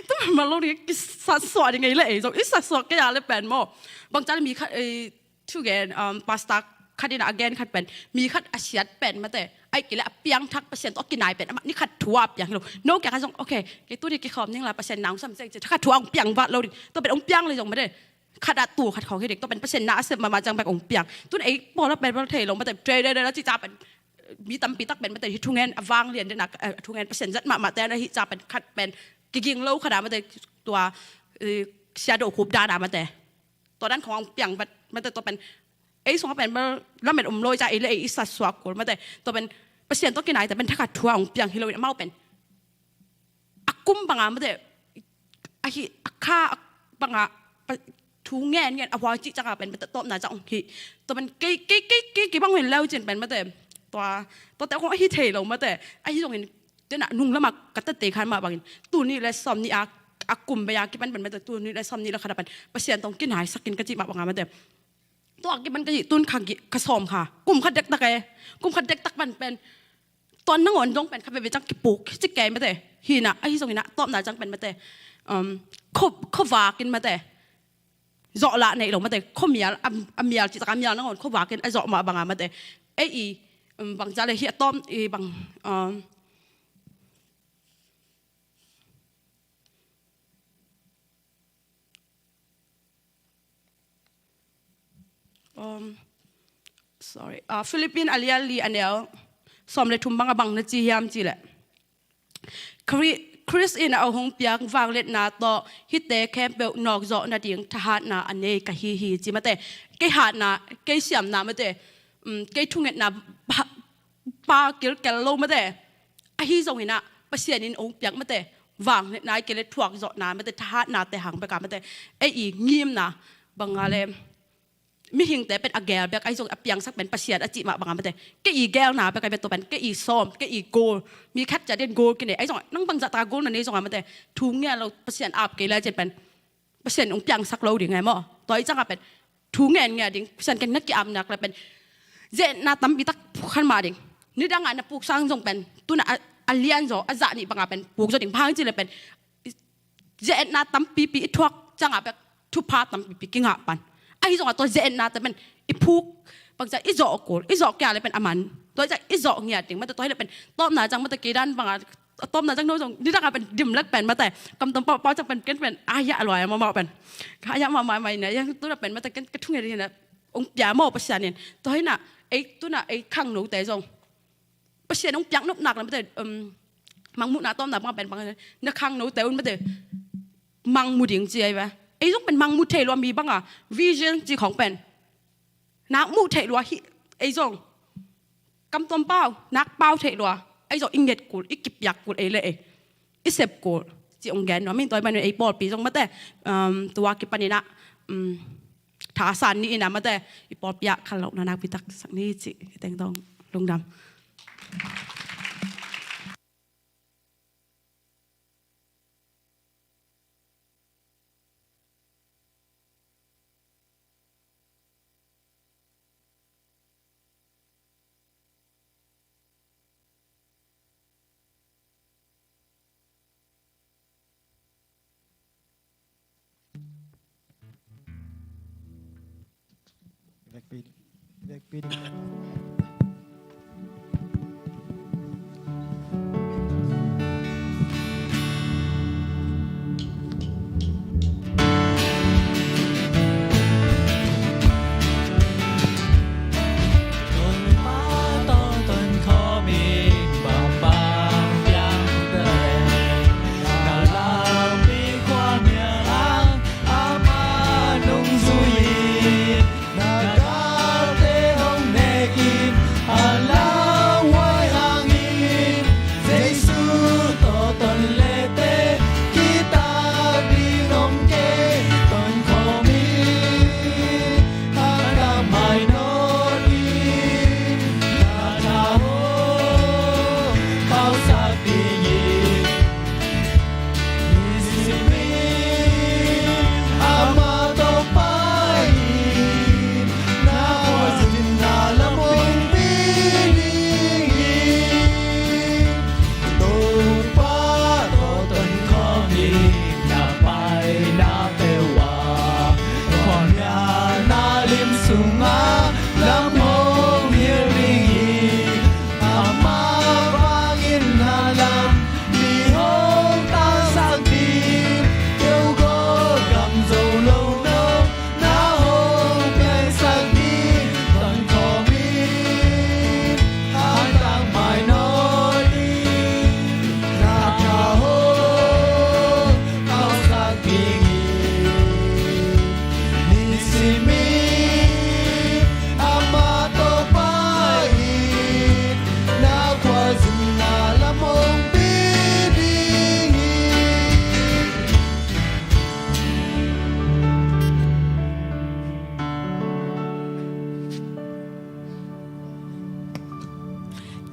Tu melmal lo ding e, kisatsuah ding e le ei zong. I satsuah kei a le pen maw. Bangzia le mi khat, eh, thu gen, um, pastor khat in a gen khat pen, mi khat a siat pen mate, ahih kei le a piangthak Pasian tawh a kinai pen, amah ni khat thu a piang hi lo. No kiang a zong, okay, kei tu ni kikhawm ning la, Pasian nang sam seng ci, khat thu a hong piang vat lo ding. Tua pen hong piang le zong mate. Khat a tu khat khawng hi ding, tua pen Pasian na a sep mahmah ciang bek hong piang. Tun ei pawl a pen bel thei lo mate, tre de de la ci ca pen, mi tampi tak pen mate, hih thungen a vanglian den a, eh, thungen Pasian zat mahmah te na hih ca pen khat pen kiging lo khat a mate, tua, eh, sia do khup dan a mate. Tua dan khawng hong piang vat mate, tua pen ei sung a pen bel lamet om lo i ca ei le ei i satsuak kul mate. Tua pen Pasian tawh kinai te pen thakhat thu a hong piang hi lo in amau pen a kum bang a mate, a hi, a kha bang a, pa, thu ngen ngen a huai cih ciang a pen mate, tawpna ciang hong hi. Tua pen kei, kei, kei, kei, kei bang hen leu cin pen mate, tua, tua te kong a hi thei lo mate. A hi zongin, tena nung lam a ka tete khan mah bangin, tul nih le sawm nih a, a kum bei a kipan pen mate, tul nih le sawm nih le khat a pen Pasian tawh kinaisak in ka cih mah bang a mate. Tua kipan ka hih tun kha gi-, kha sawm kha. Kum kha dektak e. Kum kha dektak pan pen. Tua nangawn dong pen kha veve ciang kipuk. Ci kei mate. Hi na, ahi zongin a tawpna ciang pen mate. Um, kho, kho vakin mate. Zawh lah nei lo mate. Kho mial, a, a mial cih tak a mial nangawn kho vakin a zawh mah banga mate. Ei i, um, bang za le hi a tawm i bang, um, Um, sorry. Uh, Philippine a lian li a neu sawm le thum bang a bang na ci hiam cih leh. Khri-, Khrist in a hong piak vangliatna tawh hihte khempeuh nawkzawh nading thahatna a nei ka hi hi ci mate. Kei hatna, kei siamna mate. Um, kei thungetna pa, pa kilkel lo mate. Ahi zongin a Pasian in hong piak mate. Vangliatna i kei le thuakzawhna mate, thahatnate hang beka mate. Ei i ngimna banga le mihingte pen a gel bek, ahi zong a piangsak pen Pasian a cih mah banga mate. Kei i gelna bek ahi bek tua pen, kei i sawm, kei i goal. Mi khat ciat in goal kinei, ahi zong nang bangzah taka goal na nei zonga mate. Thu ngen lo Pasian ap kei le cin pen. Pasian hong piangsak lo ding e maw. Tua i canga pen. Thu ngen ngen ding, Pasian ken na ki-ap nak le pen. Zetna tampi tak puk khan mah ding. Nidanga na puk sang zong pen. Tuna a, a lian zaw, a zah nih banga pen. Puk zaw ding, bang ci le pen. Ze-etna tampipi i thuak ciangah bek thupha tampipi kingah pan. Ahi zongah tua ze-etnate pen i phuk bangciah i zawh kul, i zawh kia le pen a man. Tua ciah i zawh ngiat ding mate, tua hi le pen tawpna ciang mate kei dan bangah, tawpna ciang no zong nidangah pen dimlek pen mate. Kam tom pau pau ciang pen ken pen a hiah luai a mahmah pen. Ka hiah mahmah mai na yang tuna pen mate ken ka thunget hi na ong pia maw Pasian in. Tua hi na ei tuna ei khangnote zong Pasian hong piak nop nak le mate, um, mangmuhna tawmna bang pen bang na khangnote un mate mangmu ding ci ai ve. Ei zong pen mangmu thei lua mi banga vision ci khong pen nak muh thei lua hi ei zong kam tuam pau nak pau thei lua ei zong i nget kul i kipiak kul ei le ei. I sep kul ci ong gen nuam in tua i ban ei pawlpi zong mate, um, tua kipaninah, um, thasan ni inah mate i pawlpi ah khallohna nakpi tak sak ni ci i teng dong lungdam.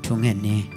Thungen ni.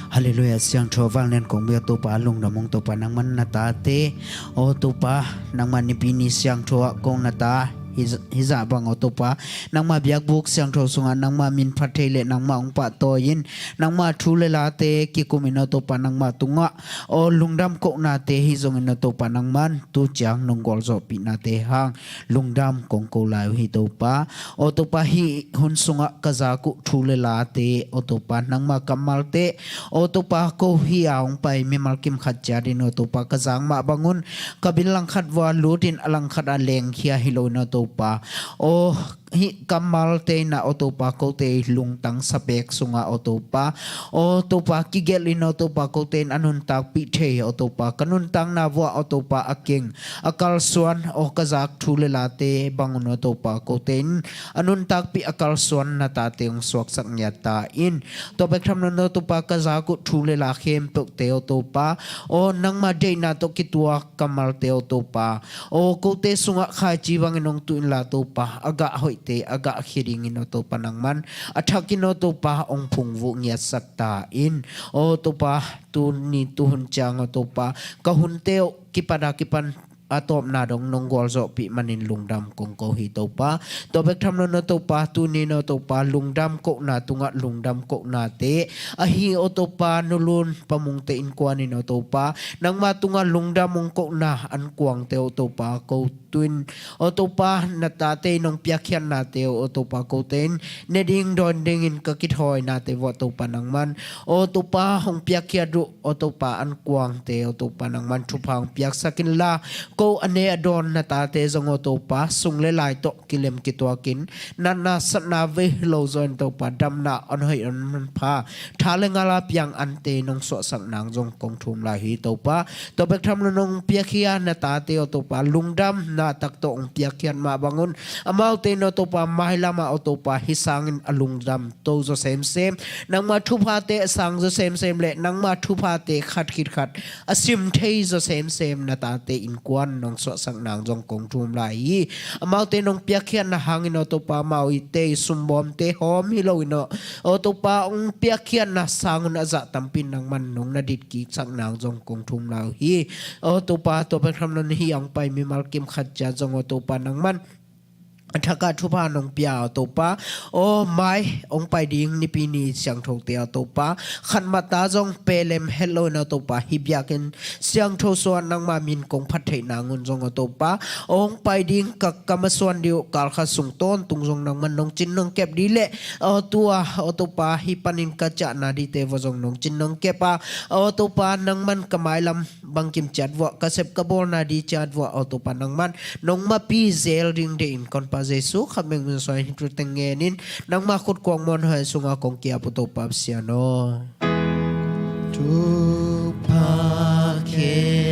Halleluiah, siangtho vanglian kong bia Topa lungdam ung Topa nangman na tate. O Topa nangman nipi ni siangtho ah kong na ta. Hi, hizah bang aw Topa, nangma biakbuk siangtho sungah nangma min phat thei le nangma hong pahtawi in, nangma thu le late kikum in aw Topa, nangma tungah aw lungdam kohnate hi zongin aw Topa, nangman tu ciang nong gualzawhpihnate hang lungdam kong ko lai uh hi Topa. Aw Topa, hih hun sungah ka zak uh thu le late aw Topa, nangma kammalte aw Topa, ko hi a hong pai mimal kim khat ciat in aw Topa, ka zak mah bangun ka bil langkhat vua lut in a langkhat a lengkhia hi lo in aw Topa, aw hih kammalte in ah aw Topa, kote lungtang sapek sungah aw Topa, aw Topa, kigelh in aw Topa, kote in a nuntakpih thei aw Topa, ka nuntakna vua aw Topa, a keng a kalsuan aw ka zak thu le late bangun aw Topa, kote in a nuntakpih a kalsuan na tate hong suaksak ngiat ta in. Tua bek tham lo in aw Topa, ka zak uh thu le la khempeuhte aw Topa, aw nangma deihna tawh kituak kammalte aw Topa, aw kote sungah khaici bangin hong tu inla Topa, a gah hoihte a gah khia dingin aw Topa, nangman a thakin aw Topa, hong phungvuh ngiatsak ta in. Aw Topa, tuni tuhun ciang aw Topa, ka hunte uh kipat a kipan a tawpna dong nong gualzawhpih manin lungdam kong ko hi Topa. Tua bek tham lo in aw Topa, tuni in aw Topa, lungdam kohna tungah lungdam kohnate ahi aw Topa, nulun pamungte innkuan in aw Topa, nangma tungah lungdam hong kohna ankuangte aw Topa, ko tu in aw Topa, na tate in hong piakkhiatnate aw Topa, kote in ne ding dawn dingin ka kithawinate vua Topa, nangman aw Topa, hong piakkhiat uh aw Topa, ankuangte aw Topa, nangman thupha hong piaksak inla, ko a ne a dawn na tate zong aw Topa, sung le lai tawh kilem kituakin, natna satna vei lo zaw in Topa, damna hong hoih hong manpha, tha le ngal a piang ante nong suahsak nang zong kong thum lai hi Topa. Tua bek tham lo in hong piakhia na tate aw Topa, lungdamna tak tawh hong piakkhiat mah bangun, amaute in aw Topa, mailam ah aw Topa, hih sangin a lungdam to zaw semsem, nangma thuphate a sang zaw semsem le nangma thuphate khat khit khat a sim thei zaw semsem na tate innkuan nong suahsak nang zong kong thum lai hi. Amaute nong piakkhiatna hangin aw Topa, amaute i sumbawmte hawm hi lo in aw, aw Topa, hong piakkhiatna sangun a zah tampi in nangman nong na ditkiksak nang zong kong thum lai uh hi. Aw Topa, tua bek tham lo in hih a hong pai mimal kim khat ciat zong aw Topa, nangman a thakah thupha nong pia aw Topa, aw mai hong pai ding Nipi ni siangthote aw Topa, khat mah ta zong pelem het lo in aw Topa, hih biakinn siangtho sungah nangma min kong phat theih nangun zong aw Topa, aw hong pai ding ka kam a suan ding uh kalkhat sung tawntung zong nangman nong cin nong kep ding le, aw tua aw Topa, hih panin ka ciahna dingte vua zong nong cin nong kep a, aw Topa, nangman ka mailam bangkim ciat vuah, ka sep ka bawlna ding ciat vuah aw Topa, nangman nong mapi zel ding deihin ka honpa Jesu khat bek min suang in hih thute ngenin, nangma khut kuang muanhuai sungah kong ki-ap uh Topa Pasian aw. Thupha khe